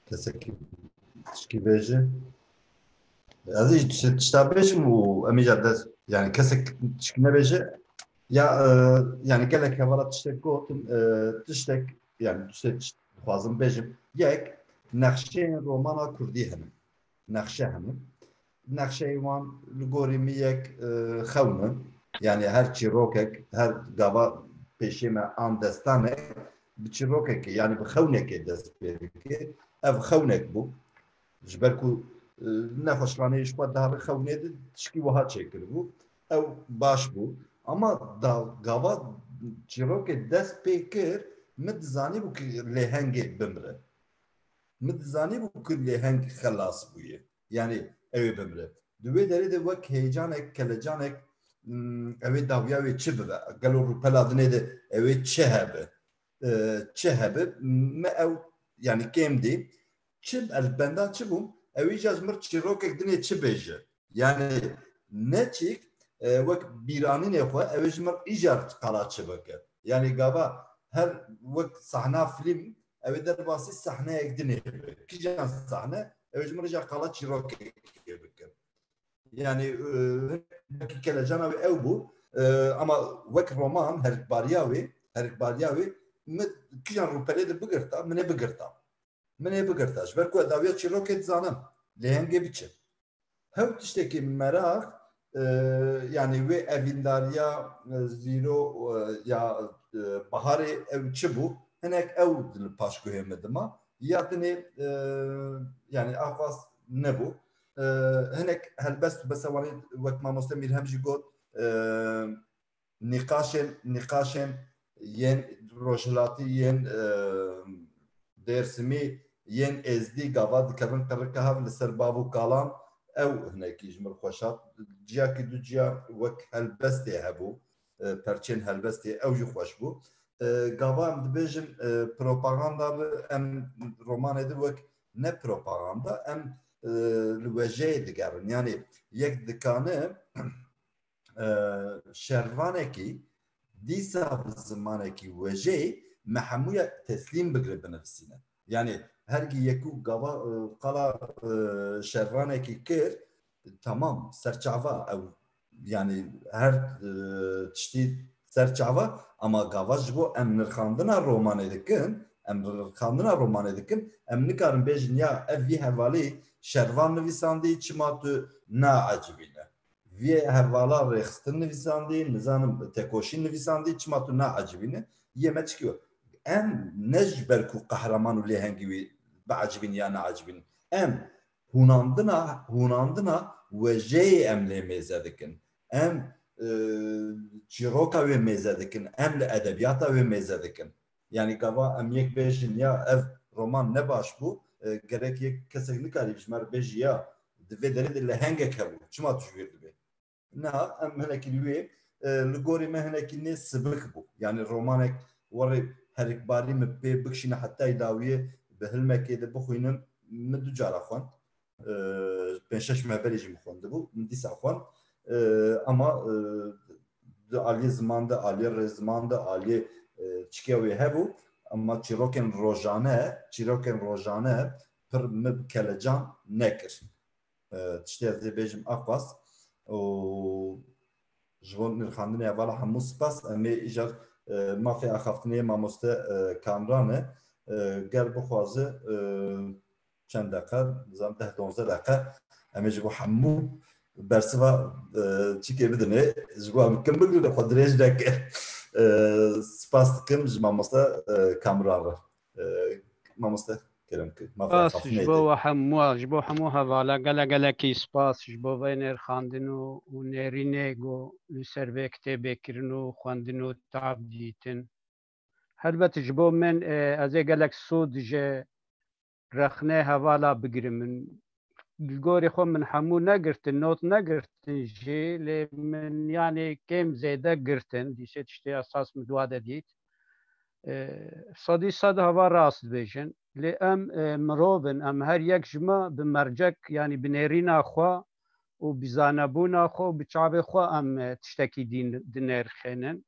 Kesek tişkî bêje? Ez ê tişt-, tişta bêjim û em ê jî dest, yani kesek tişkî nebêje. Ya, e, yani gelek hevala tiştek gotin, e, tiştek, yani tiştek dixwazim bêjim. Yek, nexşeyên romana kurdî hene. Nexşe hene. Nexşeyê wan li gorî min yek, e, xewn in. Yani her çîrokek, her gava pêşê me an destanek bi çîrokekê, yanî bi xewnekê dest pê dike. Ev xewnek bû. Ji ber ku, e, nexweşxaneyê ji xwe dihabe xewnê de tişkî wiha çêkiribû. Ew baş bû. Ama da gava çîrokê dest pê kir, min dizanîbû ku lêhengê bimre. Min dizanîbû ku lêheng xelas bûye. Yanî ew ê bimre. Di wê derê de wek heyecanek, kelecanek, hmm, ew ê dawiya wê çi bibe? Gelo rûpela dinê de ew ê çi hebe? E, çi hebe? Me ew, yanî kêm dî. Çi, ez benda çi bûm? Ew îca ji mir çîrokek dinê çi bêje? Yanî neçîk, e, wek bîranînê xwe, ew ê ji mir îcar qala çi bike. Yanî gava her wek sahna fîlm, ew ê derbasî sahneyek dinê be. Kîjan sahne? Ew ê ji mir îcar qala çîrokekê bike. Yanî, e, belkî kelecana wê ew bû, e, ama wek roman, herikbariya wê, herikbariya wê, min kîjan rûpelê de bigirta, min ê bigirta. Min ê bigirta. Ji ber ku ez dawiya çîrokê dizanim, lêhengê biçe. Hew tiştekî meraq, e, yanî wê evîndariya, e, zîro, e, ya, e, biharê ew çi bû? Hinek ew di li paşguhê min dima. Ya dinê, e, yanî axwas nebû. E, hinek helbest û besewanî wek mamoste Mîrhem jî got, e, nîqaşên, nîqaşên yên rojhilatî, yên, e, dêrsimî, yên êzdî gava dikevin qirika hev li ser bav û kalan, ew hinekî ji min xweş hat. Ciyakî du ciya wek helbestê hebû, e, perçên helbestê, ew jî xweş bû. E, gava em dibêjin, e, propaganda bi, em romanê de wek ne propaganda, em, e, li wejeyê digerin. Yanî yek dikane, e, şervanekî dîsa bi zimanekî wejeyê me hemûya teslîm bigire binivîsîne. Yanî hergî yekû gava, e, qala, e, şervanekî kir, tamam, serçava ew, yanî her, e, tiştî serçava, ama gava ji bo em nirxandina romanê dikin, em nirxandina romanê dikin, em nikarin bêjin ya ev vî hevalî şervan nivîsandî, çima tu naecibîne? Vê hevala rêxistin nivîsandî, nizanim tekoşîn nivîsandî, çima tu naecibîne? Yê me çikî yo? Em ne ji ber ku qehreman û lêhengî wî biecibîn ya naecibîn. Em hûnandina, hûnandina wejeyê em lê mêze dikin. Em, e, çîroka wê mêze dikin. Em li edebiyata wê mêze dikin. Yanî gava em yek bêjin ya ev roman ne baş bû, e, gerek yek kesek nikarî ji me re bêjî ya di vê derê de lehengek hebû. Çima tu ji wîr dibê? Na, em hinekî li wê, e, li gorî me hinekî nê sibik bû. Yanî romanek werê herikbarî min pê bikişîne hetayî dawiyê bi hilmekê de bixwînim, min du cara xwend. E, pênc şeş meh berê jî min xwendibû, min dîsa xwend. E, ama, e, di aliyê ziman de, aliyê rêziman de, aliyê, e, çikiya wê hebû, ama çîrokên rojane, çîrokên rojane pir min bi kelecan nekir. E, tiştê ez ê bêjim aqas û ji bo nirxandinê hevala hemû spas. Em ê îcar, e, mafê axaftinê mamoste, e, Kamran e. E, ger bixwaze, e, çend deqe, nizam deh donzdeh deqe, em ê ji bo hemû bersiva, e, çikê bidinê, ji bo em kim bigrin xwe dirêj neke. E, spas dikim ji mamoste, e, Kamran re. E, mamoste, kerem ki, mafê Spas axaftinê ji bo te. We hemû, ji bo hemû hevala gele gelekî spas ji bo vê nêrxandin û, û nêrînê ku li ser vê kitêbê kirin û xwendin û tab dîtin. Helbet ji bo min, e, ez ê gelek sûd ji rexnê hevala bigirim. Min li gorî xwe min hemû negirtin, not negirtin jî, lê min yanî kêm zêde girtin. Dîsê tiştê esas min dua de dît. E, sedî sed heva rast dibêjin. Lê em, e, mirov in, em her yek ji me bi mercek, yanî bi nêrîna xwe û bi zanebûna xwe û bi çavê xwe em, e, tiştekî dîn dinêrxênin.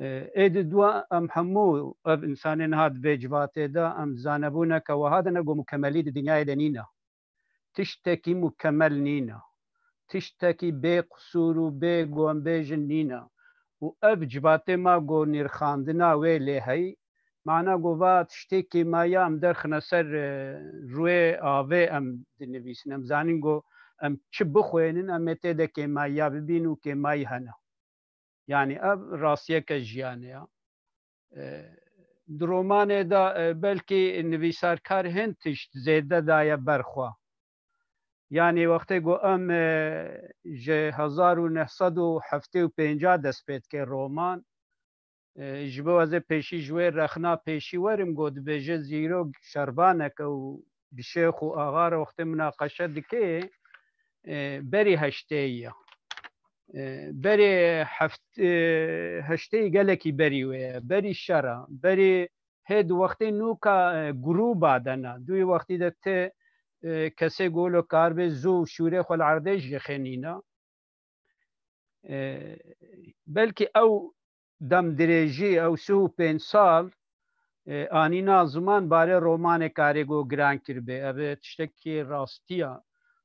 E, ê di dua em hemû ev însanê niha di vê civatê de em zanebûneke wiha de ne ku mukemelî di dinyayê de nîne. Tiştekî mukemel nîne. Tiştekî bê qisûr û bê ku em bêjin nîne. Û ev civatê ma ku nirxandina wê lê heyî, mana ku va tiştê kêmaya em derxine ser, e, rûyê avê em dinivîsin. Em zanîn ku em çi bixwênin, em ê tê de kêmaya bibîn û kêmayî hene. Yanî ev rastiyeke jiyanê ya. E, di romanê de, e, belkî nivîsarkar hin tişt zêde daye ber xwe. Yanî wextê ku em, e, ji hezar û neh sed û heftê û pênc dest pê dike roman, e, ji bo ez ê pêşî ji wê rexna pêşî werim, ku dibêje zîrok şervanek e û bi şêx û axa re wextê minaqeşe dike, e, berî heştê ye. E, berê heft-, e, heştê gelekî berî wê ye, berî şer e, berî hê di wextê nûka, e, grûba de ne. Dûyê wextî de ti, e, kesê golo kar bê zû şûrê xwe li erdê jixê nîne. E, belkî ew dem dirêjî, ew sih û pênc sal, e, anîna ziman barê romanê karê ku giran kiribê. Ev tiştekî rastiya.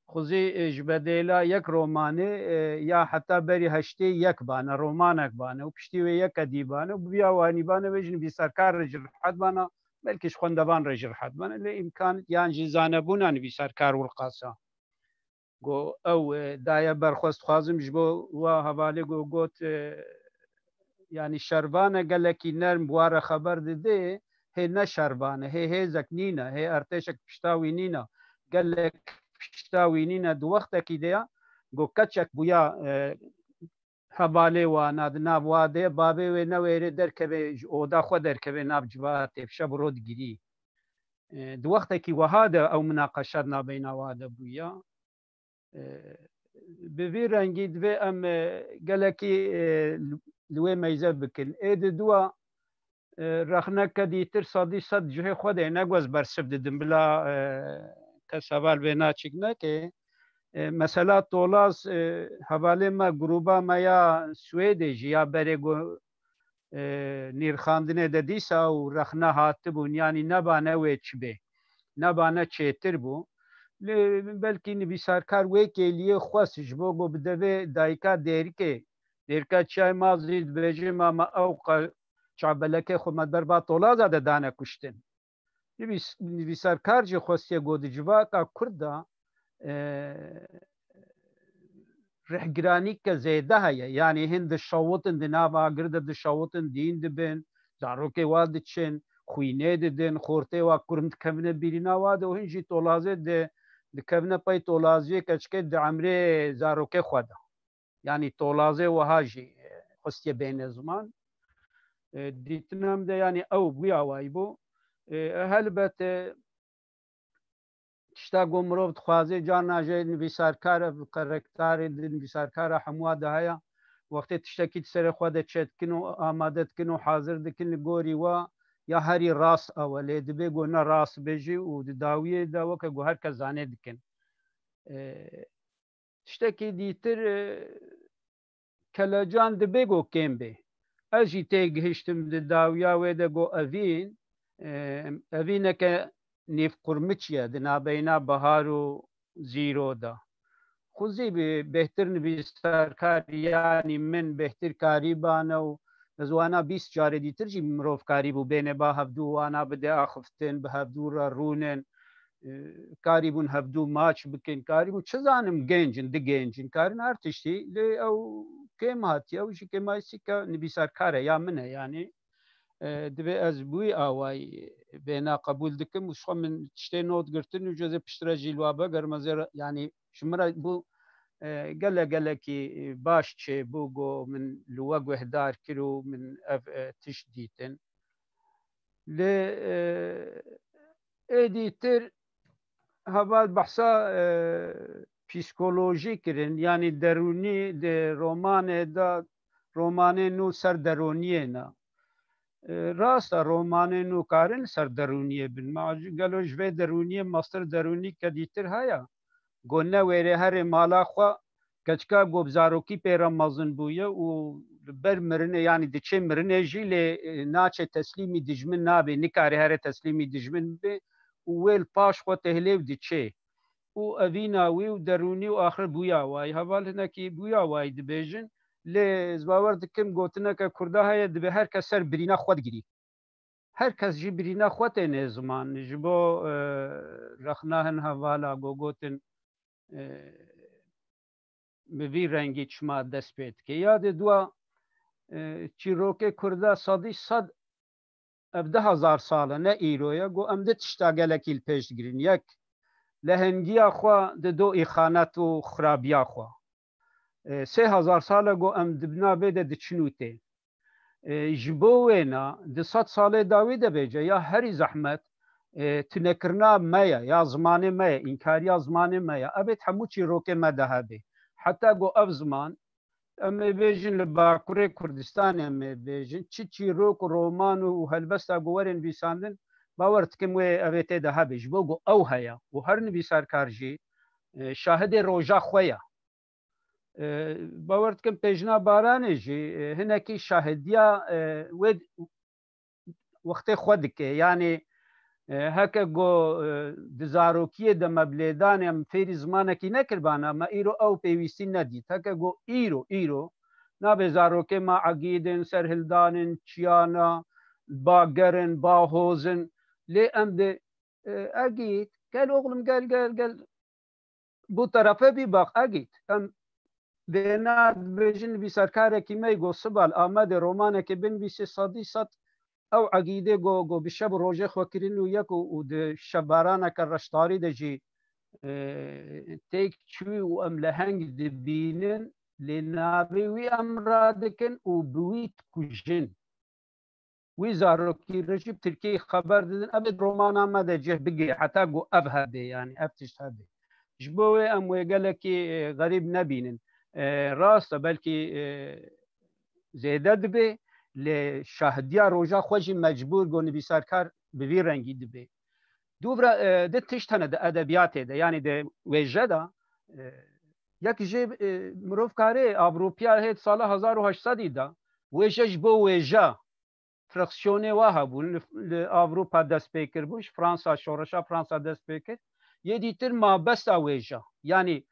Xwezî, e, ji bedêla yek romanê, e, ya heta berî heştê yek bane, romanek bane û piştî wê yeke dî bane û bi vîya wanî bane wê ji nivîsarkar re jî rehet bane, belkî ji xwendevan re jî rehet bane. Lê îmkan yan jî zanebûna nivîsarkar wilqasa. Go ew, e, daye ber xwe. Ez dixwazim ji bo wa hevalê go got, e, yanî şervan e gelekî nerm bi wa re xeber dide, hê ne şervan e, hê hêzek nîne, hê ertêşek pişta wî nîne, gelek pişta wî nîne. Di wextekî de ya, go keçek bûya, e, hevalê wana di nav wa de ye, babê wê newêrê derkeve, ji oda xwe derkeve nav civatê, bi şev û roj digirî. E, di wextekî wiha de ew minaqeşa di navbeyna wa de bûya. E, bi vî rengî divê em, e, gelekî, e, li, li wê meyze bikin. Ê di dua, e, rexneke dîtir sedî sed cihê xwe de ne, ez bersiv didim, bila, e, kes heval vê naçik neke. E, mesela Tolaz, e, hevalê me, grûba me ya Swêdê jî ya berê go-, e, nîrxandinê de dîsa û rexne hatibûn, yanî nebane wê çi bê, nebane çêtir bû. Lê belkî nivîsarkar wê kêliyê xwest ji bo ku bi devê dayika Dêrikê, Dêrika Çiyayê Mazî dibêje, ma me ew qe-, çavbelekê xwe me ber va Tolaza de dane kuştin. Nivîs-, nivîsarkar jî xwestiye ku di civaka Kurd de, e, rihgiranîke zêde heye. Yanî hin dişewitin, di nav agir de dişewitin, dîn dibin, zarokê wa diçin, xwînê didin, xortê wa kurm dikevine bîrîna wa de û hin jî tolazê di-, dikevine pey tolaziyê keçikê di emrê zarokê xwe de. Yanî tolazê wiha jî, e, xwestiye bêne ziman. E, dîtina min de yanî ew bûya wayî bû. E, helbet, e, tişta ku mirov dixwaze, carna jê nivîsarkar, ev karakterê di nivîsarkara hemûa de heye. Wextê tiştekî di serê xwe de çêdikin û amade dikin û hazir dikin, li gorî we ya herî rast ew e, lê divê ku ne rast be jî û di dawiyê de weke ku her kes zanê dikin. E, tiştekî dîtir, e, kelecan dibe ku kêm be. Ez jî tê gihiştim di dawiya wê de ku evîn, e, evîneke nêvqurmiç ye di nabeyna bihar û zîro de. Xwezî bi bêhtir nivîsarkar, yanî min bêhtir karîbane û ez wana bîst carê dîtir jî mirov karîbû bêne ba hevdû wana bide axiftin, bi hevdû re rûnin. E, karîbûn hevdû maç bikin, karîbûn, çi zanim, genc in, di genc in, karin her tiştî, lê ew kêm hatiye, ew jî kêmayîsîka nivîsarkar e, ya min e, yanî, e, divê ez bi wî awayî bêna qebûl dikim û ji xwe min tiştê not girtin û cezê piştre jî li wa vegerim, ez ê re, yanî ji min re bû, e, gele gelekî, e, baş çêbû, ku min li we guhdar kir û min ev, e, tişt dîtin. Lê, e, ê dîtir heval behsa, e, psîkolojî kirin, yanî derûnî di romanê de, romanê nû ser derûniyê ne. E, rast e, romanê nû karin ser derûniyê bin. Ma gelo ji vê derûniyê, mastir derûnî ke dîtir heye? Go newêrê herê mala xwe, keçika go bi zarokî pê re mezin bûye û li ber mirinê, yanî diçê mirinê jî lê, e, naçe teslîmî dijmin nabe, nikare here teslîmî dijmin bibe û wê li paş xwe tehlê û diçê. Û evîna wî û derûnî û axir bûya wayî. Heval hinekî bûya wayî dibêjin, lê ez bawer dikim gotineke Kurda heye, dibe her kes ser birîna xwe digirî. Her kes jî birîna xwe têne ziman. Ji bo, e, rexna hin hevala go gotin, e, bi vî rengî çima dest pê dike. Ya de dua, e, çîrokê Kurda sedî sed ev du hezar sal e, ne îro ye, got, em du tişta gelekî li pêş digirin. Yek, lehengiya xwe dido îxanet û xirabiya xwe. E, sê hezar sal e, got, em di navê de diçin û tê. E, ji bo wêna, di sed salê dawî de bêje, ya herî zehmet, e, tunekirina me ye, ya zimanê me ye, înkariya zimanê me ye. Ev ê hemû çîrokê me de hebe. Heta got ev ziman, em ê bêjin li Bakurê Kurdistanê, em ê bêjin, çi çîrok, roman û helbesta ku were nivîsandin, bawer dikim wê ev ê tê de hebe. Ji bo ku ew heye û her nivîsarkar jî, e, şahidê roja xwe ye. E, bawer dikim Pêjna Baranê jî, e, hinekî şahidiya, e, wê wextê xwe dike. Yanî, e, heke ku, e, di zarokiyê de me bi lêdanê em fêrî zimanekî nekiribana, me îro ew pêwîstî nedît. Heke ku îro, îro, nabê zarokê me egîd in, serhildan in, çiyana, bager in, bahoz in. Lê em di, e, egîd, gel oxlim, gel, gel, gel, bu tarafa bir bak, egîd. Em vêna dibêjin nivîsarkarekî me got siba li Amedê romanekê binivîsê sedî sed ew egîdê got, got bi şev û rojê xwe kirin û yek û, û di şevbaraneke reştarî de jî, e, têk çû û em leheng dibînin, lê navê wî em radikin û bi wî dikujin. Wî zarokî re jî bi tirkî xeber didin. Ev ê romana me de cih bigire, heta ku ev hebe, yanî ev tişt hebe. Ji bo wê em wê gelekî, e, xerîb nebînin. E, rast e, belkî, e, zêde dibe, lê şahidiya roja xwe jî mecbûr ku nivîsarkar bi vî rengî dibe. Dûvra, e, di tişt hene di edebiyatê de, yanî di wêje de, e, yek jê, e, mirov karê Avropiya hê di sala hezar û heşt sedî de wêje ji bo wêje fraksiyonê wa hebûn, li, li Avropa dest pê kiribû, ji Fransa, şoreşa Fransa dest pê kir. Yê dîtir mabesta wêje. Yanî,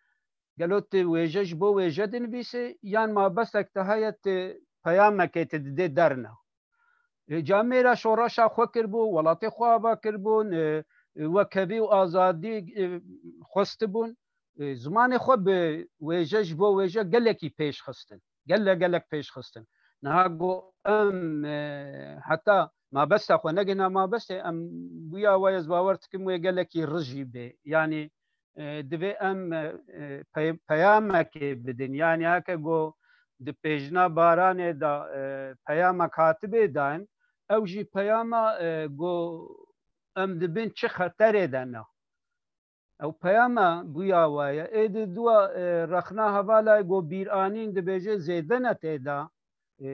gelo tu wêje ji bo wêje dinivîsî, yan mabestek te heye tu peyamekê tu didê derna. E, camêra şoreşa xwe kiribû, welatê xwe ava kiribûn, e, e, wekhevî û azadî, e, xwestibûn. E, zimanê xwe bi wêje, ji bo wêje gelekî pêş xistin. Gele gelek pêş xistin. Niha got em, e, heta mabesta xwe negihna mabestê, em bûya wa ez bawer dikim wê gelekî rijî bê. Yanî, e, divê em, e, e, pey-, peyamekê bidin. Yanî heke got di Pêjna Baranê de, e, peyamek hatibê dayîn, ew jî peyama, e, got em dibin çi xeterê de ne. Ew peyama bûya wa ye. Ê di dua, e, rexna hevala ku bîranîn dibêje zêde ne tê de. E,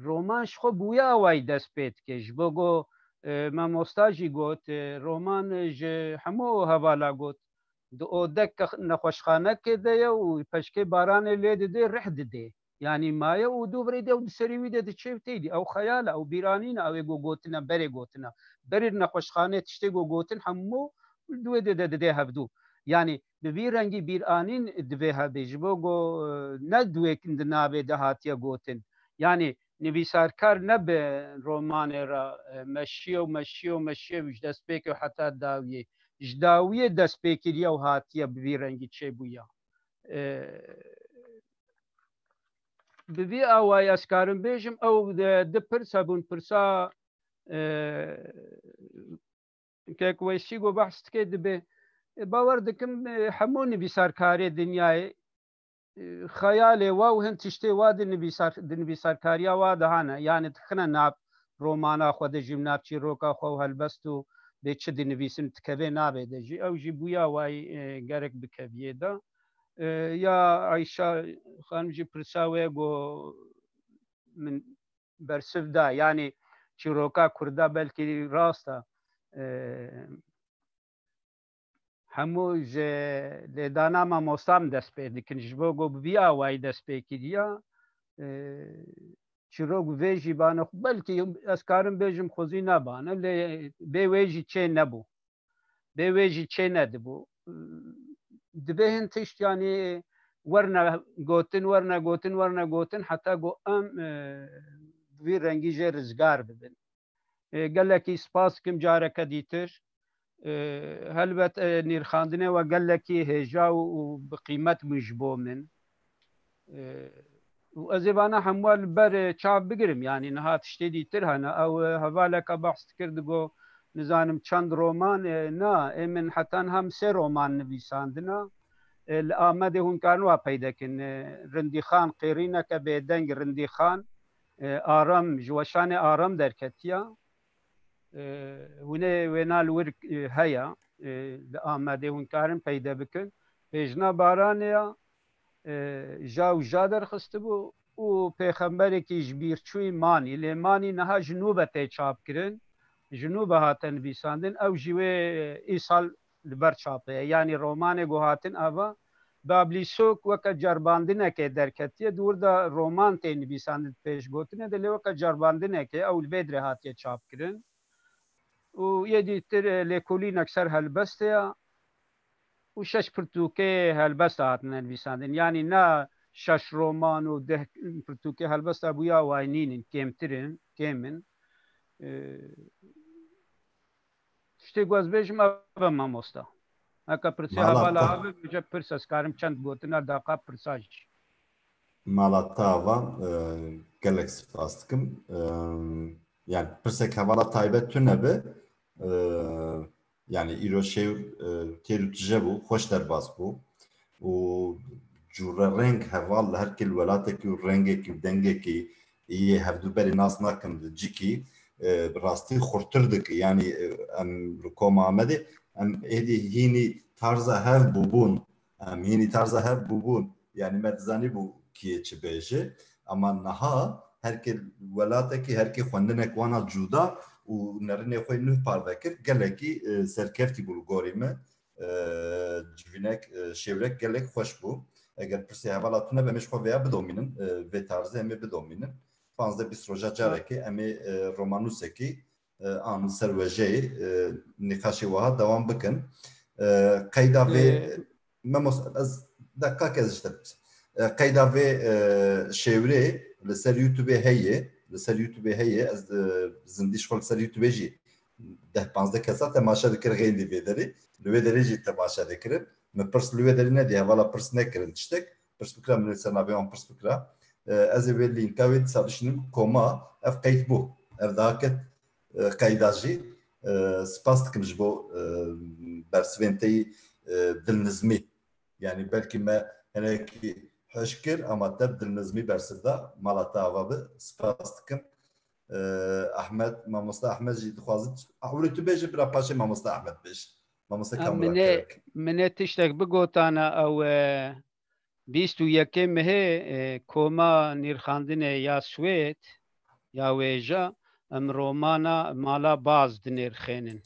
roman ji xwe bûya awayî dest pê dike. Ji bo ku, e, mamosta jî got, e, roman ji hemû hevala got. Di odeke nexweşxanekê de ye û peşkê baranê lê didê, rih didê. Yanî maye û dû virê de û di serê wî de diçê û têdî. Ew xeyal e, ew bîranîn e, ew ê ku gotine, berê gotine. Berê nexweşxanê tiştê ku gotin hemû di wê de, de didê hevdû. Yanî bi vî rengî bîranîn divê hebe. Ji bo ku, e, ne di wê di navê de hatiye gotin. Yanî nivîsarkar ne bi romanê re, e, meşiye û meşiye û meşiye û ji destpêkê û heta dawiyê. Ji dawiyê dest pê kiriye û hatiye bi vî rengî çêbûya. E, bi vî awayî ez karim bêjim, ew de, di pirs hebûn, pirsa, e, kek Weysî ku behs dike dibe. E, bawer dikim, e, hemû nivîsarkarê dinyayê, e, xeyalê wa û hin tiştê wa di nivîsar-, di nivîsarkariya wa de hene. Yanî dixine nav romana xwe de jî, nav çîroka xwe û helbest û bê çi dinivîsin, dikeve navê de jî. Ew jî bûya wayî, e, gerek bikeviyê de. E, ya Ayşa xanim jî pirsa wê got min bersiv da. Yanî çîroka Kurda belkî rast e, e, hemû ji lêdana mamostan dest pê dikin. Ji bo ku bi vî awayî dest pê kiriya, e, çîrok vê jî bane xwe. Belkî ez karim bêjim xwezî nebane, lê bê wê jî çê nebû. Bê wê jî çê nedibû. Divê hin tişt, yanî, werne gotin, werne gotin, werne gotin, heta ku em, e, bi vî rengî jê rizgar bibin. E, gelekî spas dikim careke dîtir. E, helbet, e, nirxandinê we gelekî hêja û, û bi qîmet bû ji bo min. E, Û ez ê vana hemû li ber, e, çav bigirim, yanî niha tiştê dîtir hene. Ew, e, hevaleke behs dikir, digo, nizanim çend roman, e, na, ê min heta niha min sê roman nivîsandina. E, li Amedê hûn karin wa peyde kin. E, Rindîxan, Qêrîneke bêdeng, Rindîxan, e, Aram, ji weşanê Aram derketiya. E, hûn ê wêna li wir, e, heye, e, li Amedê hûn karin peyde bikin. Pêjna Baranê ya, e, ja û ja derxistibû û Pêxemberekî ji bîr çûyî Manî. Lê Manî niha ji nû ve tê çapkirin. Ji nû ve hate nivîsandin. Ew jî wê, e, îsal li ber çapê ye. Yanî romanê ku hatin ava, Bablîsok weke ceribandinekê derketiye. Di wir de roman tê nivîsandin, pêşgotinê de, lê weke ceribandinekê ew li vê dirê hatiye çapkirin. Û yê dîtir, e, lêkolînek ser helbestê ya û şeş pirtûkê helbesta hatine nivîsandin. Yanî ne şeş roman û deh pirtûkê helbesta bûya way nînin, kêmtir in, kêm in. E, Tiştê ku ez bêjim ev e, mamosta. Heke pirsê Mala hevala te. Abi bêje pirs, ez karim çend gotina daqa pirsa jî. Mala te ava, e, gelek spas dikim. E, yani pirsek hevala taybet tune be. E, yani îro şêw, e, têr û tije bû, xweş derbas bû. Û cûre reng heval li her kil welatekî û rengekî û dengekî yê hevdû berê nas nakin li cikî, e, bi rastî xurtir dike. Yanî, e, em li Koma Amedê, em êdî hînî tarza hev bûbûn. Em hînî tarza hev bûbûn. Yanî me dizanîbû kî yê çi bêje. Ama niha her kê welatekî, her kê xwendinek wana cuda û nerînê xwe nuh parve kir. Gelekî, e, serkeftî bû li gorî me. E, civînek, e, şêwrek gelek xweş bû. Eger pirsê hevala tune be, em ê ji xwe vêya bidomînin, e, vê tarzê em ê bidomînin. Panzdeh bîst roja carekê em ê, e, romanûsekî, e, an li ser wêjeyê, e, nîqaşê wiha dewam bikin. E, qeyda vê, E, memos, ez deqak ez ji te, e, qeyda vê, e, şêwrê li ser YouTubeê heye, li ser YouTubeê heye, ez, e, zindî ji xwe li ser YouTubeê jî deh panzdeh kesa temaşe dikir, xeynî vê derê. Li wê derê jî temaşe dikirin. Min pirs li wê derê nedî, hevala pirs nekirin tiştek. Pirs bikira, min li ser navê wan pirs bikira. E, ez ê wê lînka wê dîsa bişînim koma, ev qeyd bû. Ev daket, e, qeyda jî. E, spas dikim ji bo, e, bersivên te yî, e, dilnizmî. Yani belkî me hinekî hişk kir, ama te bi dilnizmî bersiv da, mala te ava bi. Spas dikim. E, Ahmet, mamosta Ahmet jî dixwazin. Ewrê tu bêje, bira paşê mamosta Ahmet bêje. Mamosta Em Kamran minê, kerek. Minê tiştek bigotana ew, e, bîst û yekê mehê, e, koma nirxandinê ya Swêd, ya wêja, em romana Mala Baz dinirxênin.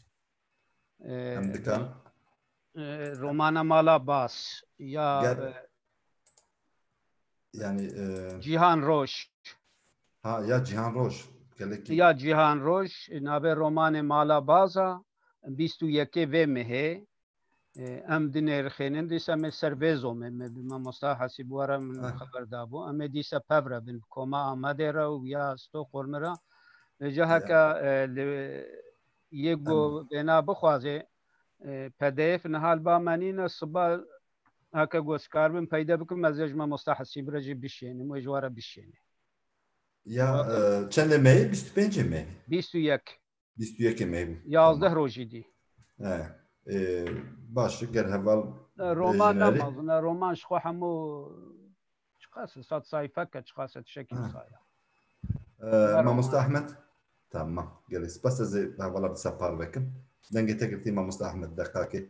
E, Em dikan. e, romana Mala Baz ya, Ger-, e, yani, e, Cîhan Roj. Ha, ya Cîhan Roj. Gelekî. Ya Cîhan Roj, navê romanê Mala Baza, bîst û yekê vê mehê. E, em dinêrxênin, dîsa me ser vê zomê, me bi mamosta Hesîb were min Heh. xeber dabû. Em ê dîsa pevre bin, koma Amedê re û ya Stockholm re. Vêca Ya. heke, e, li yê ku Em. bêna bixwazê, e, P D F niha li ba me nîne, siba heke ku ez karibim peyde bikim, ez ê ji mamosta Hesîb re jî bişênim, wê ji we re bişêne. Ya, Wa- e, çendê mehê? Bîst û pêncê mehê? Bîst û yek. Bîst û yekê mehê bû. Yazdeh Tamam. rojî dî. E, e, baş, ger heval E, roman bêjin erê. Nemazin, e, roman ji xwe hemû çiqas e, sed sayfeke, çiqas e, tiştekî Ha. wisa ye. E, Ver Mamosta roman. Ahmet. Tamam. Gelek spas, ez ê hevala dîsa parve kim. Dengê te girtî Mamosta Ahmet, deqakê.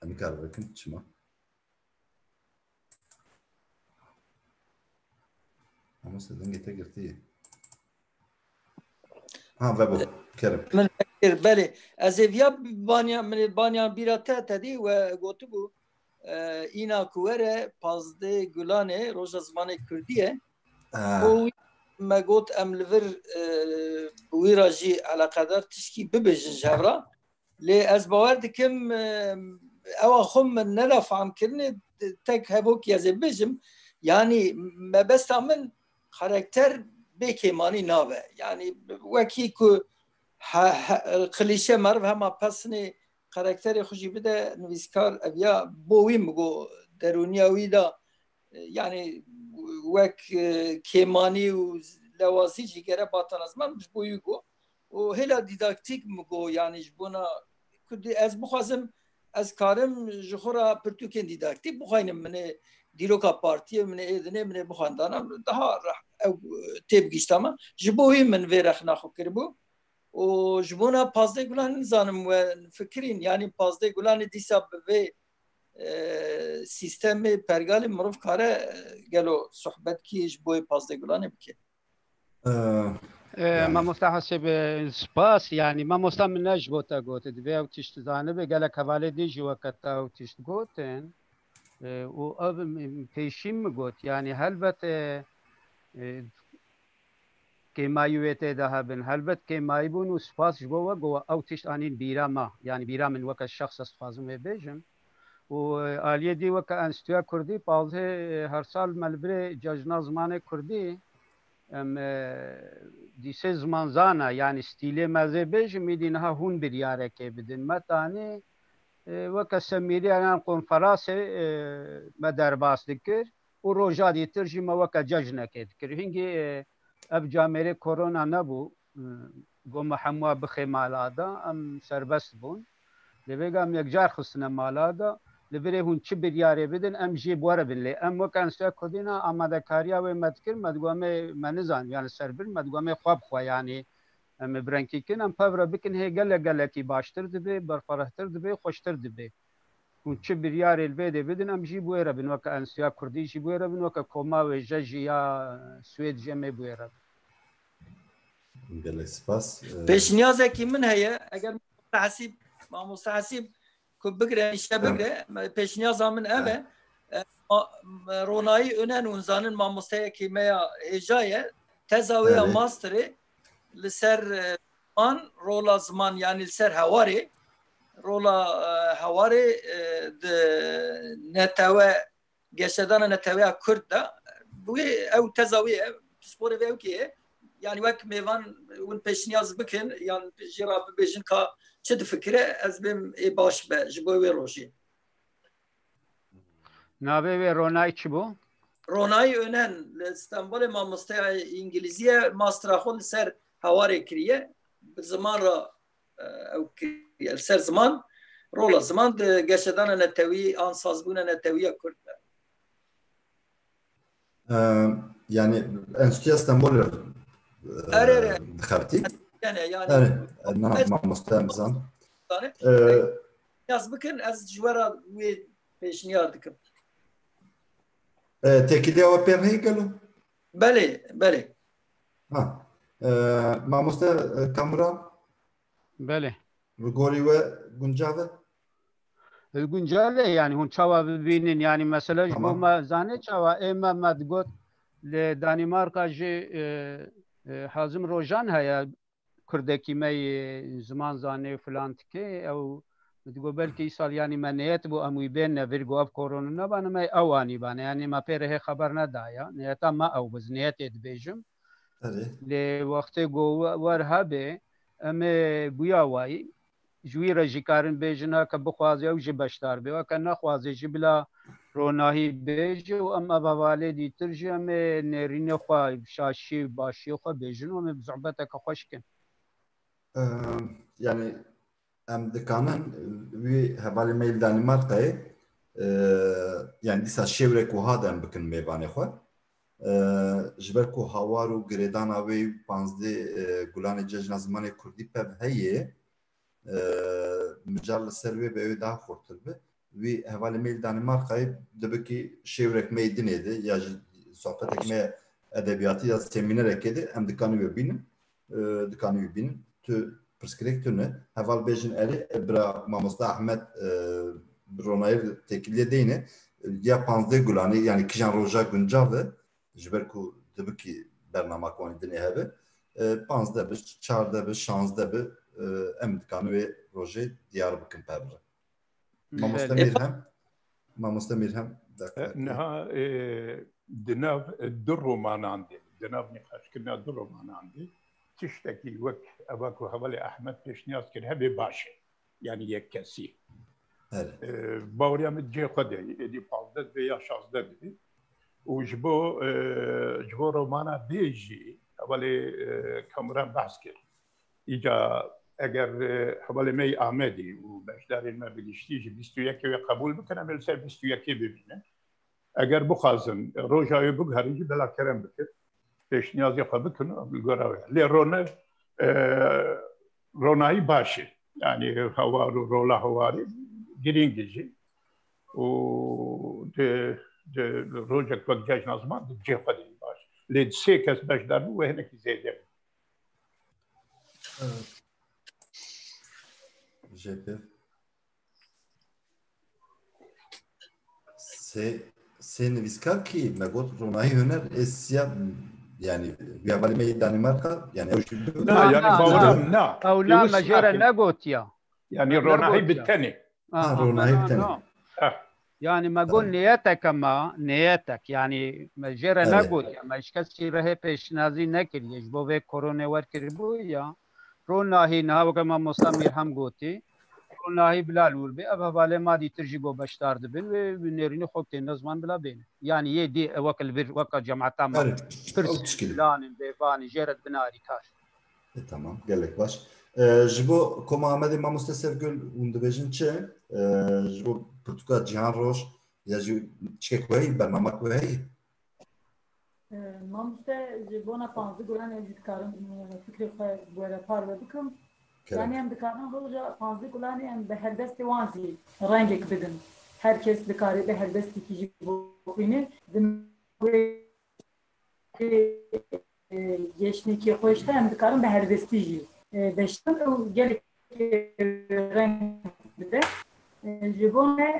Em kar vekin, çima? Mamoste, dengê te girtiye. Ha, vebo, kerem. Min fekir, belê. Ez ê viya banya, min ê banya bîra te, te dî we gotibû, e, îna ku were pazdeh Gulanê, roja zimanê kurdî ye. Ha. Bo wî me got em li vir, e, bi wî re jî eleqedar tişkî bibêjin ji hev re. Lê ez bawer dikim, e, ewa xwe min neda fehm kirinê, tek hevokî ez ê bibêjim. Yanî mebesta min karakter bê kêmanî nabe. Yanî wekî ku he, he, klîşe meriv hema pesinê karakterê xwe jî bide nivîskar, ev ya bo wî min got derûniya wî de, e, yanî wek, e, kêmanî û lewazî jî gere batana ziman ji bo wî got. Û hêla dîdaktîk min got, yanî ji bona ku dî ez bixwazim, ez karim ji xwe re pirtûkên dîdaktîk bixwînim, min ê dîroka partiyê, min ê êdinê, min ê bixwendana, min daha reh-, ew, e, têbigihişta me. Ji bo wî min vê rexna xwe kiribû. Û ji bona pazdeh Gulanê nizanim we fikirîn, yanî pazdeh Gulanê dîsa bi vê, e, sîstemê pergalê mirov kare, e, gelo sohbetkî ji bo yê pazdeh Gulanê bike? E, E, yani. Mamosta Hesîb, e, spas, yanî mamosta min ne ji bo te got, divê ew tişt zanibe, gelek hevalê dî jî weke te ew tişt gotin. E, û ev m-, pêşî min got, yanî helbet, e, e, kêmayî wê tê de hebin. Helbet kêmayî bûn û spas ji bo we ku we ew tişt anîn bîra me. Yanî bîra min weke şexs ez dixwazim wê bêjim. Û, e, aliyê dî weke Enstitûya Kurdî pazdeh, e, her sal me li birê Cejna Zimanê Kurdî, em, e, dîsê zimanzana, yanî stîlê me zê bêjim, îdî niha hûn biryarekê bidin. Me tanî, e, weke semîriya yan konferasê, e, me derbas dikir. Û roja dîtir jî me weke cejnekê dikir. Hingî, e, ev camêrê korona nebû, e, got me hemû bixê mala de, em serbest bûn. Lê vêga em yekcar xistine mala de, li virê hûn çi biryarê bidin, em jî bi we re bin. Lê em weke Enstitûya Kurdî ne amadekariya wê me dikir, me digot em ê, me nizan, yanî li ser vir, me digot em ê xwe bi xwe, yanî em ê bi rengkî kin, em pev re bikin, hê gelek gelekî baştir dibe, berfirehtir dibe, xweştir dibe. Hûn çi biryarê li vê dê bidin, em jî bi wê re bin, weke Enstitûya Kurdî jî bi wê re bin, weke koma wêje jî ya Swêd jî em ê bi wê re bin. Gelek spas. Ee, Pêşniyazekî min heye, eger Mamoste Hesîb, Mamoste Hesîb ku bigre, îşe bigre, pêşniyaza min ev e. E, ma-, Ronayî Önen, hûn zanin, mamosteyekî me ya hêja ye. Teza wê ya masterê li ser, e, ziman, rola ziman, yanî li ser hewarê, rola, e, hewarê, e, di netewe, geşedana neteweya Kurd de, wê ew teza wê ye, pisporê vê ew kê ye. Yanî wek mêvan hûn pêşniyaz bikin, yan jê re bibêjin ka çi difikire, ez bêm ê baş be ji bo wê rojê. Navê wê Ronay çi bû? Ronay Önen li Stenbolê mamosteya îngilîzî ye, mastera xwe li ser hewarê kiriye, bi ziman re, e, ew kiriye, li ser ziman, rola ziman di geşedana netewî an sazbûna netewiya Kurd de. E, yani Enstitüya Stenbolê, e, Erê, erê. Dixebitî? Yani, yani, Erê, e, na, ez mamoste em zan. Yani, E, yaz bikin, ez ji we re wê pêşniyar dikim. E, têkiliya we pê re heye gelo? Belê, belê. Ha. E, mamoste, e, Kamuran? Belê. Bi gorî we guncav e? Li Guncale, yani hûn çawa bibînin, yani mesela ji bo Tamam. me zanê çawa, ê me, me digot li Danîmarka jî, e, e, Hazim Rojan heye, kurdekî me yê ziman zanê û filan tikê, ew digot belkî îsal yani me niyet bû em wî bên ne vir, got ev korona nebane me ew anî bane, yani me pê re hê xeber nedaya, niyeta me ew biz niyetê dibêjim. Erê. Lê wextê got we-, wer hebe, em ê guya wayî, ji wî re jî karin bêjin, heke bixwaze ew jî beşdar bê. Heke nexwaze jî bila ronahî bêje û em ev hevalê dîtir jî em ê nêrînê xwe, şaşî, başiyê xwe bêjin û em ê bi sohbeteke xweş kin. Eee, yani em dikanin wî hevalê me li Danîmarkayê, eee, yani dîsa şêwrek wiha de em bikin mêvanê xwe. Eee, ji ber ku hawar û girêdana wê û panzdeh, eee, Gulanê Cejna Zimanê Kurdî pev heye, e, mical li ser wê be wê daha xurtir be. Wî hevalê me li Danîmarkayê dibikî şêwrek me yê dinê de ya jî sohbetek me edebiyatî ya semînerekê de em dikanî wê bînin. E, dikanî wê bînin. Tu pirsgirêk tune. Heval bêjin erê, e, bira mamosta Ahmet, e, bi ronayî têkiliyê deyne. E, ya panzdeh Gulanê, yani kijan roja guncav e, ji ber ku dibikî bernama ku anî dinê hebe, e, panzdeh bi, çardeh bi, şazdeh bi, e, em dikanin wê rojê diyar bikin pevre. Mamoste Belê. Mîrhem, Mamoste Mîrhem, E, dakika. Niha, e, di nav, e, du romanan de, di nav nîqaşkirina du romanan de, tiştekî wek eva ku hevalê Ahmet pêşniyaz kir, hebe baş e. Yani yek kesî. Evet. E, baweriya min cê xwe de, êdî pazdeh dibe ya şazdeh dibe. û ji bo, e, ji bo romana bê jî hevalê, e, Kamuran behs kir. Îca eger, e, hevalê me yê Amedî û beşdarên me bi giştî jî bîst û yekê wê qebûl bikin, em ê li ser bîst û yekê bimînin. Eger bixwazin roja wê biguherin jî bela kerem bikin. Pêşniyazê xwe bikin, em li gora wê. Lê rone, e, ronahî baş e. Yanî hewar û rola hewarê girîng e jî. Û di, di rojek wek cejna ziman di cihê xwe de jî baş e. Lê di sê kes beşdar bû, wê hinekî zêde bû. Jê pê. Sê, sê nivîskar kî me got Ronahî Huner, ê siya, yanî wî hevalê me yê Danîmarka, yanî ew jî Na, yanî bawerim na. Ew na me jê re negotiya. Yanî Ronahî bi tenê. Ha, Ronahî bi tenê. Yanî me got niyetek e ma, niyetek. Yanî me jê re negotiya. Me ji kesî re hê pêşnazî nekiriye. Ji bo vê koronê wer kiribû ya. Ronahî niha weke mamosta Mîrhem gotî. Ronahî bila li wir bê. Ev hevalê ma dîtir jî bo beşdar dibin wê nêrînî xwe tê ne ziman bila bêne. Yanî yê dî weke li vir, weke cemata me. Pirs, planên, bêvanî, jê re dibin arîkar. E, tamam, gelek baş. E, ji bo Koma Amedê mamoste Sevgul hûn dibêjin çi? E, ji bo pirtûka Cîhan Roj ya jî çikek we heyî, bernamek we heyî? E, mamoste, ji bona panzdeh gulan ez jî dikarim, e, fikrê xwe bi we re parve bikim. Kerem. Yanî em dikarin roja panzdeh gulanê em bi helbestê wan jî rengek bidin. Her kes dikare bi helbestekî jî bixwîne. Di wê, e, geşnekê xweş de em dikarin bi helbestî jî, e, veştin û gelek, e, reng bide. E, ji bo me,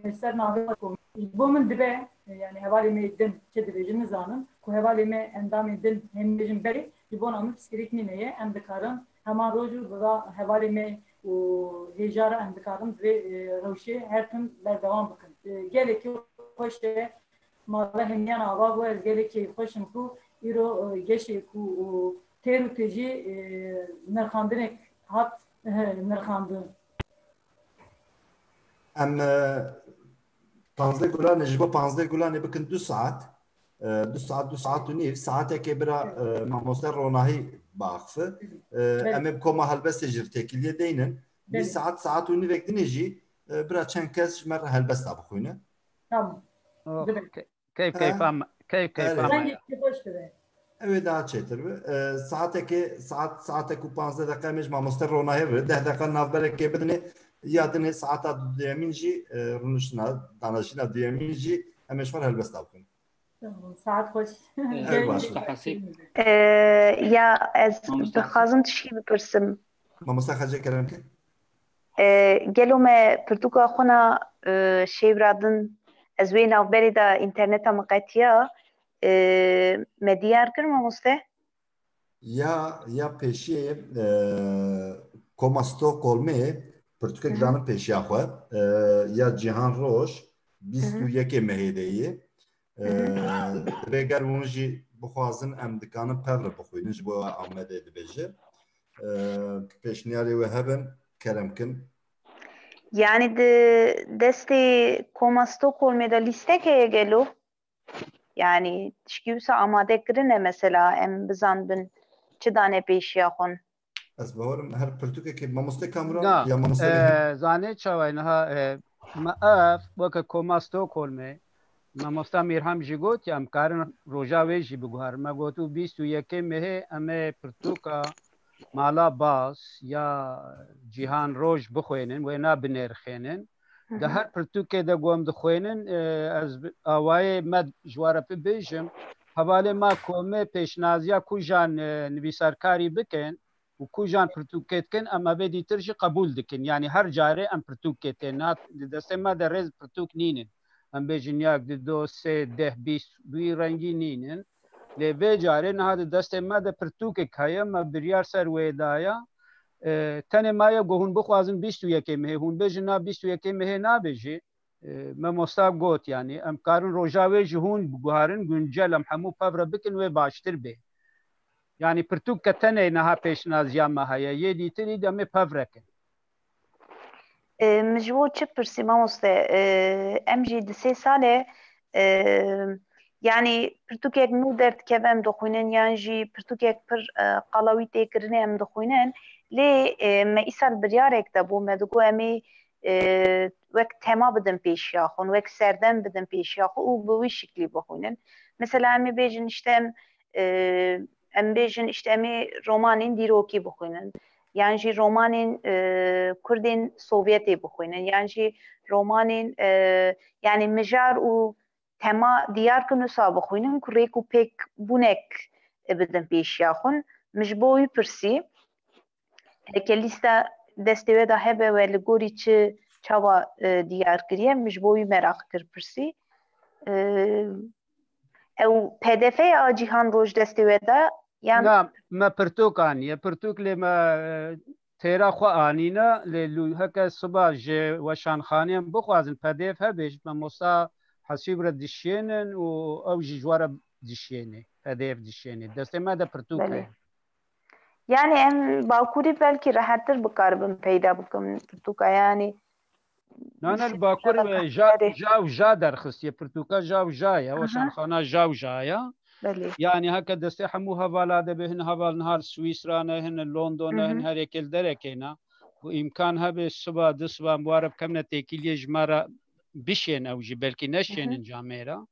e, ser navê xwe kom. Ji bo min dibe, e, yanî hevalê me din çi dibêjin nizanim, ku hevalê me endamên din hemî bêjin belê, ji bona min pirsgirêk nîne ye, em dikarin heman roj û di va hevalê me û hêja re em dikarin di vê, e, rewşê her tim berdewam bikin. E, gelekî xweş e, mala hemiyan ava bû, ez gelek keyfxweş im ku îro, e, geşê ku û têr û têjî, e, nirxandinek hat, e, nirxandin. Em, e, panzdeh gulanê, ji bo panzdeh gulanê bikin du saet. E, du saet, du saet û nîv, saetekê bira, e, mamoste Ronahî biaxife. E, em ê bi koma helbestê jî têkiliyê deynin. Vî saet, saet û nîvek dinê jî, e, bira çend kes ji me re helbesta bixwîne. Tamam. Oh, keyf keyfa me, keyf keyfa me. Rengekî xweş dibe. Ew ê daha çêtir be. E, saetekê, saet, saetek û panzdeh deqa em ê ji mamoste Ronahî re deh deqa navberekê bidinê. Ya dinê saeta duyemîn jî, e, rûniştina, danaşîna duyemîn jî em ê ji xwe re helbesta bikin. Tamam, saet xweş. Ew baş. E, ya ez Mamoste dixwazim tişkî bipirsim. Mamoste Xecê kerem ke. E, gelo me pirtûka xwe na, e, şêwra din, ez wê navberê de înterneta min qetiya, e, me diyar kir mamoste? Ya, ya pêşiyê, e, Koma Stockholmê pirtûkek danin pêşiya xwe. E, ya Cîhan Roj, bîst û yekê mehê de yê. E, rê ger hûn jî bixwazin em dikanin pev re bixwînin, ji bo Amedê dibêje. E, pêşniyarê we hebin, kerem kin. Yanî di destê Koma Stockholmê de lîstek heye gelo? Yanî tişkî wisa amade kirine mesela em bizanbin çi dane pêşiya xwe? Ez bawerim her pirtûkekê mamoste Kamuran ya mamoste Mehmet. Zanê çawa niha, e, me ev weke Koma Stockholmê, mamosta Mîrhem jî got ya em karin roja wê jî biguherin. Me got û bîst û yekê mehê em ê pirtûka Mala Baz ya Cîhan Roj bixwênin, wê na binêrxênin. Di her pirtûkê de ku em dixwênin, e, ez bi-, awayê me ji we re bibêjim, hevalê ma komê pêşnaziya kujan, e, nivîsarkarî bikin û kujan pirtûkê dikin, em evê dîtir jî qebûl dikin. Yanî her carê em pirtûkê tên. Na, di destê me de rêz pirtûk nînin. Em bêjin yek, di, do, sê, deh, bîst, wî rengî nînin. Lê vê carê niha di destê me de pirtûkek heye, me biryar ser wê daye. E, tenê maye ku hûn bixwazin bîst û yekê mehê, hûn bêjin na bîst û yekê mehê nabêjî. E, mamosta got, yanî em karin roja wê ji hûn biguherin, guncel em hemû pev re bikin, wê baştir bê. Yanî pirtûk ke tenê niha pêşnaziya me heye, yê dîtirî demê pev re kin. E, min ji bo çi pirsî mamoste? E, em jî di sê sal e, e, Yanî pirtûkek nû derdikeve em dixwînin, yan jî pirtûkek pir, e, qala wî tê kirinê em dixwînin. Lê, e, me îsal biryarek de bû, me digot em ê, e, wek tema bidin pêşiya xwe, wek serdem bidin pêşiya xwe û bi wî şiklî bixwînin. Mesela em ê bêjin işte em, e, em bêjin işte em ê romanên dîrokî bixwînin. Yan jî romanên, e, kurdên Sovyetê bixwînin. Yan jî romanên, e, yanî mijar û tema diyar kin wisa bixwînin ku rêk û pêk bûnek bidin pêşiya xwe. Min ji bo wî pirsî, heke lîsta destê we de hebe we li gorî çi çawa, e, diyar kiriye, min ji bo wî meraq kir pirsî. E, ew P D F ya Cîhan Roj destê we de yan? Na, me pirtûk aniye, pirtûk lê me, e, têra xwe anîne, lê lû heke siba ji weşanxaneyên bixwazin P D F hebê, ji mamosta Hesîb re dişiyênin û ew jî ji we re dişiyênê, P D F dişiyênê. Destê me de pirtûk Belê. heye. Yani em Bakurî belkî rehettir bikaribin peyda bikim pirtûka, yani Na, na, li Bakur, e, ja, ja û ja derxistiye, pirtûka ja û ja ye, Aha. weşanxana ja û ja ye. Belê. Yani heke destê hemû hevala de be, hin heval niha li Swîsra ne, hin li London ne, Hı hı. hin her yekê li derekê ne. Ku îmkan hebe siba, du siba em ware bikemne têkiliyê ji me re bişên ew jî, belkî neşênin Hı hı. camêra.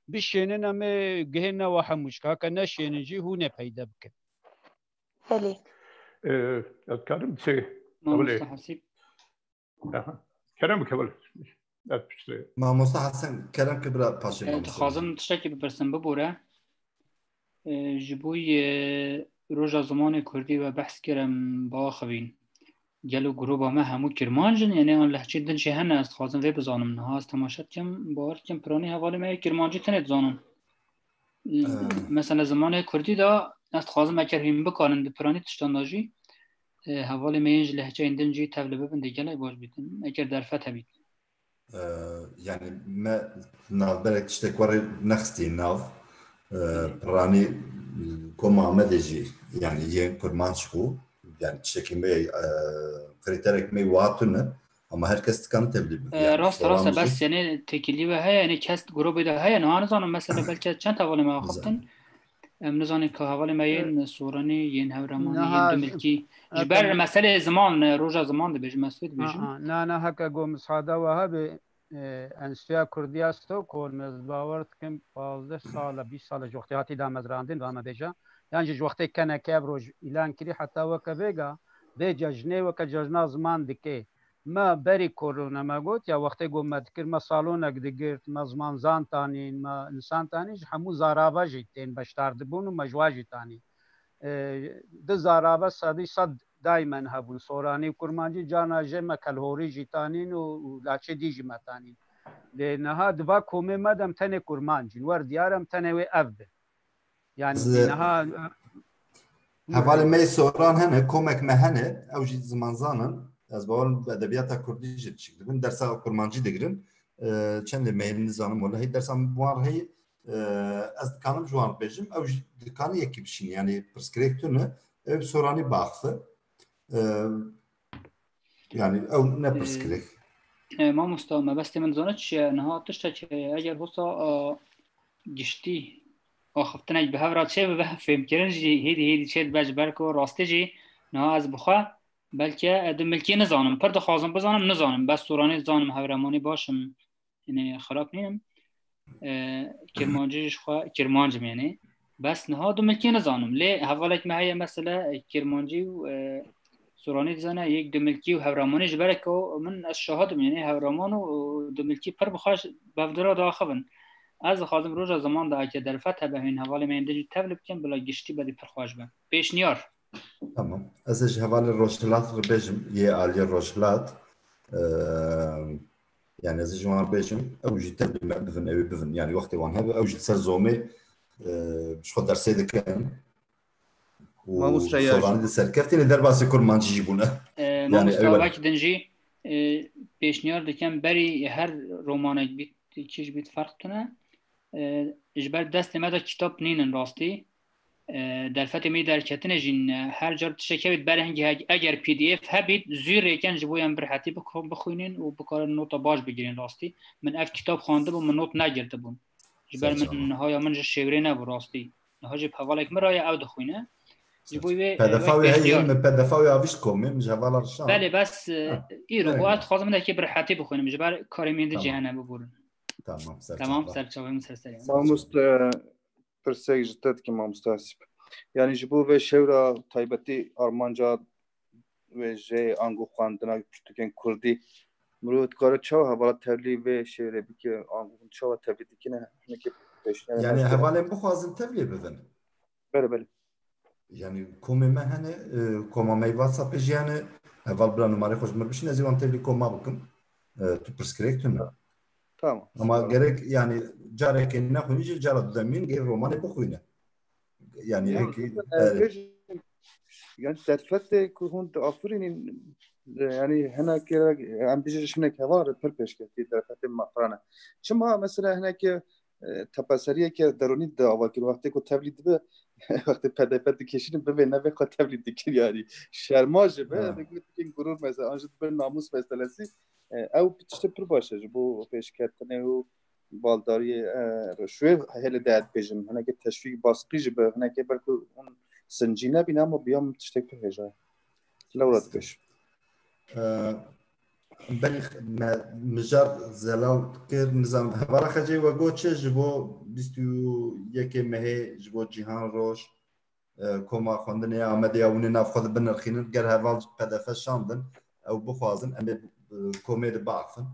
Bişênin em ê gihêne we hemû jî. Heke neşênin jî hûn ê peyde bikin. Belê. Ee, ez karim şey, Mamosta Hesîb. Aha. Kerem bike wele. Ez piştre. Mamosta Hesen, kerem ke bira paşê E, mamosta. Dixwazim tiştekî bipirsim, bibûre. E, ji bo yê roja zimanê kurdî we behs kir, em biaxivîn. Gelo groba me hemû kirmanc in? Yanî an lehçeyên din jî hene, ez dixwazim vê bizanim. Niha ez temaşe dikim, bawer dikim piranî hevalê me yê kirmancî tenê dizanin. Ee. Mesela zimanê kurdî de ez dixwazim eger hûn bikarin di piranî tiştan de jî, e, hevalê me yên ji lehçeyên din jî tevli bibin, dê gelek baş bîtin. Eger derfet hebît. Ee, yani me navberek tiştek were nexistî nav. Ee, Hı. Piranî koma Amedê jî, yani yên kurmanc bû. Yani tiştekî me, e, krîterek me wa tune. Ama her kes dikane tevlî bibe. E, Yani rast, soran rast, jî bes yani têkilî we heye, yani kes grubê de heye, niha nizanim, mesela belki çend hevalê me Nizanim. axaftin. Em nizanin ku hevalê me yên Soranî, yên Hewremanî, Niha yên Dumilkî. Ji ber meselê ziman, e, roja ziman dibêjim, ez vê dibêjim. Ha, ha. Na, na, heke go misada we hebe, e, Enstitûya Kurdiya Stockholm, ez bawer dikim pazdeh sal e, bîst sal e ji wextê hatî damezrandin, va me bêje. Yan jî ji wextê keneke ev roj îlan kirî heta weke vêga, vê cejnê weke cejna ziman dike. Me berî korona me got, ya wextê got me dikir, me salonek digirt, me zimanzan tanîn, me însan tanîn, ji hemû zarava jî tên beşdar dibûn û me ji wa jî tanîn. E, di zarava sedî sed daymen hebûn, soranî û kurmancî, carna jê me kelhorî jî tanîn û, û laçê dî jî me tanîn. Lê niha di va komê me de em tenê kurmanc in, wer diyar em tenê wê ev bin. Yani Ez, niha hevalê me yê soran hene, komek me hene, ew jî zimanzan in. Ez bawer im bi edebiyata kurdî jî çik dibin, dersa kurmancî digirin. Ee, çendê me yên nizanim, welehî dersa wan re heye. Ee, ez dikanim ji wan bêjim, ew jî dikane yekî bişîne, yani pirsgirêk tune, ew bi soranî biaxife. Ee, yani ew ne Ee, pirsgirêk. E, mamosta, mebestê min dizane çi ye? Niha tiştek, e, eger hosa, e, giştî axiftinek bi hev re çêbibe, fêmkirin jî hêdî hêdî çêdibe, ji ber ku rastî jî niha ez bi xwe belke, e, dumilkî nizanim. Pir dixwazim bizanim, nizanim. Bes soranî dizanim, hewremanî baş im. Yanî xirab nînim. E, kirmancî ji xwe kirmanc im yanî. Bes niha dumilkî nizanim. Lê hevalek me heye mesela, e, kirmancî û, e, soranî dizane, yek dumilkî û hewremanî ji ber ku min ez şahid im, yanî hewreman û dumilkî pir bi xwe ji bevdira diaxivin. Ez dixwazim roja ziman de eke derfet hebe hûn hevalê me yên din jî tevli bikin, bila giştî bedî pir xweş be. Pêşniyar. Tamam. Ez ê ji hevalê Rojhilat re bêjim, yê aliyê Rojhilat. Eee, yani ez ê ji wan bêjim, ew jî tevlî me bivin, ew ê bivin. Yani wextê wan hebe, ew jî li ser zomê, eee, ji xwe dersê dikin. Û Mamoste ya soranî di serkeftinê derbasî kurmancî jî bûne. Ee, Yani mamoste, ew wek din jî, e, pêşniyar dikim, berî her romanek bît, kîj bît, ferq tune. E, ji ber destê me de kitap nînin rastî. E, derfetê me derketine jî ne. Her car tiştek hebît, berhengî he-, eger P D F hebît, zû rêken ji bo em bi rehetî bixu-, bixwînin û bikarin nota baş bigirîn rastî. Min ev kitap xwendibû, min not negirtibûn. Ji ber min niha ya min ji şêwrê nebû rastî. Niha jî bi hevalek min re ye, ew dixwîne. Ji bo wê, e, PDFA wê heye, min PDFA wê avişt komê, min ji hevala re şand. Belê, bes, e, îro ku ez dixwazim hinekî bi rehetî bixwînim, ji ber karê min di cî hene biborin. Tamam, ser çava. Tamam, ser çavê min ser serê. Mamoste, pirsek ji te dikim, mamoste Hasîb. Yanî ji bo vê şewra taybetî armanca wê jê ango xwendina pirtûkên kurdî, mirov dikare çawa hevala tevlî vê şêwrê bike, ango hûn çawa tevlî dikine, hinekî pêşniyar. Yanî hevalên bixwazin tevlî bibin. Belê, belê. Yanî komê me hene, e, koma me yê WhatsAppê jî hene, heval bira numarê xwe ji mir bişîne, ez ê wan tevlî koma bikim. E, tu pirsgirêk tune. Tamam. Ama gerek, yanî, carekê nexwînî jî cara dudemîn gê romanê bixwîne. Yanî, ya, hekî, zaten, e, bêjin, yanî, derfetê ku hûn diafirînin, e, yanî, hinekê, em bijî hinek heval re pir pêşketî derfetê mafrane. Çima, mesela, hinekê, e, tepeseriyeke derûnî di ava kir, wextê ku tevlî dibe, wextê PDP dikişînin, bivê nevê xwe tevlî dikir, yanî, şerma jî be, ha, digotin gurur, mesela, an jî dibe namûs meselesi. E, ew tiştê pir baş e ji bo pêşketinê û baldariyê, e, ji wê hêlê de ez dibêjim, hinekê teşwîk, baskî jî bi hinekê belku hûn sincî nebîne, ama bi ya min tiştek pir hêja ye. Lewra dibêjim. E, berî me mijar zelal kir, nizam hevala Xecê we got çi ji bo bîst û yekê mehê, ji bo Cîhan Roj, e, koma xwendinê ya Amedê ya hûn ê nav xwe de binirxînin, ger heval ji PDF şandin, ew bixwazin, em ê, e, komê de biaxifin.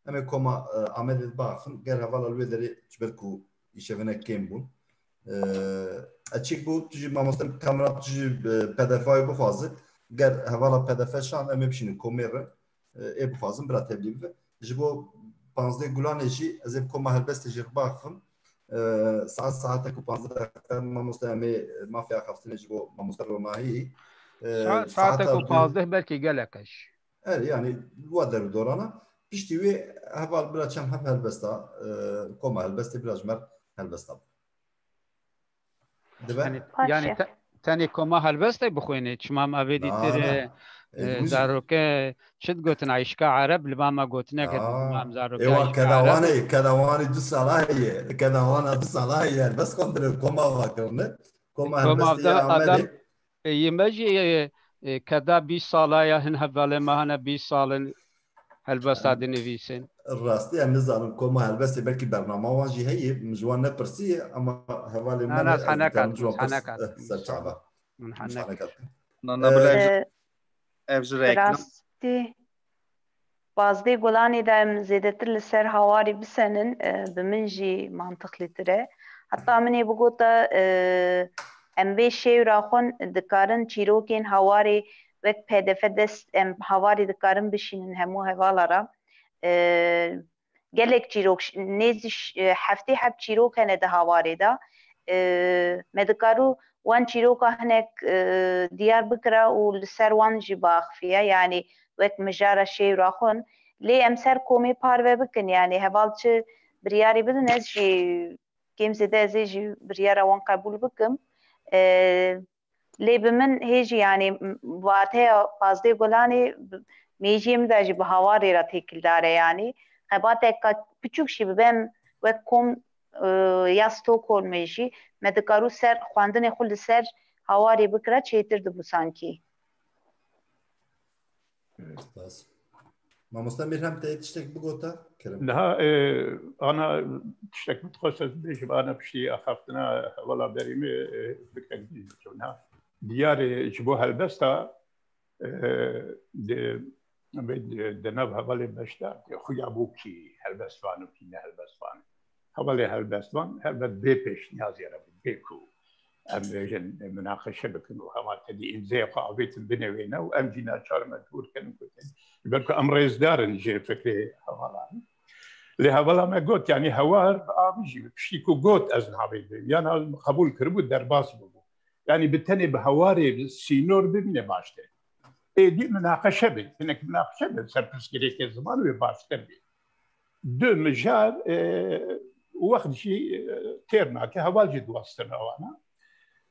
Em ê koma, e, Amedê de biaxifin, ger hevala li wê derê, ji ber ku îşev hinek kêm bûn. E, e, çik bû, tu jî mamoste Kamran, tu jî, e, PDF'yê bixwaze, ger hevala PDF şand, em ê bişînin komê re. E, ê bixwazim bira tevlî bibe. Ji bo panzdeh Gulanê jî ez ê bi koma helbestê jî re biaxifim. E, saet, saetek û panzdeh deqe mamoste em ê mafê axaftinê ji bo mamoste Ronahî. E, saet, saetek û panzdeh belkî gelek e jî. Er, yanî wa der û dorana. Piştî wê heval bira çem heb helbesta, e, koma helbestê bira ji me re helbesta bibe. Dibe? Yanî, yanî te-, tenê koma helbestê bixwînê, çima em avê dîtir, e, e, zaroke çi digotin, Eyşka Ereb, li ba me gotinek, çima em zaroke Eyşka Ereb. Ê, wa keda wan e, keda wan e du sala heye, keda wan a du sala heye, helbest xwendine, koma va kirine, koma helbestê ya Amedê. E, yê me jî, e, e, keda bîst sala ya, hin hevalê me hene bîst sal in. Helbesta dinivîsin. Rastî em nizanin koma helbestê, belkî bernama wan jî heye, min ji wan nepirsî, ama hevalê me ne, ez dikarim ji wan pirs-, eh, ser çava. Min henek. Min henek. Na, na, bila ev ji, ev ji reklam. Rastî, pazdeh Gulanê de em zêdetir li ser hawarê bisenin, eh, bi min jî mantiqlîtir e. Heta min ê bigota, eh, em vê şêwra xwe dikarin çîrokên hawarê wek PDF dest em hawarê dikarin bişînin hemû hevala re. E, gelek çîrok, ş-, nêzî ş-, e, heftê heb çîrok hene di hawarê de. E, me dikarû wan çîroka hinek, e, diyar bikira û li ser wan jî biaxifiye, yanî wek mijara şêwra xwe. Lê em ser komê parve bikin, yanî heval çi biryarê bidin, ez jî kêm zêde ez ê jî biryara wan qebûl bikim. E, Lê bi min hê jî, yanî, m-, wateya pazdeh Gulanê b-, mêjiyê min de jî bi hawarê re têkildar e, yanî. Xebateke piçûk jî bibe, em wek kom, e, ya Stockholmê jî me dikarû ser xwendinê xwe li ser hawarê bikira çêtir dibû sankî. Spas. Mamoste Mîrhem, te tiştek bigota? Kerem. Niha, e, ana tiştek min dixwest ez bêjim, ana piştî axaftina hevala berî me, e, fikrek dî bikim. Niha diyar e, ji bo helbesta, e, di, di, di nav hevalê beşdar, xuya bû kî helbestvan û kî ne helbestvan. Hevalê helbestvan helbet bê pêşniyazê re bû, bê ku em bêjin, e, minaqeşe bikin û hema tedî îmzeyê xwe avêtin binê wêne û em jî naçar mecbûr kin û gotin. Ji ber ku em rêzdar in ji fikrê hevalan. Lê hevala me got, yanî hewar bi avî jî, piştî ku got ez navê bim, yan ez qebûl kiribû, derbas bûbû. Yanî bi tenê bi hewarê bi sînor bimîne baştir. Êdî minaqeşe be, hinek minaqeşe be ser pirsgirêkê ziman wê baştir be. Du mijar, e, wext jî, e, têr nake, heval jî diwastin ewana.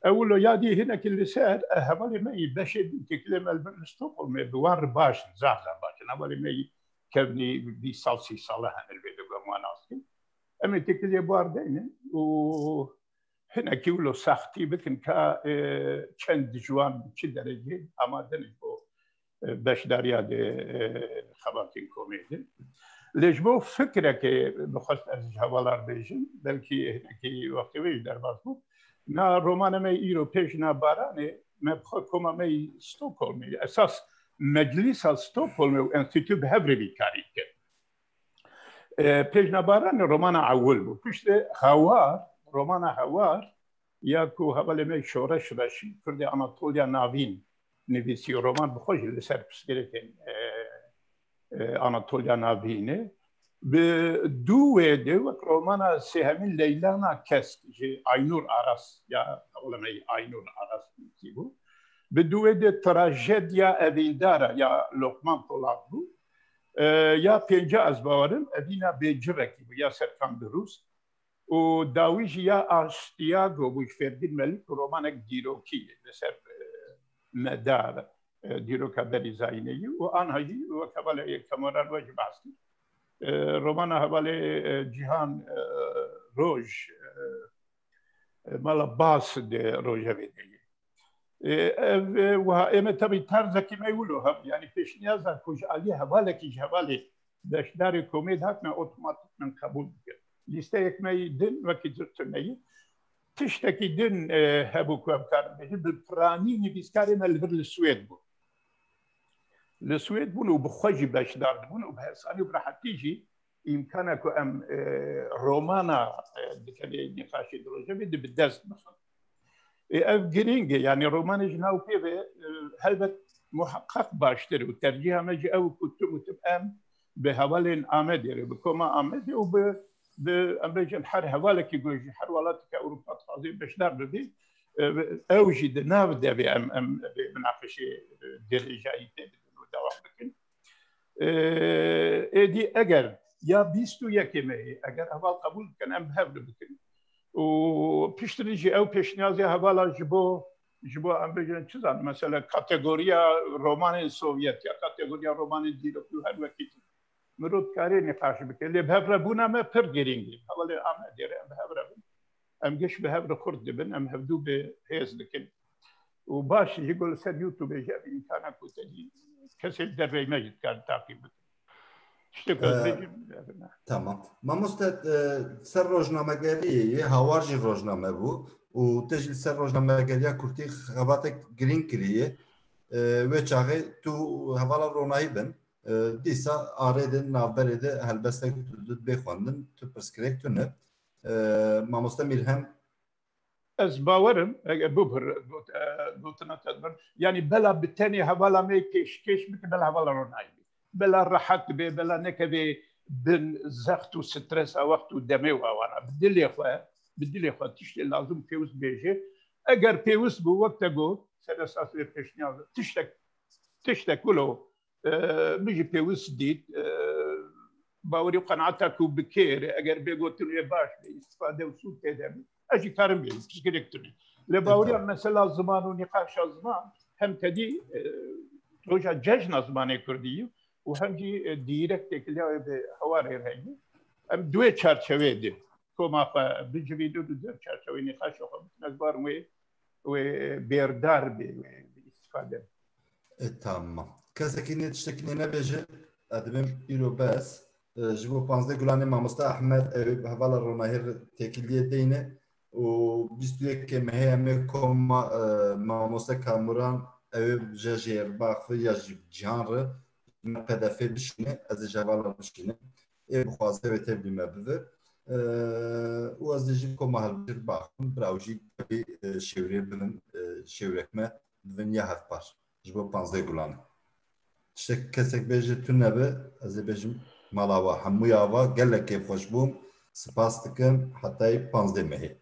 Ewilo ya dî hinekî li ser, e, hevalê me yî beşê din têkilê me li bin Stockholmê bi wan re baş in, zaf zaf baş in. Hevalê me yî kevnî bîst sal, sî sala hene li vê de gom wan astin. Em ê têkiliyê bar deynin û hinekî wilo sextî bikin ka, e, çend ji wan bi çi derecê amade ne ji bo, e, beşdariya di, e, xebatên komê de. Lê ji bo fikrekê bixwest ez ji hevalar bêjim, belkî hinekî wextê wê jî derbas bû. Na romana me îro pêş na baranê, me bi xwe koma me yî Stockholmê, esas Meclîsa Stockholmê û Enstîtû bi hev re vî karî dike. E, pêjna baranê romana ewil bû. Piştî Hawar, romana Hawar, ya ku hevalê me Şoreş Reşî, Kurdê Anatoliya Navîn nivîsî, roman bi xwe jî li ser pirsgirêkên, e, e, Anatoliya Navînê. Bi dû wê de wek romana sêhemîn Leylana Kesk ji Aynur Aras, ya hevalê me Aynur Aras nivîsî bû. Bi dû wê de Trajediya Evîndara ya Lokman Polat bû. E, ya pênca ez bawerim Evîna Bêcivekî bû, ya Serkan Dirûst. Û dawî jî ya Astiago bû ji Ferdîn Melîk û romanek dîrokî li ser, e, medar, e, dîroka berî zayînê yî û anha jî wek hevalê Kamuran we jî behs kir. E, romana hevalê, e, Cîhan, e, Roj, e, e, mala Bas di rojevê de ye. E, ev, e, wiha ê me tevî terzekî me wilo hebû. Yanî pêşniyaza ku ji aliyê hevalekî ji hevalê beşdarê komê dihatine, otomatik min qebûl dikir. Lîsteyek me yî din wekî dir tune ye. Tiştekî din, e, hebû ku em karin bêjin, bi piranî nivîskarê me li vir li Swêd bû. Li Swêd bûn û bi xwe jî beşdar dibûn û bi hesanî û bi rehetî jî îmkana ku em, e, romana, e, di tenê nîqaşê di rojevê de bi dest bixin. E, ev girîng e, yanî romanê ji nav pê ve, e, helbet muheqeq baştir û tercîha me jî ew ku tim û tim em bi hevalên Amedê re, bi koma Amedê û bi, bi, em bêjin her hevalekî ku ji her welatekî Ewropa dixwaze beşdar bibe, e, ew jî di nav devê em, em vê minaqeşê, e, dirêjayî tê bidin û dewam bikin. E, êdî eger ya bîst û yekê mehê, eger heval qebûl bikin, em bi hev re bikin. Û piştre jî ew pêşniyazê hevala ji bo, ji bo em bêjin çi zanim, mesela kategoriya romanên Sovyet ya kategoriya romanên dîrokî û her wekî din mirov dikarê nîqaş bike. Lê bi hev re bûna me pir girîng e. Hevalê Amedê re em bi hev re bin. Em giş bi hev re xurt dibin, em hevdû bi hêz dikin. Û baş jî ku li ser YouTube jî ev îmkana ku te dî kesê li derveyî me jî dikarin taqîb bikin. Tiştek ez Ee, bêjim, ev ne. Tamam. Mamoste, e, ser rojnamegeriyê yê, Hawar jî rojname bû û te jî li ser rojnamegeriya Kurdî xebatek girîng kiriye. E, wê çaxê tu hevala Ronahî bin. E, dîsa arê de navberê de helbestek tu dibê xwendin, tu pirsgirêk tune. E, Mamoste Mîrhem. Ez bawerim, ege bibir, got-, e, gotina te dibir. Yanî bela bi tenê hevala me pêşkêş bike, bela hevala Ronahî be. Bela rehet be, bela nekeve bin zext û stresa wext û demê û awana. Bi dilê xwe, bi dilê xwe tiştê lazim pêwist bêje. Eger pêwist bû, wek te got, ser esasê pêşniyaz, tiştek, tiştek wilo, e, min jî pêwist dît, e, bawerî û qenaeta ku bi kêr, eger bê gotin wê baş be, îstifade û sûd tê de be, ez jî karim bêjim, pirsgirêk tune. Lê baweriya mesela ziman û nîqaşa ziman, hem tedî, e, roja cejna zimanê kurdî ye û hem jî, e, dîrek têkiliya wê bi hewarê re heye. Em di wê çarçevê de koma xwe bicivînin û di çarçevê nîqaşa xwe bikin, ez barim wê wê bêrdar bê, wê bi îstifade. E, tamam. Kesekî nê tiştekî nê nebêje, ez dibêm îro bes. E, ji bo panzdeh Gulanê mamoste Ehmed, ew ê hevala Ronahî re têkiliyê deyne û bîst û yekê mehê em ê koma, e, mamoste Kamuran, ew ê ji Jêrbaxê ya ji Cîhan re me P D F bişîne, ez ê ji hevala bişînim. Ê bixwaze wê tevlî me bibe. E, û ez ê jî koma hilbijartin baxim, bira ew jî tevî, e, şêwirê bibin, e, şêwirek me bibin ya hevpar. Ji bo panzdeh Gulanê. Tiştek kesek bêje tune be, ez ê bêjim mala we. Hemûya we gelek kêfxweş bûm. Spas dikim, hetayê panzdeh mehê.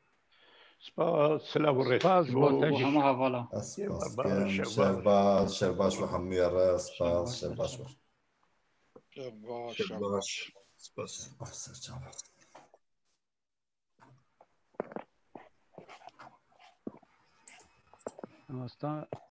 Spas, silav û rêz. Spas ji bo te jî. Hema hevala. Ez spas dikim. Şev baş. Şev baş, şev baş we hemûya re. Spas, şev baş we. Şev baş, şev baş. Spas. Ah, ser çava. Asta